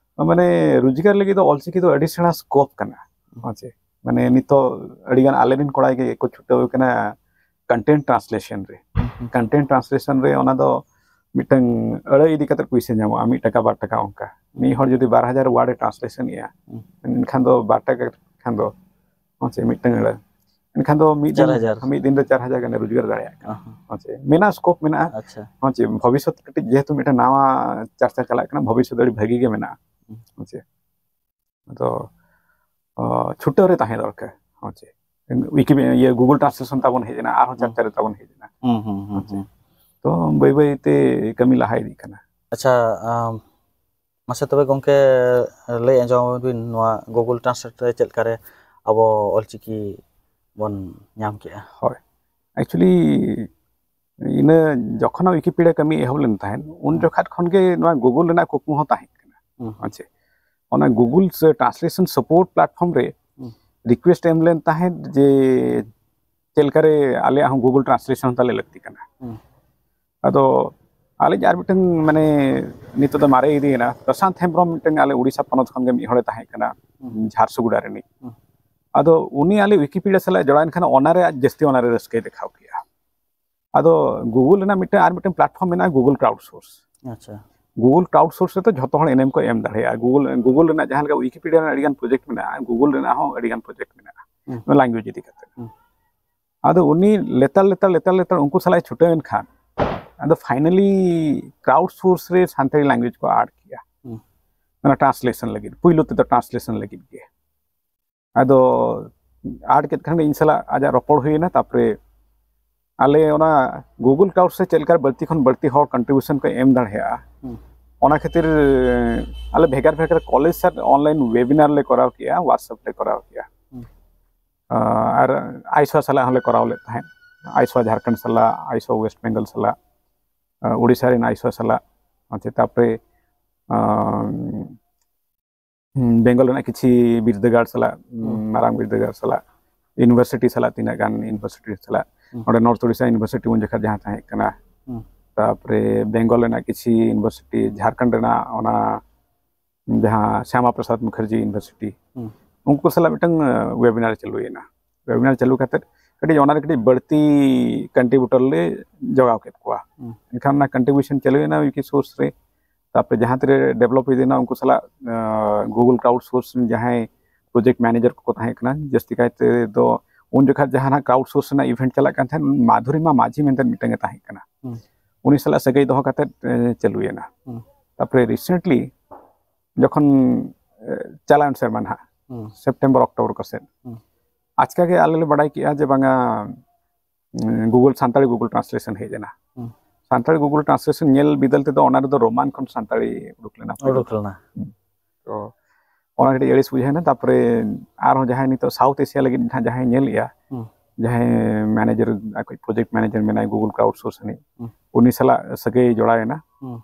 ᱢᱟᱱᱮ ᱨᱳᱡᱽᱜᱟᱨ ᱞᱟᱹᱜᱤᱫ ᱫᱚ ᱚᱞᱪᱤᱠᱤ ᱫᱚ ᱟᱹᱰᱤ ᱥᱮᱬᱟ ᱥᱠᱳᱯ ᱠᱟᱱᱟ, ᱦᱚᱸ ᱪᱮ᱾ ᱢᱟᱱᱮ ᱱᱤᱛᱚᱜ ᱟᱹᱰᱤᱜᱟᱱ ᱟᱞᱮᱨᱮᱱ ᱠᱚᱲᱟ ᱜᱮ ᱠᱚ ᱪᱷᱩᱴᱟᱹᱣ ᱠᱟᱱᱟ ᱠᱚᱱᱴᱮᱱᱴ ᱴᱨᱟᱱᱥᱞᱮᱥᱚᱱ ᱨᱮ᱾ ᱦᱩᱸ, ᱦᱩᱸ᱾ ᱠᱚᱱᱴᱮᱱᱴ ᱴᱨᱟᱱᱥᱞᱮᱥᱚᱱ ᱨᱮ ᱚᱱᱟ ᱫᱚ ᱢᱤᱫᱴᱟᱝ ᱟᱹᱲᱟᱹ ᱤᱫᱤ ᱠᱟᱛᱮ ᱯᱩᱭᱥᱟᱹ ᱧᱟᱢᱚᱜᱼᱟ, ᱢᱤᱫ ᱴᱟᱠᱟ, ᱵᱟᱨ ᱴᱟᱠᱟ ᱚᱱᱠᱟ᱾ ᱢᱤᱫ ᱦᱚᱲ ᱡᱩᱫᱤ ᱵᱟᱨ ᱦᱟᱡᱟᱨ ᱣᱟᱨᱰ ᱮ ᱴᱨᱟᱱᱥᱞᱮᱥᱚᱱ ᱮᱜᱼᱟ, ᱦᱩᱸ᱾ ᱮᱱᱠᱷᱟᱱ ᱫᱚ ᱵᱟᱨ ᱴᱟᱠᱟ ᱠᱷᱟᱱ ᱫᱚ, ᱦᱚᱸ ᱪᱮ, ᱢᱤᱫᱴᱟᱝ ᱟᱹᱲᱟᱹ᱾ ᱮᱱᱠᱷᱟᱱ ᱫᱚ ᱢᱤᱫ ᱫᱤᱱ ᱪᱟᱨ ᱦᱟᱡᱟᱨ᱾ ᱢᱤᱫ ᱫᱤᱱ ᱫᱚ ᱪᱟᱨ ᱦᱟᱡᱟᱨ ᱜᱟᱱᱮ ᱨᱳᱡᱽᱜᱟᱨ ᱫᱟᱲᱮᱭᱟᱜ ᱠᱟᱱᱟ᱾ ᱚᱦᱚᱸ᱾ ᱦᱮᱸ ᱪᱮ? ᱢᱮᱱᱟᱜᱼᱟ, ᱥᱠᱳᱯ ᱢᱮᱱᱟᱜᱼᱟ᱾ ᱟᱪᱪᱷᱟ᱾ ᱦᱮᱸ ᱪᱮ? ᱵᱷᱚᱵᱤᱥᱥᱚᱛ ᱠᱟᱹᱴᱤᱡ ᱡᱮᱦᱮᱛᱩ ᱢᱤᱫᱴᱮᱱ ᱱᱟᱣᱟ ᱪᱟᱨᱪᱟ ᱪᱟᱞᱟᱜ ᱠᱟᱱᱟ, ᱵᱷᱚᱵᱤᱥᱥᱚᱛ ᱟᱹᱰᱤ ᱵᱷᱟᱹᱜᱤ ᱜᱮ ᱢᱮᱱᱟᱜᱼᱟ᱾ ᱦᱩᱸ᱾ ᱦᱮᱸ ᱪᱮ? ᱟᱫᱚ ᱚ, ᱪᱷᱩᱴᱟᱹᱣ ᱨᱮ ᱛᱟᱦᱮᱸ ᱫᱚᱨᱠᱟᱨ᱾ ᱦᱮᱸ ᱪᱮ? ᱩᱭᱤᱠᱤᱯᱤᱰᱤᱭᱟ, ᱤᱭᱟᱹ, ᱜᱩᱜᱩᱞ ᱴᱨᱟᱱᱥᱞᱮᱥᱚᱱ ᱛᱟᱵᱚᱱ ᱦᱮᱡ ᱮᱱᱟ, ᱟᱨᱦᱚᱸ ᱦᱩᱸ᱾ ᱪᱟᱨᱪᱟ ᱨᱮ ᱛᱟᱵᱚᱱ ᱦᱮᱡ ᱮᱱᱟ᱾ ᱦᱩᱸ, ᱦᱩᱸ, ᱦᱩᱸ, ᱟᱪᱪᱷᱟ᱾ ᱦᱩᱸ᱾ ᱛᱚ ᱵᱟᱹᱭ ᱵᱟᱹᱭ ᱛᱮ ᱠᱟᱹᱢᱤ ᱞᱟᱦᱟ ᱤᱫᱤᱜ ᱠᱟᱱᱟ᱾ ᱟᱪᱪᱷᱟ, ᱟᱢ, ᱢᱟᱥᱮ ᱛᱚᱵᱮ ᱜᱚᱢᱠᱮ ᱞᱟᱹᱭ ᱟᱸᱡᱚᱢ ᱟᱵᱚᱱ ᱵᱤᱱ, ᱱᱚᱣᱟ ᱜᱩᱜᱩᱞ ᱴᱨᱟᱱᱥᱞᱮᱴ ᱨᱮ ᱪᱮᱫ ᱞᱮᱠᱟᱨᱮ ᱟᱵᱚ ᱚᱞᱪᱤᱠᱤ ᱵᱚᱱ ᱧᱟᱢ ᱠᱮᱜᱼᱟ? ᱦᱳᱭ, actually ᱤᱱᱟᱹ ᱡᱚᱠᱷᱚᱱ ᱩᱭᱤᱠᱤᱯᱤᱰᱤᱭᱟ ᱠᱟᱹᱢᱤ ᱮᱦᱚᱵ ᱞᱮᱱ ᱛᱟᱦᱮᱸᱫ, ᱩᱱ ᱦᱩᱸ᱾ ᱡᱚᱠᱷᱟᱛ ᱠᱷᱚᱱ ᱜᱮ ᱱᱚᱣᱟ ᱜᱩᱜᱩᱞ ᱨᱮᱱᱟᱜ ᱠᱩᱠᱢᱩ ᱦᱚᱸ ᱛᱟᱦᱮᱸ ᱠᱟᱱᱟ᱾ ᱦᱩᱸ᱾ ᱦᱮᱸ ᱪᱮ? ᱚᱱᱟ ᱜᱩᱜᱩᱞ ᱥᱮ ᱴᱨᱟᱱᱥᱞᱮᱥᱚᱱ ᱥᱟᱯᱳᱨᱴ ᱯᱞᱟᱴᱯᱷᱚᱨᱢ ᱨᱮ ᱦᱩᱸ᱾ ᱨᱤᱠᱩᱭᱮᱥᱴ ᱮᱢ ᱞᱮᱱ ᱛᱟᱦᱮᱸᱫ ᱡᱮ ᱪᱮᱫ ᱞᱮᱠᱟᱨᱮ ᱟᱞᱮᱭᱟᱜ ᱦᱚᱸ ᱜᱩᱜᱩᱞ ᱴᱨᱟᱱᱥᱞᱮᱥᱚᱱ ᱛᱟᱞᱮ ᱞᱟᱹᱠᱛᱤ ᱠᱟᱱᱟ᱾ ᱦᱩᱸ᱾ ᱟᱫᱚ ᱟᱞᱮ ᱟᱨ ᱢᱤᱫᱴᱟᱝ, ᱢᱟᱱᱮ, ᱱᱤᱛᱚᱜ ᱫᱚ ᱢᱟᱨᱮ ᱤᱫᱤᱭᱮᱱᱟ, ᱯᱨᱚᱥᱟᱱᱛ ᱦᱮᱢᱵᱨᱚᱢ, ᱢᱤᱫᱴᱟᱝ ᱟᱞᱮ ᱩᱲᱤᱥᱥᱟ ᱯᱚᱱᱚᱛ ᱠᱷᱚᱱ ᱜᱮ ᱢᱤᱫ ᱦᱚᱲᱮ ᱛᱟᱦᱮᱸ ᱠᱟᱱᱟ, ᱦᱩᱸ᱾ ᱡᱷᱟᱨᱥᱩᱜᱩᱲᱟ ᱨᱤᱱᱤᱡ᱾ ᱦᱩᱸ᱾ ᱟᱫᱚ ᱩᱱᱤ ᱟᱞᱮ ᱣᱤᱠᱤᱯᱤᱰᱤᱭᱟ ᱥᱟᱞᱟᱜ ᱡᱚᱲᱟᱣᱮᱱ ᱠᱷᱟᱱ ᱚᱱᱟᱨᱮ ᱟᱡ ᱡᱟᱹᱥᱛᱤ ᱚᱱᱟᱨᱮ ᱨᱟᱹᱥᱠᱟᱹᱭ ᱫᱮᱠᱷᱟᱣ ᱠᱮᱜᱼᱟ᱾ ᱟᱫᱚ ᱜᱩᱜᱩᱞ ᱨᱮᱱᱟᱜ ᱢᱤᱫᱴᱟᱝ, ᱟᱨ ᱢᱤᱫᱴᱟᱝ ᱯᱞᱟᱴᱯᱷᱚᱨᱢ ᱢᱮᱱᱟᱜᱼᱟ, ᱜᱩᱜᱩᱞ ᱠᱨᱟᱣᱩᱰ ᱥᱳᱨᱥ᱾ ᱟᱪᱪᱷᱟ᱾ ᱜᱩᱜᱩᱞ ᱠᱨᱟᱣᱩᱰ ᱥᱳᱨᱥ ᱨᱮᱫᱚ ᱡᱷᱚᱛᱚ ᱦᱚᱲ ᱮᱱᱮᱢ ᱠᱚ ᱮᱢ ᱫᱟᱲᱮᱭᱟᱜᱼᱟ᱾ ᱜᱩᱜᱩᱞ, ᱜᱩᱜᱩᱞ ᱨᱮᱱᱟᱜ ᱡᱟᱦᱟᱸ ᱞᱮᱠᱟ ᱣᱤᱠᱤᱯᱤᱰᱤᱭᱟ ᱨᱮᱱᱟᱜ ᱟᱹᱰᱤᱜᱟᱱ ᱯᱨᱚᱡᱮᱠᱴ ᱢᱮᱱᱟᱜᱼᱟ, ᱜᱩᱜᱩᱞ ᱨᱮᱱᱟᱜ ᱦᱚᱸ ᱟᱹᱰᱤᱜᱟᱱ ᱯᱨᱚᱡᱮᱠᱴ ᱢᱮᱱᱟᱜᱼᱟ, ᱦᱩᱸ᱾ ᱱᱚᱣᱟ ᱞᱮᱝᱜᱩᱭᱮᱡᱽ ᱤᱫᱤ ᱠᱟᱛᱮ᱾ ᱦᱩᱸ᱾ ᱟᱫᱚ ᱩᱱᱤ ᱞᱮᱛᱟᱲ ᱞᱮᱛᱟᱲ ᱞᱮᱛᱟᱲ ᱞᱮᱛᱟᱲ ᱩᱱᱠᱩ ᱥᱟᱞᱟᱜ ᱮ ᱪᱷᱩᱴᱟᱹᱣ ᱮᱱ ᱠᱷᱟᱱ, ᱟᱫᱚ ᱯᱷᱟᱭᱱᱟᱞᱤ ᱠᱨᱟᱣᱩᱰ ᱥᱳᱨᱥ ᱨᱮ ᱥᱟᱱᱛᱟᱲᱤ ᱞᱮᱝᱜᱩᱭᱮᱡᱽ ᱠᱚ ᱟᱰ ᱠᱮᱜᱼᱟ᱾ ᱦᱩᱸ᱾ ᱚᱱᱟ ᱴᱨᱟᱱᱥᱞᱮᱥᱚᱱ ᱞᱟᱹᱜᱤᱫ, ᱯᱩᱭᱞᱩ ᱛᱮᱫᱚ ᱴᱨᱟᱱᱥᱞᱮᱥᱚᱱ ᱞᱟᱹᱜᱤᱫ ᱜᱮ᱾ ᱟᱫᱚ ᱟᱰ ᱠᱮᱫ ᱠᱷᱟᱱ ᱜᱮ ᱤᱧ ᱥᱟᱞᱟᱜ ᱟᱡᱟᱜ ᱨᱚᱯᱚᱲ ᱦᱩᱭᱮᱱᱟ, ᱛᱟᱨᱯᱚᱨᱮ ᱟᱞᱮ ᱚᱱᱟ ᱜᱩᱜᱩᱞ ᱠᱨᱟᱣᱩᱰ ᱥᱮ ᱪᱮᱫ ᱞᱮᱠᱟ ᱵᱟᱹᱲᱛᱤ ᱠᱷᱚᱱ ᱵᱟᱹᱲᱛᱤ ᱦᱚᱲ ᱠᱚᱱᱴᱨᱤᱵᱤᱭᱩᱥᱚᱱ ᱠᱚ ᱮᱢ ᱫᱟᱲᱮᱭᱟᱜᱼᱟ, ᱦᱩᱸ᱾ ᱚᱱᱟ ᱠᱷᱟᱹᱛᱤᱨ ᱟᱞᱮ ᱵᱷᱮᱜᱟᱨ ᱵᱷᱮᱜᱟᱨ ᱠᱚᱞᱮᱡᱽ ᱥᱟᱶ ᱚᱱᱞᱟᱭᱤᱱ ᱣᱮᱵᱤᱱᱟᱨ ᱞᱮ ᱠᱚᱨᱟᱣ ᱠᱮᱜᱼᱟ, ᱣᱟᱴᱥᱮᱯ ᱞᱮ ᱠᱚᱨᱟᱣ ᱠᱮᱜᱼᱟ᱾ ᱦᱩᱸ᱾ ᱟᱨ ᱟᱭᱥᱣᱟ ᱥᱟᱞᱟᱜ ᱦᱚᱸᱞᱮ ᱠᱚᱨᱟᱣ ᱞᱮᱫ ᱛᱟᱦᱮᱸᱫ, ᱟᱭᱥᱣᱟ ᱡᱷᱟᱲᱠᱷᱚᱸᱰ ᱥᱟᱞᱟᱜ, ᱟᱭᱥᱣᱟ ᱣᱮᱥᱴ ᱵᱮᱝᱜᱚᱞ ᱥᱟᱞᱟᱜ, ᱩᱲᱤᱥᱥᱟ ᱨᱮᱱ ᱟᱭᱥᱣᱟ ᱥᱟᱞᱟᱜ, ᱟᱪᱪᱷᱟ, ᱛᱟᱨᱯᱚᱨᱮ ᱵᱮᱝᱜᱚᱞ ᱨᱮᱱᱟᱜ ᱠᱤᱪᱷᱤ ᱵᱤᱨᱫᱟᱹᱜᱟᱲ ᱥᱟᱞᱟᱜ, ᱦᱩᱸ᱾ ᱢᱟᱨᱟᱝ ᱵᱤᱨᱫᱟᱹᱜᱟᱲ ᱥᱟᱞᱟᱜ, ᱤᱭᱩᱱᱤᱵᱷᱟᱨᱥᱤᱴᱤ ᱥᱟᱞᱟᱜ, ᱛᱤᱱᱟᱹᱜ ᱜᱟᱱ ᱤᱭᱩᱱᱤᱵᱷᱟᱨᱥᱤᱴᱤ ᱥᱟᱞᱟᱜ, ᱦᱩᱸ᱾ ᱚᱸᱰᱮ ᱱᱚᱨᱛᱷ ᱩᱲᱤᱥᱥᱟ ᱤᱭᱩᱱᱤᱵᱷᱟᱨᱥᱤᱴᱤ ᱩᱱ ᱡᱚᱠᱷᱟᱡ ᱡᱟᱦᱟᱸ ᱛᱟᱦᱮᱸ ᱠᱟᱱᱟ, ᱦᱩᱸ᱾ ᱛᱟᱨᱯᱚᱨᱮ ᱵᱮᱝᱜᱚᱞ ᱨᱮᱱᱟᱜ ᱠᱤᱪᱷᱤ ᱤᱭᱩᱱᱤᱵᱷᱟᱨᱥᱤᱴᱤ, ᱡᱷᱟᱲᱠᱷᱚᱸᱰ ᱨᱮᱱᱟᱜ ᱚᱱᱟ ᱡᱟᱦᱟᱸ ᱥᱭᱟᱢᱟ ᱯᱨᱚᱥᱟᱫᱽ ᱢᱩᱠᱷᱟᱨᱡᱤ ᱤᱭᱩᱱᱤᱵᱷᱟᱨᱥᱤᱴᱤ, ᱦᱩᱸ᱾ ᱩᱱᱠᱩ ᱥᱟᱞᱟᱜ ᱢᱤᱫᱴᱟᱝ ᱣᱮᱵᱤᱱᱟᱨ ᱪᱟᱹᱞᱩᱭᱮᱱᱟ᱾ ᱣᱮᱵᱤᱱᱟᱨ ᱪᱟᱹᱞᱩ ᱠᱟᱛᱮᱫ ᱠᱟᱹᱴᱤᱡ ᱚᱱᱟᱨᱮ ᱠᱟᱹᱴᱤᱡ ᱵᱟᱹᱲᱛᱤ ᱠᱚᱱᱴᱨᱤᱵᱤᱭᱩᱴᱚᱨ ᱞᱮ ᱡᱚᱜᱟᱣ ᱠᱮᱫ ᱠᱚᱣᱟ᱾ ᱦᱩᱸ᱾ ᱮᱱᱠᱷᱟᱱ ᱚᱱᱟ ᱠᱚᱱᱴᱨᱤᱵᱤᱭᱩᱥᱚᱱ ᱪᱟᱹᱞᱩᱭᱮᱱᱟ ᱣᱤᱠᱤ ᱥᱳᱨᱥ ᱨᱮ᱾ ᱛᱟᱨᱯᱚᱨᱮ ᱡᱟᱦᱟᱸ ᱛᱤᱨᱮ ᱰᱮᱵᱷᱞᱚᱯ ᱤᱫᱤᱭᱮᱱᱟ, ᱩᱱᱠᱩ ᱥᱟᱞᱟᱜ ᱜᱩᱜᱩᱞ ᱠᱨᱟᱣᱩᱰ ᱥᱳᱨᱥ ᱨᱮᱱ ᱡᱟᱦᱟᱸᱭ ᱯᱨᱚᱡᱮᱠᱴ ᱢᱮᱱᱮᱡᱟᱨ ᱠᱚᱠᱚ ᱛᱟᱦᱮᱸ ᱠᱟᱱᱟ, ᱡᱟᱹᱥᱛᱤ ᱠᱟᱭ ᱛᱮᱫᱚ ᱩᱱ ᱡᱚᱠᱷᱟᱡ ᱡᱟᱦᱟᱸ ᱱᱟᱜ crowd source ᱨᱮᱱᱟᱜ event ᱪᱟᱞᱟᱜ ᱠᱟᱱ ᱛᱟᱦᱮᱸᱫ, ᱢᱟᱫᱷᱩᱨᱤᱢᱟ ᱢᱟᱹᱡᱷᱤ ᱢᱮᱱᱛᱮ ᱢᱤᱫᱴᱟᱝ ᱮ ᱛᱟᱦᱮᱸ ᱠᱟᱱᱟ᱾ ᱦᱩᱸ᱾ ᱩᱱᱤ ᱥᱟᱞᱟᱜ ᱥᱟᱹᱜᱟᱹᱭ ᱫᱚᱦᱚ ᱠᱟᱛᱮᱫ, ᱮ, ᱪᱟᱹᱞᱩᱭᱮᱱᱟ᱾ ᱦᱩᱸ᱾ ᱛᱟᱨᱯᱚᱨᱮ recently ᱡᱚᱠᱷᱚᱱ, ᱮ, ᱪᱟᱞᱟᱣᱮᱱ ᱥᱮᱨᱢᱟ ᱱᱟᱦᱟᱜ, ᱦᱩᱸ᱾ ᱥᱮᱯᱴᱮᱢᱵᱚᱨ ᱚᱠᱴᱳᱵᱚᱨ ᱠᱚ ᱥᱮᱫ, ᱦᱩᱸ᱾ ᱟᱪᱠᱟ ᱜᱮ ᱟᱞᱮ ᱞᱮ ᱵᱟᱰᱟᱭ ᱠᱮᱜᱼᱟ ᱡᱮ ᱵᱟᱝᱟ, ᱩᱸ, Google, ᱥᱟᱱᱛᱟᱲᱤ Google Translation ᱦᱮᱡ ᱮᱱᱟ᱾ ᱦᱩᱸ᱾ ᱥᱟᱱᱛᱟᱲᱤ Google Translation ᱧᱮᱞ ᱵᱤᱫᱟᱹᱞ ᱛᱮᱫᱚ ᱚᱱᱟ ᱨᱮᱫᱚ ᱨᱳᱢᱟᱱ ᱠᱷᱚᱱ ᱥᱟᱱᱛᱟᱲᱤ ᱩᱰᱩᱠ ᱞᱮᱱᱟ ᱯᱳᱭᱞᱳ᱾ ᱩᱰᱩᱠ ᱞᱮᱱᱟ᱾ ᱛᱚ ᱚᱱᱟ ᱠᱟᱹᱴᱤᱡ ᱟᱹᱲᱤᱥ ᱵᱩᱡᱷᱟᱹᱣ ᱮᱱᱟ᱾ ᱛᱟᱨᱯᱚᱨᱮ ᱟᱨᱦᱚᱸ ᱡᱟᱦᱟᱸᱭ ᱱᱤᱛᱚᱜ South Asia ᱞᱟᱹᱜᱤᱫ ᱱᱟᱦᱟᱜ ᱡᱟᱦᱟᱸᱭ ᱧᱮᱞᱮᱜᱼᱟ, ᱦᱩᱸ᱾ ᱡᱟᱦᱟᱸᱭ manager, ᱟᱠᱚ project manager ᱢᱮᱱᱟᱭ Google Crowdsource ᱨᱤᱱᱤᱡ, ᱦᱩᱸ᱾ ᱩᱱᱤ ᱥᱟᱞᱟᱜ ᱥᱟᱹᱜᱟᱹᱭ ᱡᱚᱲᱟᱣ ᱮᱱᱟ᱾ ᱦᱩᱸ᱾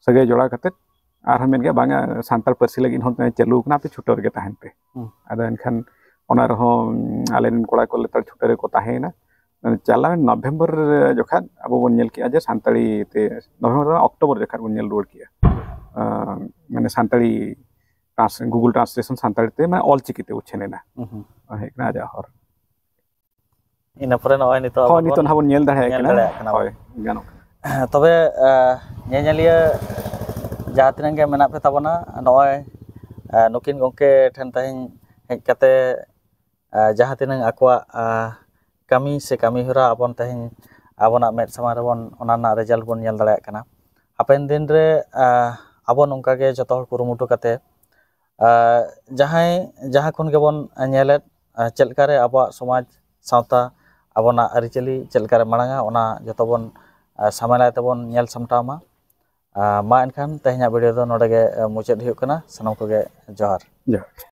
ᱥᱟᱹᱜᱟᱹᱭ ᱡᱚᱲᱟᱣ ᱠᱟᱛᱮᱫ ᱟᱨᱦᱚᱸ ᱢᱮᱱ ᱜᱮᱭᱟ, ᱵᱟᱝᱟ, ᱥᱟᱱᱛᱟᱲ ᱯᱟᱹᱨᱥᱤ ᱞᱟᱹᱜᱤᱫ ᱦᱚᱸ ᱪᱟᱹᱞᱩ ᱠᱟᱱᱟ, ᱟᱯᱮ ᱪᱷᱩᱴᱟᱹᱣ ᱨᱮᱜᱮ ᱛᱟᱦᱮᱱ ᱯᱮ᱾ ᱦᱩᱸ᱾ ᱟᱫᱚ ᱮᱱᱠᱷᱟᱱ ᱚᱱᱟ ᱨᱮᱦᱚᱸ ᱟᱞᱮ ᱨᱮᱱ ᱠᱚᱲᱟ ᱠᱚ ᱞᱮᱛᱟᱲ ᱪᱷᱩᱴᱟᱹᱣ ᱨᱮᱠᱚ ᱛᱟᱦᱮᱸᱭᱮᱱᱟ᱾ ᱪᱟᱞᱟᱣᱮᱱ ᱱᱚᱵᱷᱮᱢᱵᱚᱨ ᱡᱚᱠᱷᱟᱡ ᱟᱵᱚ ᱵᱚᱱ ᱧᱮᱞ ᱠᱮᱜᱼᱟ ᱡᱮ ᱥᱟᱱᱛᱟᱲᱤ ᱛᱮ, ᱱᱚᱵᱷᱮᱢᱵᱚᱨ ᱫᱚ ᱵᱟᱝ, ᱚᱠᱴᱳᱵᱚᱨ ᱡᱚᱠᱷᱟᱡ ᱵᱚᱱ ᱧᱮᱞ ᱨᱩᱣᱟᱹᱲ ᱠᱮᱜᱼᱟ᱾ ᱟᱸ, ᱢᱟᱱᱮ Santali trans-, Google Translation Santali ᱛᱮ, ᱢᱟᱱᱮ ᱚᱞ ᱪᱤᱠᱤ ᱛᱮ ᱩᱪᱷᱟᱹᱱ ᱮᱱᱟ᱾ ᱦᱩᱸ ᱦᱩᱸ᱾ ᱚᱱᱟ ᱦᱩᱭᱩᱜ ᱠᱟᱱᱟ ᱟᱡᱟᱜ ᱦᱚᱨ᱾ ᱤᱱᱟᱹ ᱯᱚᱨᱮ ᱱᱚᱜᱼᱚᱭ ᱱᱤᱛᱚᱜ ᱦᱳᱭ, ᱟᱵᱚ ᱱᱤᱛᱚᱜ ᱵᱚᱱ ᱱᱟᱦᱟᱜ ᱵᱚᱱ ᱧᱮᱞ ᱫᱟᱲᱮᱭᱟᱜ ᱧᱮᱞ ᱠᱟᱱᱟ᱾ ᱫᱟᱲᱮᱭᱟᱜ ᱠᱟᱱᱟ ᱵᱚᱱ᱾ ᱦᱳᱭ, ᱜᱟᱱᱚᱜ ᱠᱟᱱᱟ᱾ ᱛᱚᱵᱮ, ᱟᱸ, ᱧᱮᱧᱮᱞᱤᱭᱟᱹ ᱡᱟᱦᱟᱸ ᱛᱤᱱᱟᱹᱜ ᱜᱮ ᱢᱮᱱᱟᱜ ᱯᱮ ᱛᱟᱵᱚᱱᱟ, ᱱᱚᱜᱼᱚᱭ, ᱟᱸ, ᱱᱩᱠᱤᱱ ᱜᱚᱢᱠᱮ ᱴᱷᱮᱱ ᱛᱮᱦᱮᱧ ᱦᱮᱡ ᱠᱟᱛᱮ, ᱟᱸ, ᱡᱟᱦᱟᱸ ᱛᱤᱱᱟᱹᱜ ᱟᱠᱚᱣᱟᱜ, ᱟᱸ, ᱠᱟᱹᱢᱤ ᱥᱮ ᱠᱟᱹᱢᱤ ᱦᱚᱨᱟ ᱟᱵᱚᱱ ᱛᱮᱦᱮᱧ ᱟᱵᱚᱱᱟᱜ ᱢᱮᱫ ᱥᱟᱢᱟᱝ ᱨᱮᱵᱚᱱ, ᱚᱱᱟ ᱨᱮᱱᱟᱜ result ᱵᱚᱱ ᱧᱮᱞ ᱫᱟᱲᱮᱭᱟᱜ ᱠᱟᱱᱟ᱾ ᱦᱟᱯᱮᱱ ᱫᱤᱱ ᱨᱮ, ᱟᱸ, ᱟᱵᱚ ᱱᱚᱝᱠᱟ ᱜᱮ ᱡᱚᱛᱚ ᱦᱚᱲ ᱠᱩᱨᱩᱢᱩᱴᱩ ᱠᱟᱛᱮ, ᱟᱸ, ᱡᱟᱦᱟᱸᱭ ᱡᱟᱦᱟᱸ ᱠᱷᱚᱱ ᱜᱮᱵᱚᱱ ᱧᱮᱞᱮᱫ, ᱟᱸ, ᱪᱮᱫ ᱞᱮᱠᱟᱨᱮ ᱟᱵᱚᱣᱟᱜ ᱥᱚᱢᱟᱡᱽ, ᱥᱟᱶᱛᱟ, ᱟᱵᱚᱱᱟᱜ ᱟᱹᱨᱤᱪᱟᱹᱞᱤ ᱪᱮᱫ ᱞᱮᱠᱟᱨᱮ ᱢᱟᱲᱟᱝᱟ, ᱚᱱᱟ ᱡᱚᱛᱚ ᱵᱚᱱ, ᱟᱸ, ᱥᱟᱢᱮᱞᱟᱭ ᱛᱮᱵᱚᱱ ᱧᱮᱞ ᱥᱟᱢᱴᱟᱣ ᱢᱟ᱾ ᱟᱸ, ᱢᱟ ᱮᱱᱠᱷᱟᱱ ᱛᱮᱦᱮᱧᱟᱜ video ᱫᱚ ᱱᱚᱰᱮ ᱜᱮ, ᱟᱸ, ᱢᱩᱪᱟᱹᱫ ᱦᱩᱭᱩᱜ ᱠᱟᱱᱟ᱾ ᱥᱟᱱᱟᱢ ᱠᱚᱜᱮ ᱡᱚᱦᱟᱨ᱾ ᱡᱚᱦᱟᱨ᱾